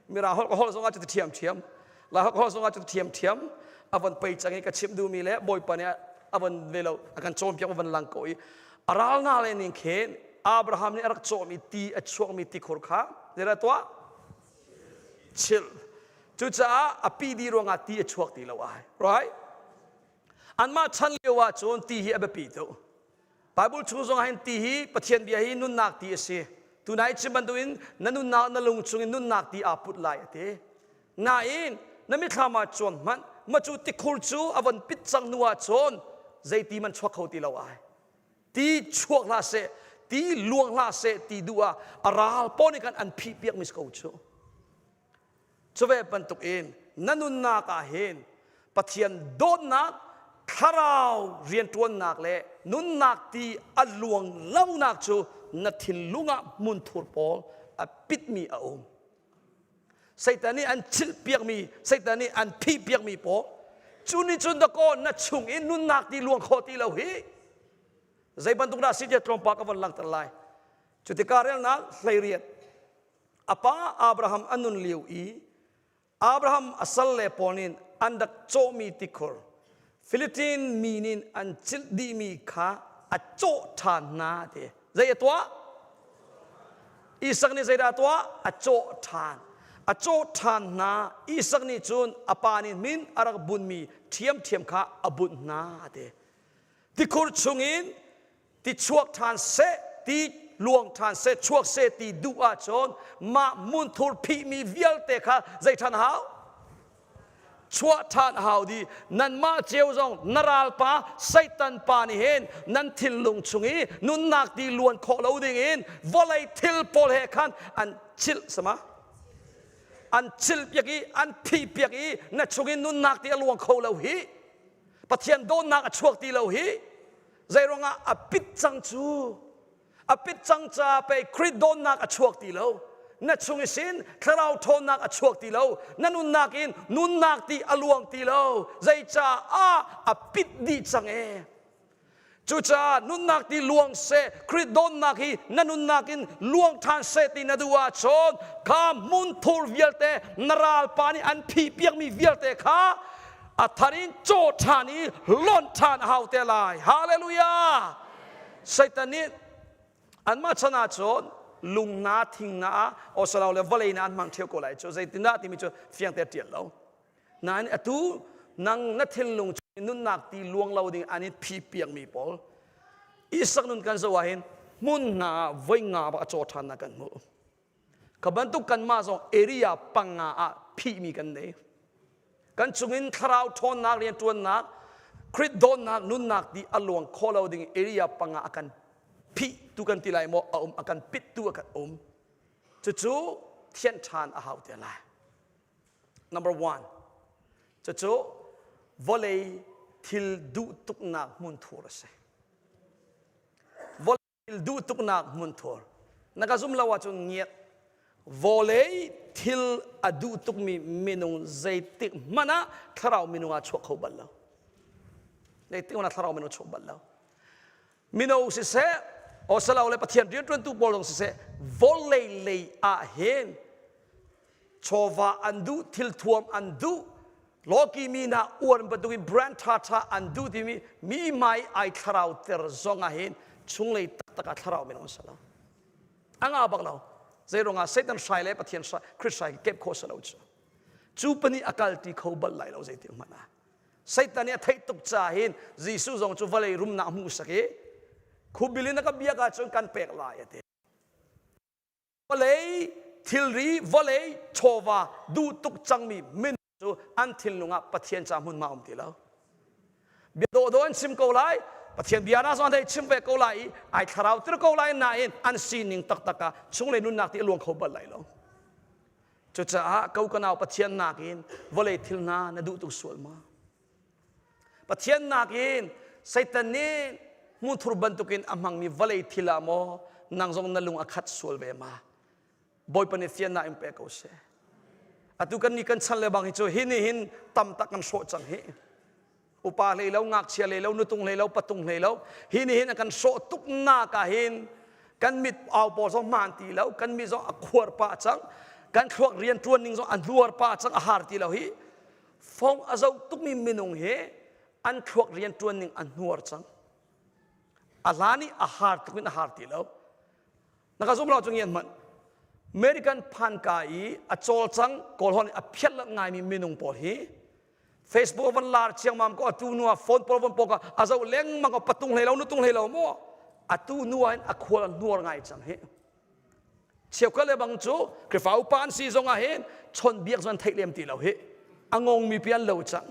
mira holh ka holh zongah cu ti ṭhiam ṭhiam lai holh ka holh zongah cu ti ṭhiam ṭhiam a von pei cang i ka chimh duhmi le bawipa nih a von ve lo a kan cawnpiak a von lang ko i a ral hna le ning khin Abraham nih a rak cawhmi ti a chuakmi tikhur kha zeidah tuah chilh cucaah a pi dih ruangah ti a chuak ti lo ai right Anmah chan lio ah cun ti hi a biapi tuk. Bible chung zong ah hin ti hi Pathian bia hi nunnak ti a si. Tunai chim bantukin na nunnak na lung chungin nunnak ti aa put lai a ti. Nain na mithlam ah cuan hmanh ma cu tikhur cu a von pit cang hnu ah cun zeiti man chuak kho ti lo ai. Ti chuak hlah seh, ti luang hlah seh ti duh ah a ral pawl nih khan an phih piak mi si ko cu. Cuve bantukin na nunnak ah hin Pathian dawtnak, thlarau rianṭuannak le nunnak ti a luang lonak cu na thinlung ah hmunthur pawl a pitmi a um. Satan nih an chilhpiakmi, Satan nih an phihpiakmi pawl cu nih cun dakaw na chung in nunnak ti luang khawh ti lo hi zei bantuk dah si tiah tlawmpal ka von langhter lai. Cu tikah relnak 18 A pa Abraham a nun lio i Abraham a salle pawl nih an rak cawhmi tikhur Philistine mi nih an cilh dihmi kha a cawh ṭhan hna ti. Zei a tuah? Isak nih zeidah a tuah? A cawh ṭhan. A cawh ṭhan hna. Isak nih cun a pa nih min a rak bunhmi ṭhiamṭhiam kha a bunh hna ti. Tikhur chungin ti chuak ṭhan seh ti luang ṭhan seh chuak seh ti duh ahcun mah hmunthur phihmi vialte kha zei ṭhan hau chuah ṭhan hau di nanmah cio zong na ralpa Satan pa nih hin nan thinlung chung i nunnak ti luan khawh lo ding in vawlei thil pawl he khan an chilh sama an chilh piak i an phih piak i na chung in nunnak ti a luang kho lo hi Pathian dawtnak a chuak ti lo hi Zeiruangah a pit cang cu? A pit cang ca pei Khrih dawtnak a chuak ti lo. Na chung i sin thlarau ṭhawnnak a chuak ti lo. Na nunnak in nunnak ti a luang ti lo. Zeicaah a pit dih cang ee. Cucaah nunnak ti luang seh, Khrih dawtnak hi na nunnak in luang ṭhan seh ti na duh ahcun kha hmunthur vialte na ralpa nih an phihpiakmi vialte kha a thar in caw ṭhan i lonh ṭhan a hau te lai. Hallelujah! Satan nih anmah chan ah cun lung na thing na osalo le vawlei na an hmang ṭheo ko lai cu zeitindah timi cu fiang te ṭial lo. Nain atu nang na thinlung nunnak ti luang lo ding an i phi piakmi pawl Isak nun kan zoh ah hin hmun hna ah voi nga bak a caw ṭhan na kan hmuh. Ka bantuk kanmah zong area panga ah phihmi kan nei. Kan chungin thlarau ṭhawnnak rianṭuannak, Krit dawtnak nunnak ti a luang khawh lo ding area panga a kan phih tu kan ti lai maw a um a kan pit tu a kan um. Cucu thianh ṭhan a hau te lai. Number one, cucu vawlei thil duh tuknak hmunthur a si. Vawlei thil duh tuknak hmunthur. Na ka zum lo ahcun ngiat. Vawlei thil a duh tukmi minung zeitik hmanh ah thlarau minung ah chuak kho bal lo. Zeitik hmanh ah thlarau minung chuak bal lo. Mino siseh, osalo le Pathian rianṭuantu pawl zong siseh, vawlei lei ah hin chawva an duh thilthuam an duh lawki mi hna uar bantukin brand ṭha ṭha an duh timi mi hmai ai thlarau ter zong ah hin chunglei taktak ah thlarau minung an si lo a ngah bak lo zei ruangah Satan hrai le Pathian hrai Christ hrai kep khawh si lo cu cu pahnih a kal ti kho bal lai lo zeitik hmanh ah Satan nih a theih tuk ca hin Jesuh zong cu vawlei rumnak hmuhsak i khubil in a ka biak ahcun kan pek lai a ti Vawlei thilri, vawlei chawva duh tuk cangmi minung cu an thinlung ah Pathian ca hmunhma um ti lo. Bia dawhdawh an chim ko lai, Pathian bia na zong an chim ve ko lai i ai thlarau tir ko lai nain an sining taktak ah chunglei nunnak ti a luang kho bal lai lo. Cucaah ko ka nau Pathian nakin vawlei thil hna na duh tuk sual ma? Pathian nakin Satan nih hmunthur bantukin a hmangmi vawlei thil ah maw nang zong na lung a khat sual ve ma? Bawipa nih fiannak in pe ko seh. Atu kan ni kan chan le bang hi cu hi nih hin tam tak kan hrawh cang hi. Upa hlei lo, ngakchia hlei lo, nutung hlei lo, patung hlei lo. Hi nih hin a kan hrawh tuk nak ah hin kan mit au pawl zong hmaan ti lo, kan mit zong a khuar pah cang, kan thluak rian ṭuan ning zong a hnuar pah cang, a har ti lo hi. Fong a zoh tukmi minung hi an thluak rianṭuan ning a hnuar cang. A hlan i a har tuk in a har ti lo. Na ka zum lo cu ngian hmanh. American phanka i a cawlcang kawlhawn i a phiat ngaimi minung pawl hi Facebook van lar chiangmam ko atu nu ah phone pawl van pawk a zoh lengmang ko patung hlei lo nutung hlei lo maw. Atu nu ah hin a khual a hnuar ngai cang hi. Cheukhat le bang cu Khrihfa upa an si zong ah hin chawnhbiak zong an theih lem ti lo hi. A ngongmi pi an lo cang.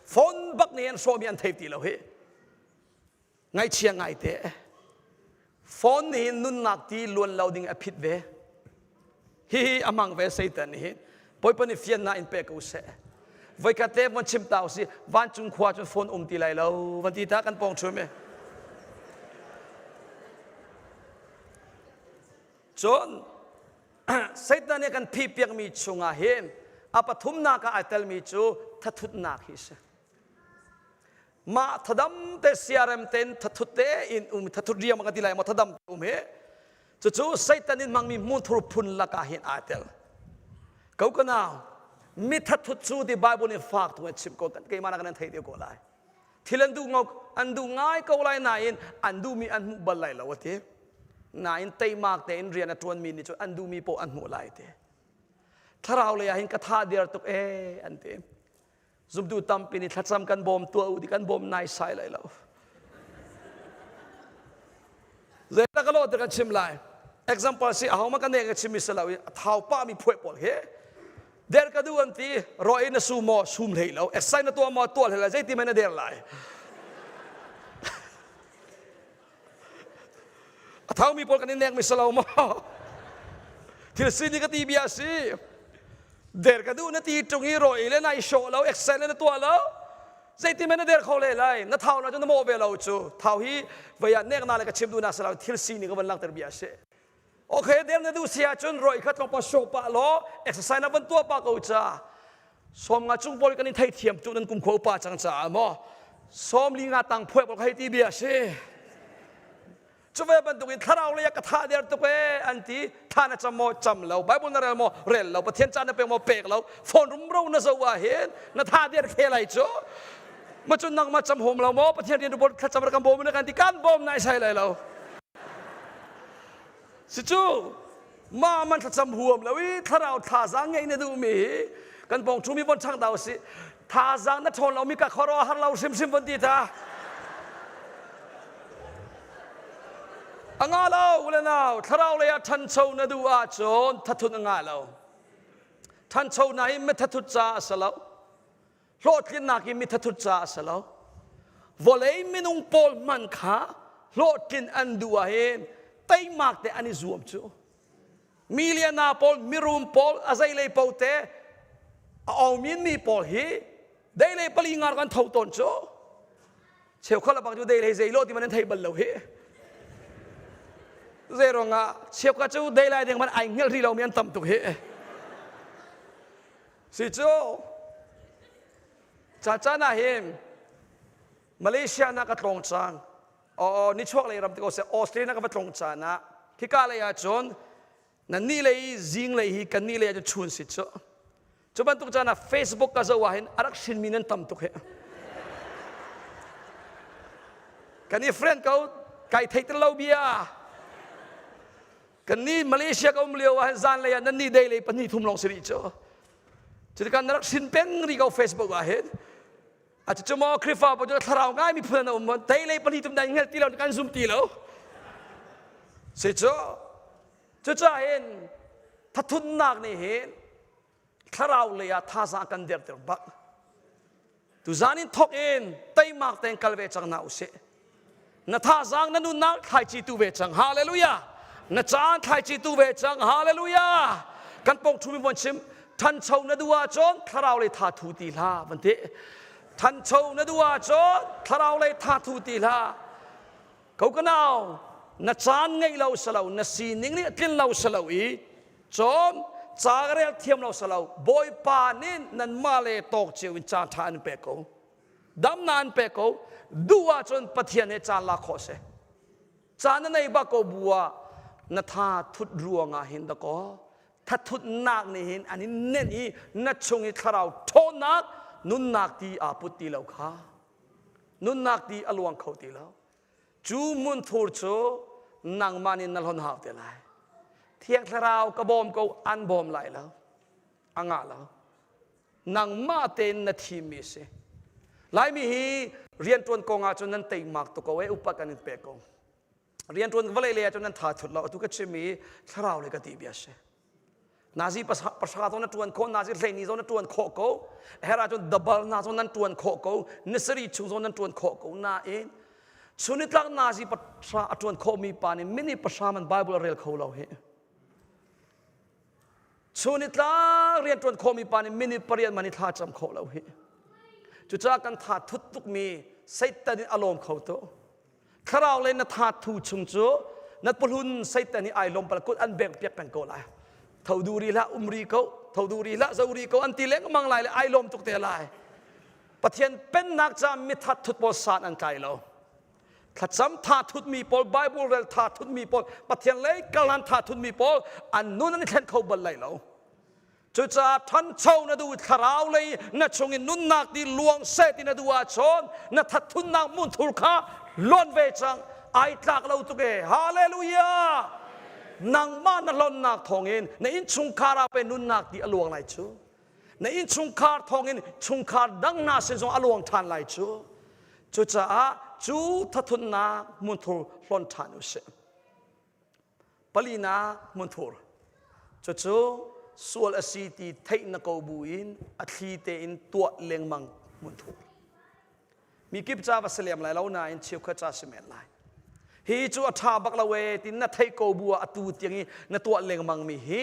Phone bak nih an hrawhmi an thei ti lo hi. Ngaihchia ngai te. Phone nih hin nunnak ti luan lo ding a phit ve. Hihi a hmang ve Satan nih hin. Bawipa nih fiannak in pe ko seh. Voikhat te von chim ta usih vancung khua cun phone um ti lai lo van ti ta kan pawng chum e. Cun Satan nih kan phih piakmi chungah hin a pathumnak ah ai telmi cu thathutnak hi a si. Mah thadam te siarem ten thathut te in um thathut riam ka ti lai maw thadam um hi cucu Satan in hmangmi hmunthur phun lakah hin aa tel. Ko ka nau mi thathut cu ti Bible nih fak tung in chim ko keimah nak nan thei deuh ko lai. Thil an duh ngok an duh ngai ko lai nain an duhmi an hmuh bal lai lo a ti. Nain teimak tein rian a ṭuanmi nih cun an duhmi poh an hmuh lai ti. Thlarau lei ah hin ka tha der tuk ee an ti. Zumtu tampi nih thlacam kan bawm tuah u ti kan bawm naisai lai lo. Zeidah ka lawh ti kan chim lai. Example si ahoma ka ne ka chim mi si lo i a thau pa mi phuai pawl hi der ka duh an ti roi na su maw sum hlei lo exercise na tuah maw tuah hlei lai zeiti men na der lai a thaumi pawl kan i nek mi si lo maw thil si ni ka ti bia si der ka duh na ti ṭung i rawi le nai hrawh lo exercise le na tuah lo zeiti men na der kho le lai na thau na cu na mawh ve lo cu thau hi vei ah nek na le ka chim duh na si lo thil si ni ka van langhter bia si okay der na duh si ahcun rawi kha tlawmpal hrawh pah law exercise na van tuah pah ko ca 50 cung pawl kan in theithiam tu nan kum khua upa cang caah maw 45 tang phuai pawl ka hei ti bia si cu ve bantukin thlarau lei ah ka tha der tuk ee an ti tha na cam maw cam lo bible na rel maw rel lo pathian ca na pek maw pek lo phone rumro na zo ah hin na tha der khe lai cu ma cun nangmah cam hom lo maw pathian rian bol thlacam rak kan bawm na kan ti kan bawm nai sai lai lo si cu ma man thlacam huam lo i thlarau thazaang ngeih na duhmi hi kan pawng ṭhumi von ṭhang ta usih thazaang na ṭhawn lomi ka khuaruah har lo hrimhrim von ti ta a nga lo ule nau thlarau lei ah ṭhancho na duh ahcun thathut a nga lo ṭhancho na hi mithathut ca a si lo hlawhtlinnak hi mithathut ca a si lo vawlei minung pawl hman kha hlawhtlin an duh ahhin teimak te an i zuam cu miliana pawl mirum pawl a zeilei po te a awmin mi pawl hi deilei pali ngar kan tho tawn cu cheukhat bang cu deilei zei lo ti man an thei bal lo hi zei ruangah cheukhat cu deilai ding man ai hngelh rih lo mi an tam tuk hi si cu ca caan ah hin Malaysia na ka tlawng cang o nichuak lei ram ti ko seh Australia na ka va tlawng caan ah khika lei ah cun nan nih lei zing lei hi kan nih lei ah cun chun si cu cu bantuk caan ah Facebook ka zoh ah hin a rak hrinmi nan tam tuk hi kan i friend ko kai theih ter lo bia kan nih Malaysia ka um lio ah hin zan lei ah nan nih day lei pahnih thum lawng si rih cu cutikah na rak hrin peng rih ko Facebook ah hin a cu maw Khrihfa bu cu thlarau ngai mi phun an um tei lei pahnih tum dai hngal ti lo kan zum ti lo si cu cucaah hin thathunnak nih hin thlarau lei ah thazaang kan derter bak tuzan in thok in teimak tein kal ve cang hna usih na thazaang na nunnak thlaici tu ve cang hallelujah na caan thlaici tu ve cang hallelujah kan pong thumi von chim thancho na duh ahcun thlarau lei tha thu ti hlah van ti thancho na duh ahcun thlarau lei tha thu ti hlah ko ka nau na caan ngeih lo salo na sining nih tlin lo salo i cun ca ka rel thiam lo salo bawipa nih nanmah le tawk cio in caan ṭha an pek ko damnak an pek ko duh ahcun Pathian he caan lak khawh si caan na nei bak ko bu ah na tha thut ruangah hin dakaw thathutnak nih hin an in nenh i na chung i thlarau ṭhawnnak nunnak ti aa put ti lo kha nunnak ti a luang kho ti lo cu hmunthur cu nangmah nih na hlon hau te lai thiang thlarau ka bawm ko an bawm lai lo a ngah lo nangmah tein na thimmi si laimi hi. Rianṭuan kong ah cun nan teimak tuk ko e upat kan in pek ko. Rianṭuan vawlei lei ah cun nan tha thut lo. Atu ka chim i thlarau lei ka ti bia si. Nazi pasra zong na ṭuan khawh, nazi hleini zong na ṭuan khawh ko. Her ahcun dabal na zong nan ṭuan khawh ko, nisari chung zong nan ṭuan khawh ko. Nain chunitlak nazi pasra a ṭuan khawhmi pa nih minute pahra man Bible a rel kho lo hi. Chunitlak rian ṭuan khawhmi pa nih minute pariat man i thla cam khawh lo hi. Cucaah kan tha thut tukmi Satan in a lawm kho tu. Thlarau le na tha thu chung cu na puhlun Satan hi ai lawm pal kut an beng piak peng ko lai. Tho du ri hlah um ri ko, tho du ri hlah zo ri ko an ti lengmang lai le ai lawm tuk te lai. Pathian pennak ca mithat thut pawl san an tlai lo. Thlacam tha thutmi pawl, Bible rel tha thutmi pawl, Pathian lei kalhan tha thutmi pawl an nun an i thlen kho bal lai lo. Cucaah ṭhancho na duh thlarau lei na chungin nunnak ti luang seh ti na duh ahcun na thathunnak hmunthur kha lonh ve cang. Ai tlak lo tuk e. Hallelujah! Nangmah na lonnak thawngin na innchungkhar ah pe nunnak ti a luang lai cu. Na innchungkhar thawngin chungkhar dang hna sin zong a luang ṭhan lai cu. Cucaah cu thathunnak hmunthur hlonh ṭhan u sih. Palinak hmunthur. Cucu sual a si ti theih na ko bu in a thli tein tuah lengmang hmunthur. Mi kip ca va si lem lai lo nain cheukhat ca si men lai. Hi cu a ṭha bak lo ee tin na theih ko bu ah atu tiang i na tuah lengmang mi hi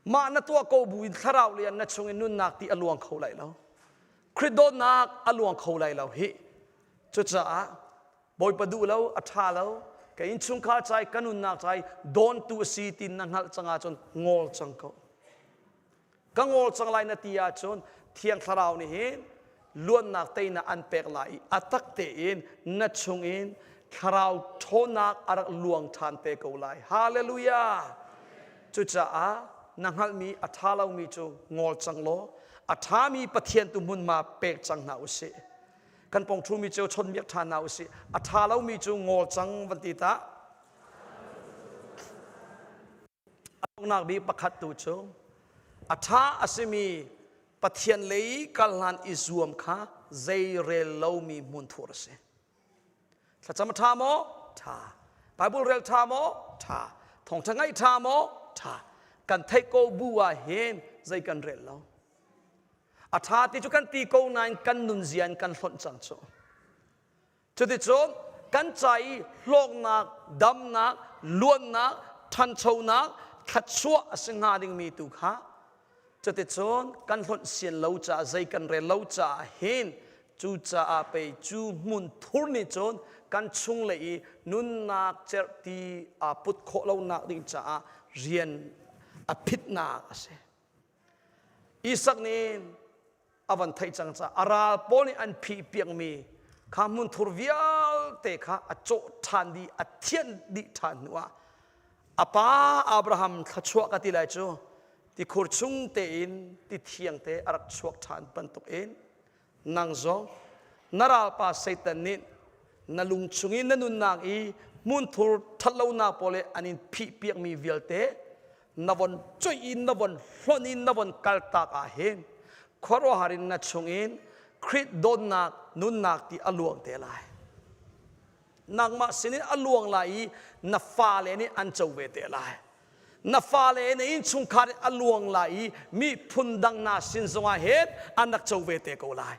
mah na tuah ko bu in thlarau lian na chung in nunnak ti a luang kho lai lo. Khrih dawtnak a luang kho lai lo hi. Cucaah Bawipa duh lo, a ṭha lo, ka innchungkhar cai, ka nunnak cai dawntu a si ti na hngalh cang ahcun ngol cang ko. Ka ngol cang lai na ti ahcun Thiang Thlarau nih hin luatnak teinak an pek lai i a tak tein na chungin Thlarau ṭhawnnak a rak luang ṭhan te ko lai. Hallelujah! Cucaah na hngalhmi a ṭha lomi cu ngol cang law a ṭhami Pathian tu hmunhma pek cang hna u sih. Kan pong ṭhumi cu chawnhbiak ṭhan hna usih. A ṭha lomi cu ngol cang van ti ta. A donghnak bik pakhat tu cu a ṭha a simi Pathian lei kal hlan i zuam kha zei rel lomi hmunthur a si. Thlacam a ṭha maw? Ṭha. Bible rel ṭha maw? Ṭha. Thawngṭha ngaih ṭha maw? Ṭha. Kan theih ko bu ah hin zei kan rel lo. A ṭha ti cu kan ti ko nain kan nunzia in kan hlonh cang cu. Cuticun kan ca i hlawknak, damnak, luannak, ṭhanchonak, thluachuah a si hnga dingmi tu kha cuticun kan hlonh sian lo caah zei kan rel lo caah hin cucaah pei cu hmun thur nih cun kan chunglei i nunnak cerhti aa put khawh lonak ding caah rian a phitnak a si. Isak nih a van theih cang caah a ral pawl nih an phih piakmi kha hmunthur vialte kha a cawh ṭhan dih a thianh dih ṭhan hnuah a pa Abraham thluachuah ka ti lai cu tikhur chung tein ti thiang te a rak chuak ṭhan bantukin nang zong na ralpa Satan nih na lung chung i na nunnak i hmunthur ṭhatlonak pawl he an in phihpiakmi vialte na von coih in na von hlonh in na von kaltak ah hin khuaruahhar in na chungin Khrih dawtnak nunnak ti a luang te lai. Nangmah sinin a luang lai i na fale nih an co ve te lai. Na fale na innchungkhar in a luang lai i mi phundang na sin zongah hin an rak co ve te ko lai.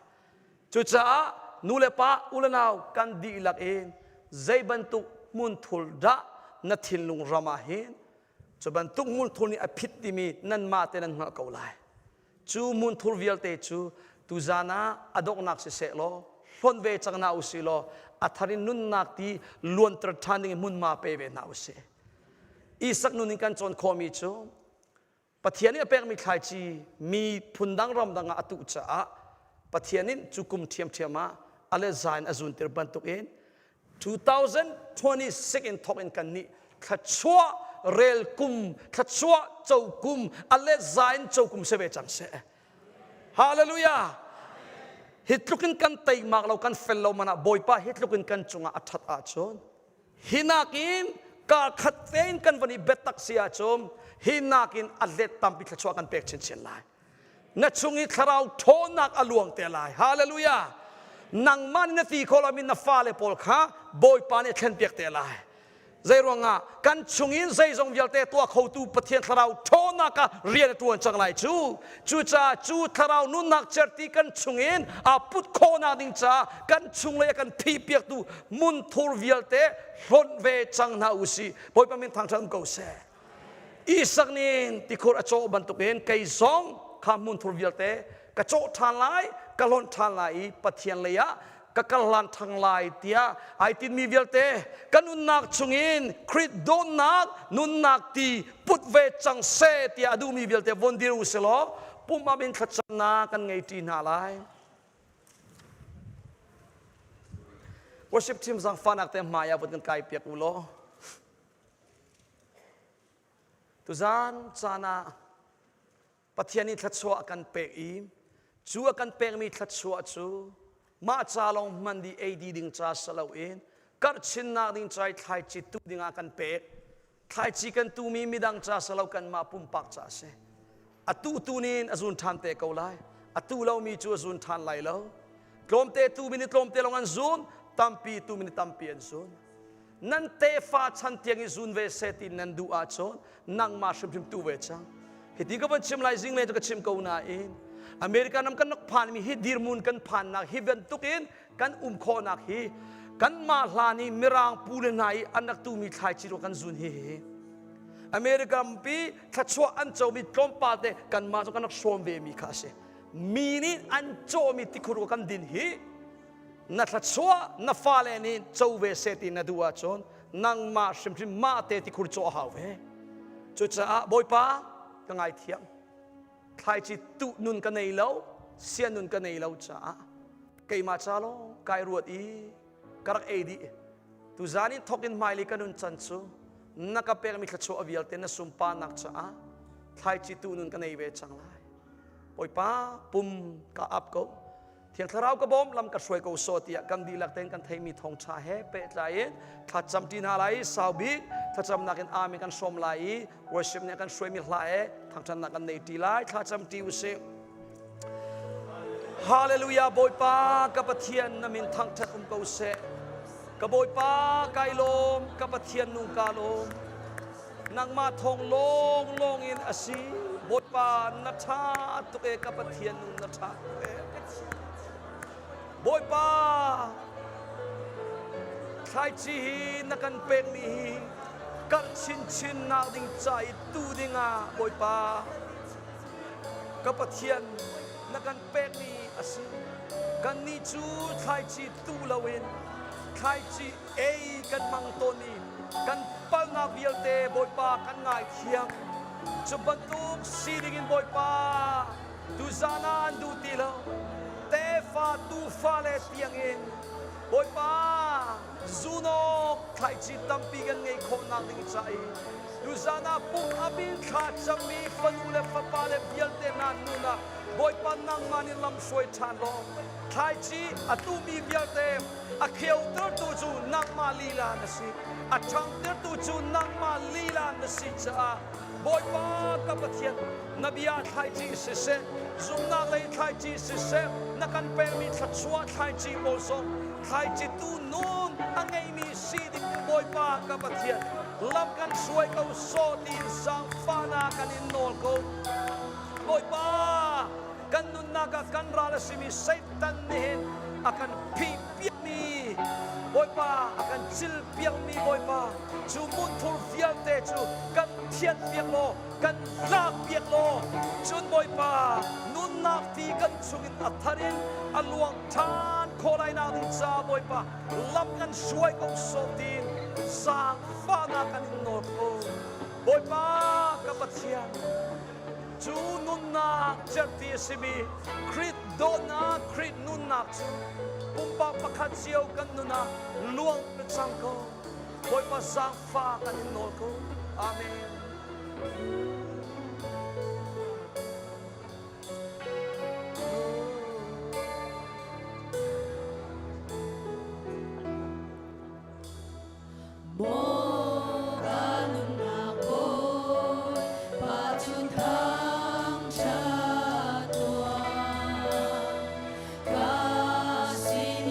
Cucaah nu le pa u le nau kan dihlak in zei bantuk hmunthul dah na thinlung ram ah hin cu bantuk hmunthur nih a phit timi nanmah te nan hngalh ko lai. Cu hmunthur vialte cu tuzan ah a donghnak siseh law hlonh ve cang hna usih law a thar in nunnak ti luanter ṭhan ding in hmunhma pe ve hna usih. Isak nun in kan cawn khawhmi cu Pathian nih a pekmi thlaici mi phundang ramdang ah a tuh caah Pathian nih cu kum ṭhiamṭhiam ah a le za in a zuntir bantukin 2026 in thawk in kan nih thluachuah rel kum thluachuah co kum a let za in co kum si ve cang seh. Hallelujah! Hi tluk in kan teimak lo kan fel lo man ah Bawipa hi tluk in kan cungah a ṭhat ahcun Hi nakin kar khat tein kan van i biatak si ahcun hi nakin a let tampi thluachuah kan pek chinchin lai. Na chung i thlarau ṭhawnnak a luang te lai. Hallelujah! Nangmah nih na ti khawh lomi na fale pawl kha Bawipa nih a thlenpiak te lai. Zei ruangah kan chungin zeizong vialte tuah khotu Pathian Thlarau ṭhawnnak ah rian a ṭuan cang lai cu. Cucaah cu Thlarau nunnak certi kan chungin aa put khawhnak ding caah kan chunglei a kan phihpiaktu hmunthur vialte hlonh ve cang hna u sih. Bawipa min thangṭhat um ko seh. Isak nih tikhur a cawh bantukin kei zong kha hmunthur vialte ka cawh ṭhan lai, ka hlonh ṭhan lai i Pathian lei ah ka kal hlan ṭhang lai tiah ai tinmi vialte ka nunnak chungin Khrih dawtnak nunnak ti put ve cang seh tiah a duhmi vialte von dir u silaw pumap in thlacamnak kan ngei ṭi hna lai. Worship team zaangfahnak te hmai ah vun kan kai piak u law. Tuzan caan ah Pathian nih thluachuah a kan pek i cu a kan pekmi thluachuah cu mah ca lawng hman dih ei dih ding ca si loin karh chinnak ding ca i thlaici tuh dingah kan pek. Thlaici kan tuhmi midang ca si lo kanmah pumpak ca a si. A tuhtu nih a zun ṭhan te ko lai. A tuh lomi cu a zun ṭhan lai lo. Tlawmte tumi nih tlawmte lawng an zun, tampi tumi nih tampi an zun. Nan tefa chan tiang i zun ve seh ti nan duh ahcun nangmah hrimhrim tu ve cang. Hiti ka van chim lai zinglei cu ka chim ko nain America ram kan rak phanmi hi dirhmun kan phannak hi bantukin kan um khawhnak hi kanmah hlan i mirang pu le hna i an rak tumi thlaici ruang kan zun hi hi America rampi thluachuah an comi tlawmpal te kanmah cu kan rak hrawm ve mi kha a si. Mi nih an cawhmi tikhur kan din hi na thluachuah na fale nih co ve seh ti na duh ahcun nangmah hrimhrim mah te tikhur cawh a hau ve. Cucaah Bawipa ka ngaithiam. Thlaici tuh nun ka nei lo, sia nun ka nei lo caah keimah ca lawng kai ruat i ka rak ei dih. Tuzan in thawk in hmailei ka nun can cu na ka pekmi thluachuah vialte na sunparnak caah thlaici tuh nun ka nei ve cang lai. Bawipa pum ka ap ko. Thiang Thlarau ka bawm lam ka hruai ko sawh tiah kan dihlak tein kan theimi thawngṭha he pehtlai in thlacam ṭi hna lai i sau bik thlacamnak in amen kan hrawm lai i worship nih a kan hruaimi hla he thangṭhatnak kan nei ṭi lai thlacam ṭi usih. Hallelujah Bawipa ka Pathian na min thangṭhat um ko seh. Ka Bawipa kai lawm ka Pathian nung ka lawm. Nangmah thawng lawnglawng in a si. Bawipa na ṭha tuk e ka Pathian nung na ṭha tuk e. Bawipa thlaici hi na kan pekmi hi karh chinchin nak ding ca i tu dingah Bawipa ka Pathian na kan pekmi a si. Kannih cu thlaici tu loin thlaici ei kan hmang tawn i kan palhnak vialte Bawipa kan ngaithiam. Cu bantuk si dingin Bawipa tuzan ah an duh ti lo. Tefa tufa le tiangin Bawipa zunawk thlaici tampi kan ngeih khawhnak ding ca i tuzan ah pum abin thla cammi fanu le fapa le vialte hna nun ah Bawipa nangmah nih lam hruai ṭhan law thlaici a tumi vialte a kheutertu cu nangmah lila na si a ṭhangtertu cu nangmah lila na si caah Bawipa ka Pathian na bia thlaici siseh zumnak lei thlaici siseh na kan pekmi thluachuah thlaici pawl zong thlaici tu nun a ngeimi si ding Bawipa ka Pathian lam kan hruai ko sawh tiin zaangfahnak kan in nawl ko Bawipa kan nunnak ah kan ral a simi Satan nih hin a kan phih piakmi Bawipa a kan cil piakmi Bawipa cu hmunthur vialte cu kan thianh piak law kan lak piak law cun Bawipa nunnak ti kan chungin a thar in a luang ṭhan khawh lai nak ding ca Bawipa lam kan hruai ko sawh tiin zaangfahnak kan in nawl ko Bawipa ka Pathian Cu nunnak cerhti a simi Khrih dawtnak, Khrih nunnak cu pumpak pakhat cio kan nun ah luang cang ko. Bawipa zaangfah kan in nawl ko. Amen. Maw ka nunnak Bawipa cu thangṭhat tuah. Ka sin.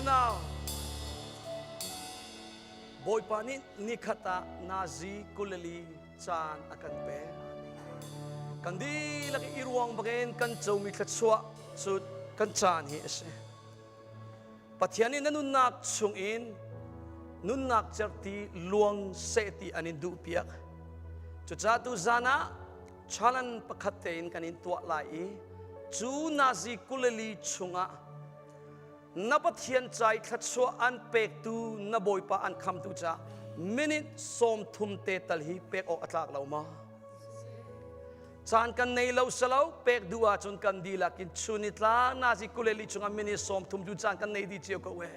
Unau, Bawipa nih nikhat ah nazi kulali caan a kan pek. Kan dihlak i ruang bangin kan comi thluachuah cu kan caan hi a si. Pathian nih na nunnak chungin nunnak cerhti luang seh ti an in duhpiak. Cucaah tu zan ah challenge pakhat tein kan in tuah lai i cu nazi kulali chungah na Pathian ca i thluachuah an pektu na Bawipa an khamtu ca minute 30 te tal hi pek awk a tlak lo ma? Caan kan nei lo salo pek duh ahcun kan dihlak in chun ni tla nazi kuleli chungah minute 30 cu caan kan nei di cio ko e.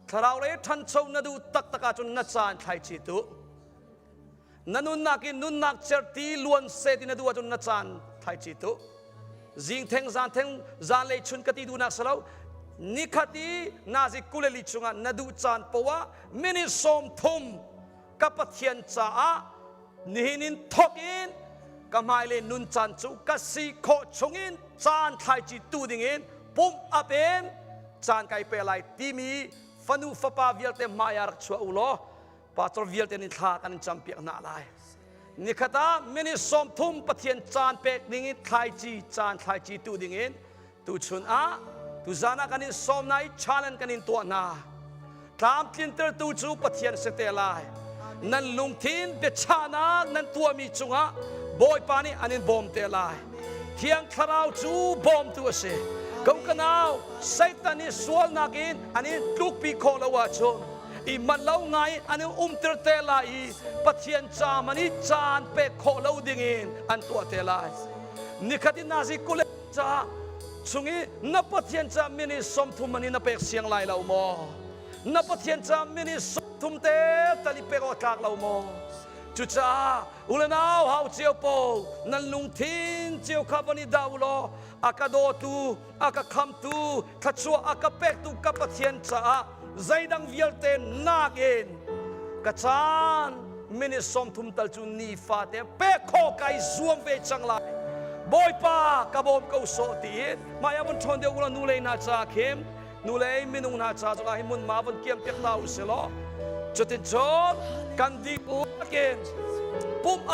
Thlarau lei ṭhancho na duh taktak ahcun na caan thlaici tu. Na nunnak in nunnak certi luan seh ti na duh ahcun na caan thlaici tu. Zing theng zan theng zan lei chun ka ti duhnak salo nikhat i nazi kuleli chungah na duh caan poah minute 30 ka Pathian caah nihin in thok in ka hmailei nun caan cu ka si khawh chungin caan thlaici tu dingin pumh up in caan kai pe lai timi fanu fapa vialte hmai ah rak chuah u law pastor vialte nih thla kan in campiak hna lai. Nikhat ah minute 30 Pathian caan pek ding in thlaici caan thlaici tu ding in tuchun ah tuzan ah kan in sawm hna i challenge kan in tuah hna. Tlamtlintertu cu Pathian si te lai. Nan lungthin biachahnak nan tuahmi cungah Bawipa nih an in bawm te lai. Thiang Thlarau cu bawmtu a si. Ko ka nau, Satan nih sualnak in an in tlukpi khawh lo ahcun i manh lo ngai an in umter te lai i Pathian ca man i caan pek khawh lo dingin an tuah te lai. Nikhat in nazi kule ca chung i na Pathian ca minute 30 man in na pek siang lai lo maw? Na Pathian ca minute 30 te tal i pek awk tlak lo maw? Cucaah ulenau hau cio po nan lungthin cio kha van i dah u law a ka dawtu a ka khamtu thluachuah a ka pektu ka Pathian caah zeidang vialte nakin ka caan minute 30 tal cu nifate pek khawh kai zuam ve cang lai. Bawipa ka bawm ko sawh tiin mah vun ṭhawn deuh ulaw nu lei hna ca khin nu lei minung hna ca zongah hi mun ma vun kiam piak hna u si law cuticun kan dihlak in pumh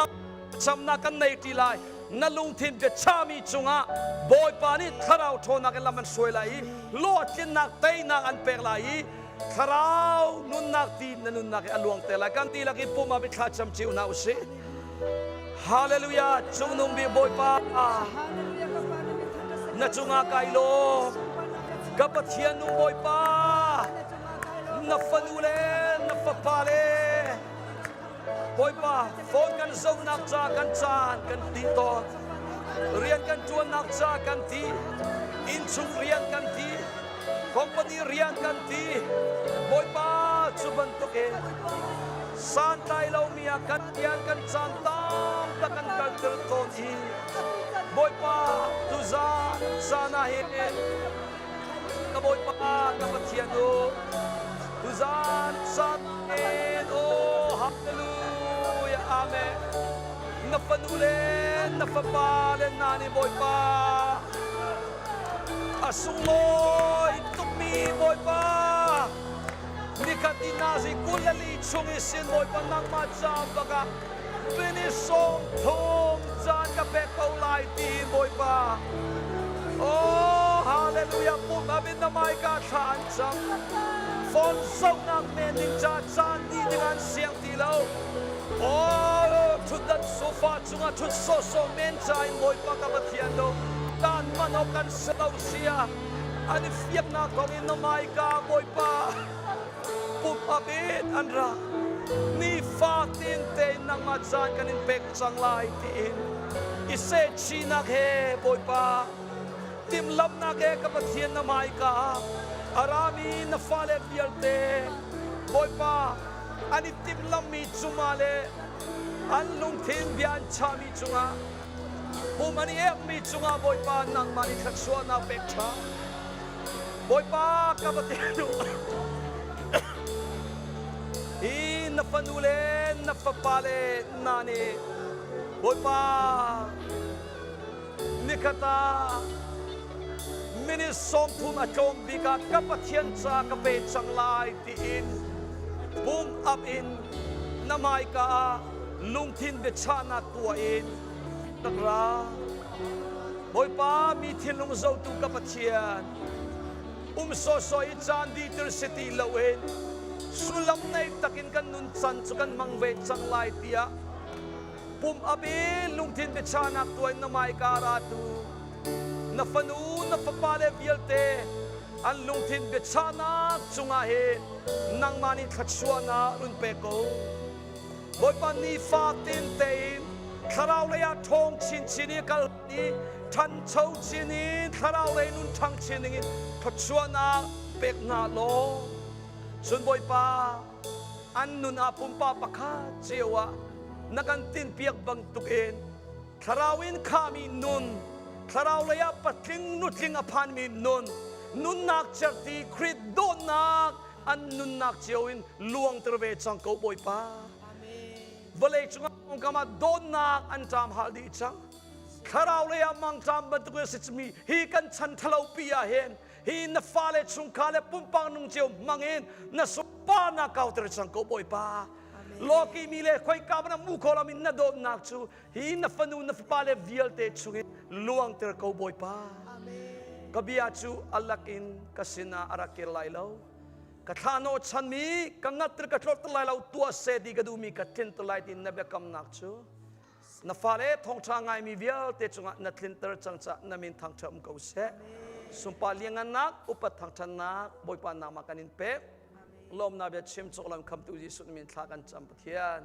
camnak kan nei ṭi lai. Na lungthin biachahmi cungah Bawipa nih thlarau ṭhawnnak in lam an hruai lai i hlawhtlinnak teinak an pek lai i thlarau nunnak ti na nunnak i a luang te lai. Kan dihlak i pum ah thla cam cio hna usih. Hallelujah! Cungnung bik Bawipa, na cungah kai lawm. Ka Pathian nung Bawipa, na fanu le na fapa le Bawipa, phone kan zohnak ca kan caan kan ti tawn. Rian kan ṭuannak ca kan ti. Innchung rian kan ti. Company rian kan ti. Bawipa cu bantukin santlai lomi ah kan rian kan caan tam tak kan kalter tawn i Bawipa tuzaan zan ah hin ka Bawipa ka Pathian u tuzaan zan in oh hallelujah amen na fanu le na fapa le na nih Bawipa a sunglawi tukmi Bawipa nikhat i nazi 24 chung i sin Bawipa nangmah ca bakah fini 30 caan ka pek ko lai ti Bawipa oh hallelujah pum abin na mai ka thla an cam phone zohnak men ding ca caan dih ding an siang ti lo oh thutdan sofa cungah thut sawsawh men ca in Bawipa ka Pathian do tan man awk kan si lo sia an i fiaknak thawng in na mai ka Bawipa pump up in an ra nifatin tein nangmah caan kan in pek cang lai tiin i sehchihnak he Bawipa timhlamhnak he ka Pathian na hmaika a rami na fale vialte Bawipa an i timhlamhmi cungah le an lungthin bia an chahmi cungah pum an i ekmi cungah Bawipa nangmah nih thluachuahnak pek ṭha Bawipa ka Pathian hi na fanu le na fapa le na nih Bawipa nikhat ah. Minute 30 a tlawm bik ah ka Pathian ca ka pe cang lai tiin pum up in na hmaika ah lungthin biachahnak tuah in rak ra. Bawipa mi thinlung zohtu ka Pathian, um sawsawh i caan dihter si ti loin sullam nei takin kan nun can cu kan hmang ve cang lai tiah pum up i lungthin biachahnak tuah in na hmaika ra tu na fanu na fapa le vialte an lungthin biachahnak cungah hin nangmah nih thluachuahnak run pe ko. Bawipa nifatin tein thlarau lei ah ṭhawng chinchin i kal i ṭhancho chin in thlarau lei nun ṭhang chin dingin thluachuahnak pek hna law cun Bawipa an nun ah pumpak pakhat cio ah na kan tinhpiak bantukin thlarau in khahmi nun thlarau lei ah patling nutling a phanmi nun nunnak cerhti Khrih dawtnak an nunnak cio in luangter ve cang ko Bawipa. Vawlei cungah kongkam ah dawtnak an ṭam hal dih cang. Thlarau lei ah mangṭam bantuk in si mi hi kan chan ṭhalo pi ah hin hi na fale chungkhar le pumpak nung cio hmang in na sunparnak kauter cang ko Bawipa. Lawki mi le khoika na mu kho lomi na dawtnak cu hi na fanu na fapa le vialte chungin luangter ko Bawipa. Ka bia cu a lakin ka sinah a rak kir lai lo. Ka thla nawh chanmi ka ngat ka tlorh lai lo tuah seh ti ka duhmi ka tlinter lai ti na biakamnak cu na fale thawngṭha ngaimi vialte cungah na tlinter cang caah na min thangṭhat um ko seh. Sunpar liangannak upat thangṭhatnak Bawipa nangmah kan in pek. Lawmnak bia chim cawk lam khamtu Jesuh min thla kan cam Pathian.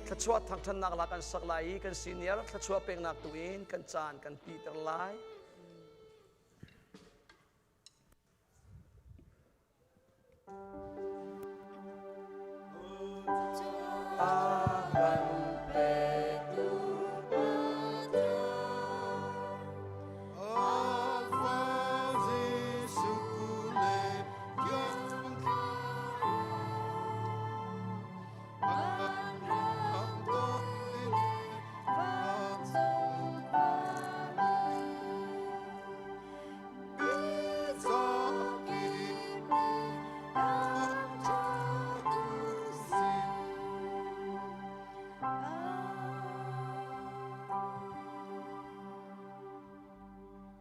Thluachuah thangṭhatnak la kan sak lai i kan senior thluachuah peknak tu in kan caan kan piter lai.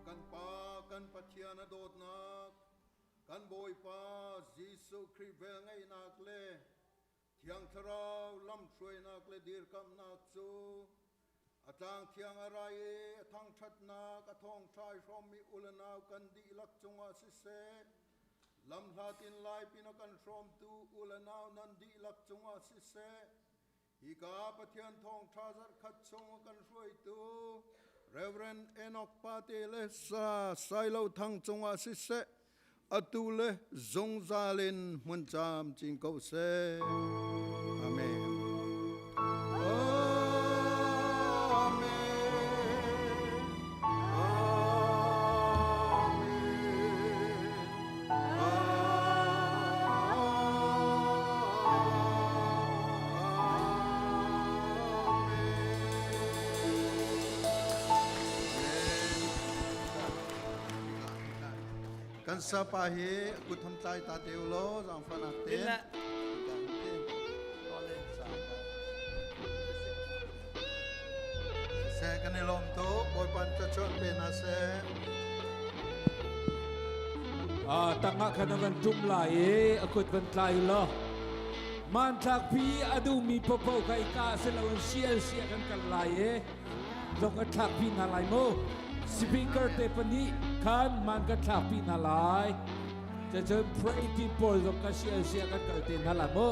Kan Pa kan Pathian a dawtnak kan Bawipa Jesuh Khrih velngeihnak le Thiang Thlarau lamhruainak le dirkamhnak cu a tlang thiang a rai i a thangṭhatnak a thawngṭha i hrawmmi u le nau kan dihlak cungah siseh, lamhlat in laipin a kan hrawmtu u le nau nan dihlak cungah siseh, hika Pathian thawngṭha zarhkhat chung a kan hruaitu Reverend Enoch Pate le Sa Sailo Thang cungah siseh, atu le zungzal in hmun camcin ko seh. Amen. Amen. Kan sapa hi kut ham tlai ta te u law zaangfahnak te. Siseh kan i lawm tuk Bawipa in cachuah pe hna seh. Tangah khan a van ṭum lai i a kut van tlai u law hmanthlak pi a duhmi popo kha i ka si loin CLC ah kan kal lai i zong kan thlakpi hna lai mu. Speaker te pahnih khan man kan thlakpi hna lai. Cun pray team pawl zong kan CLC ah kan kal te hna lai mu.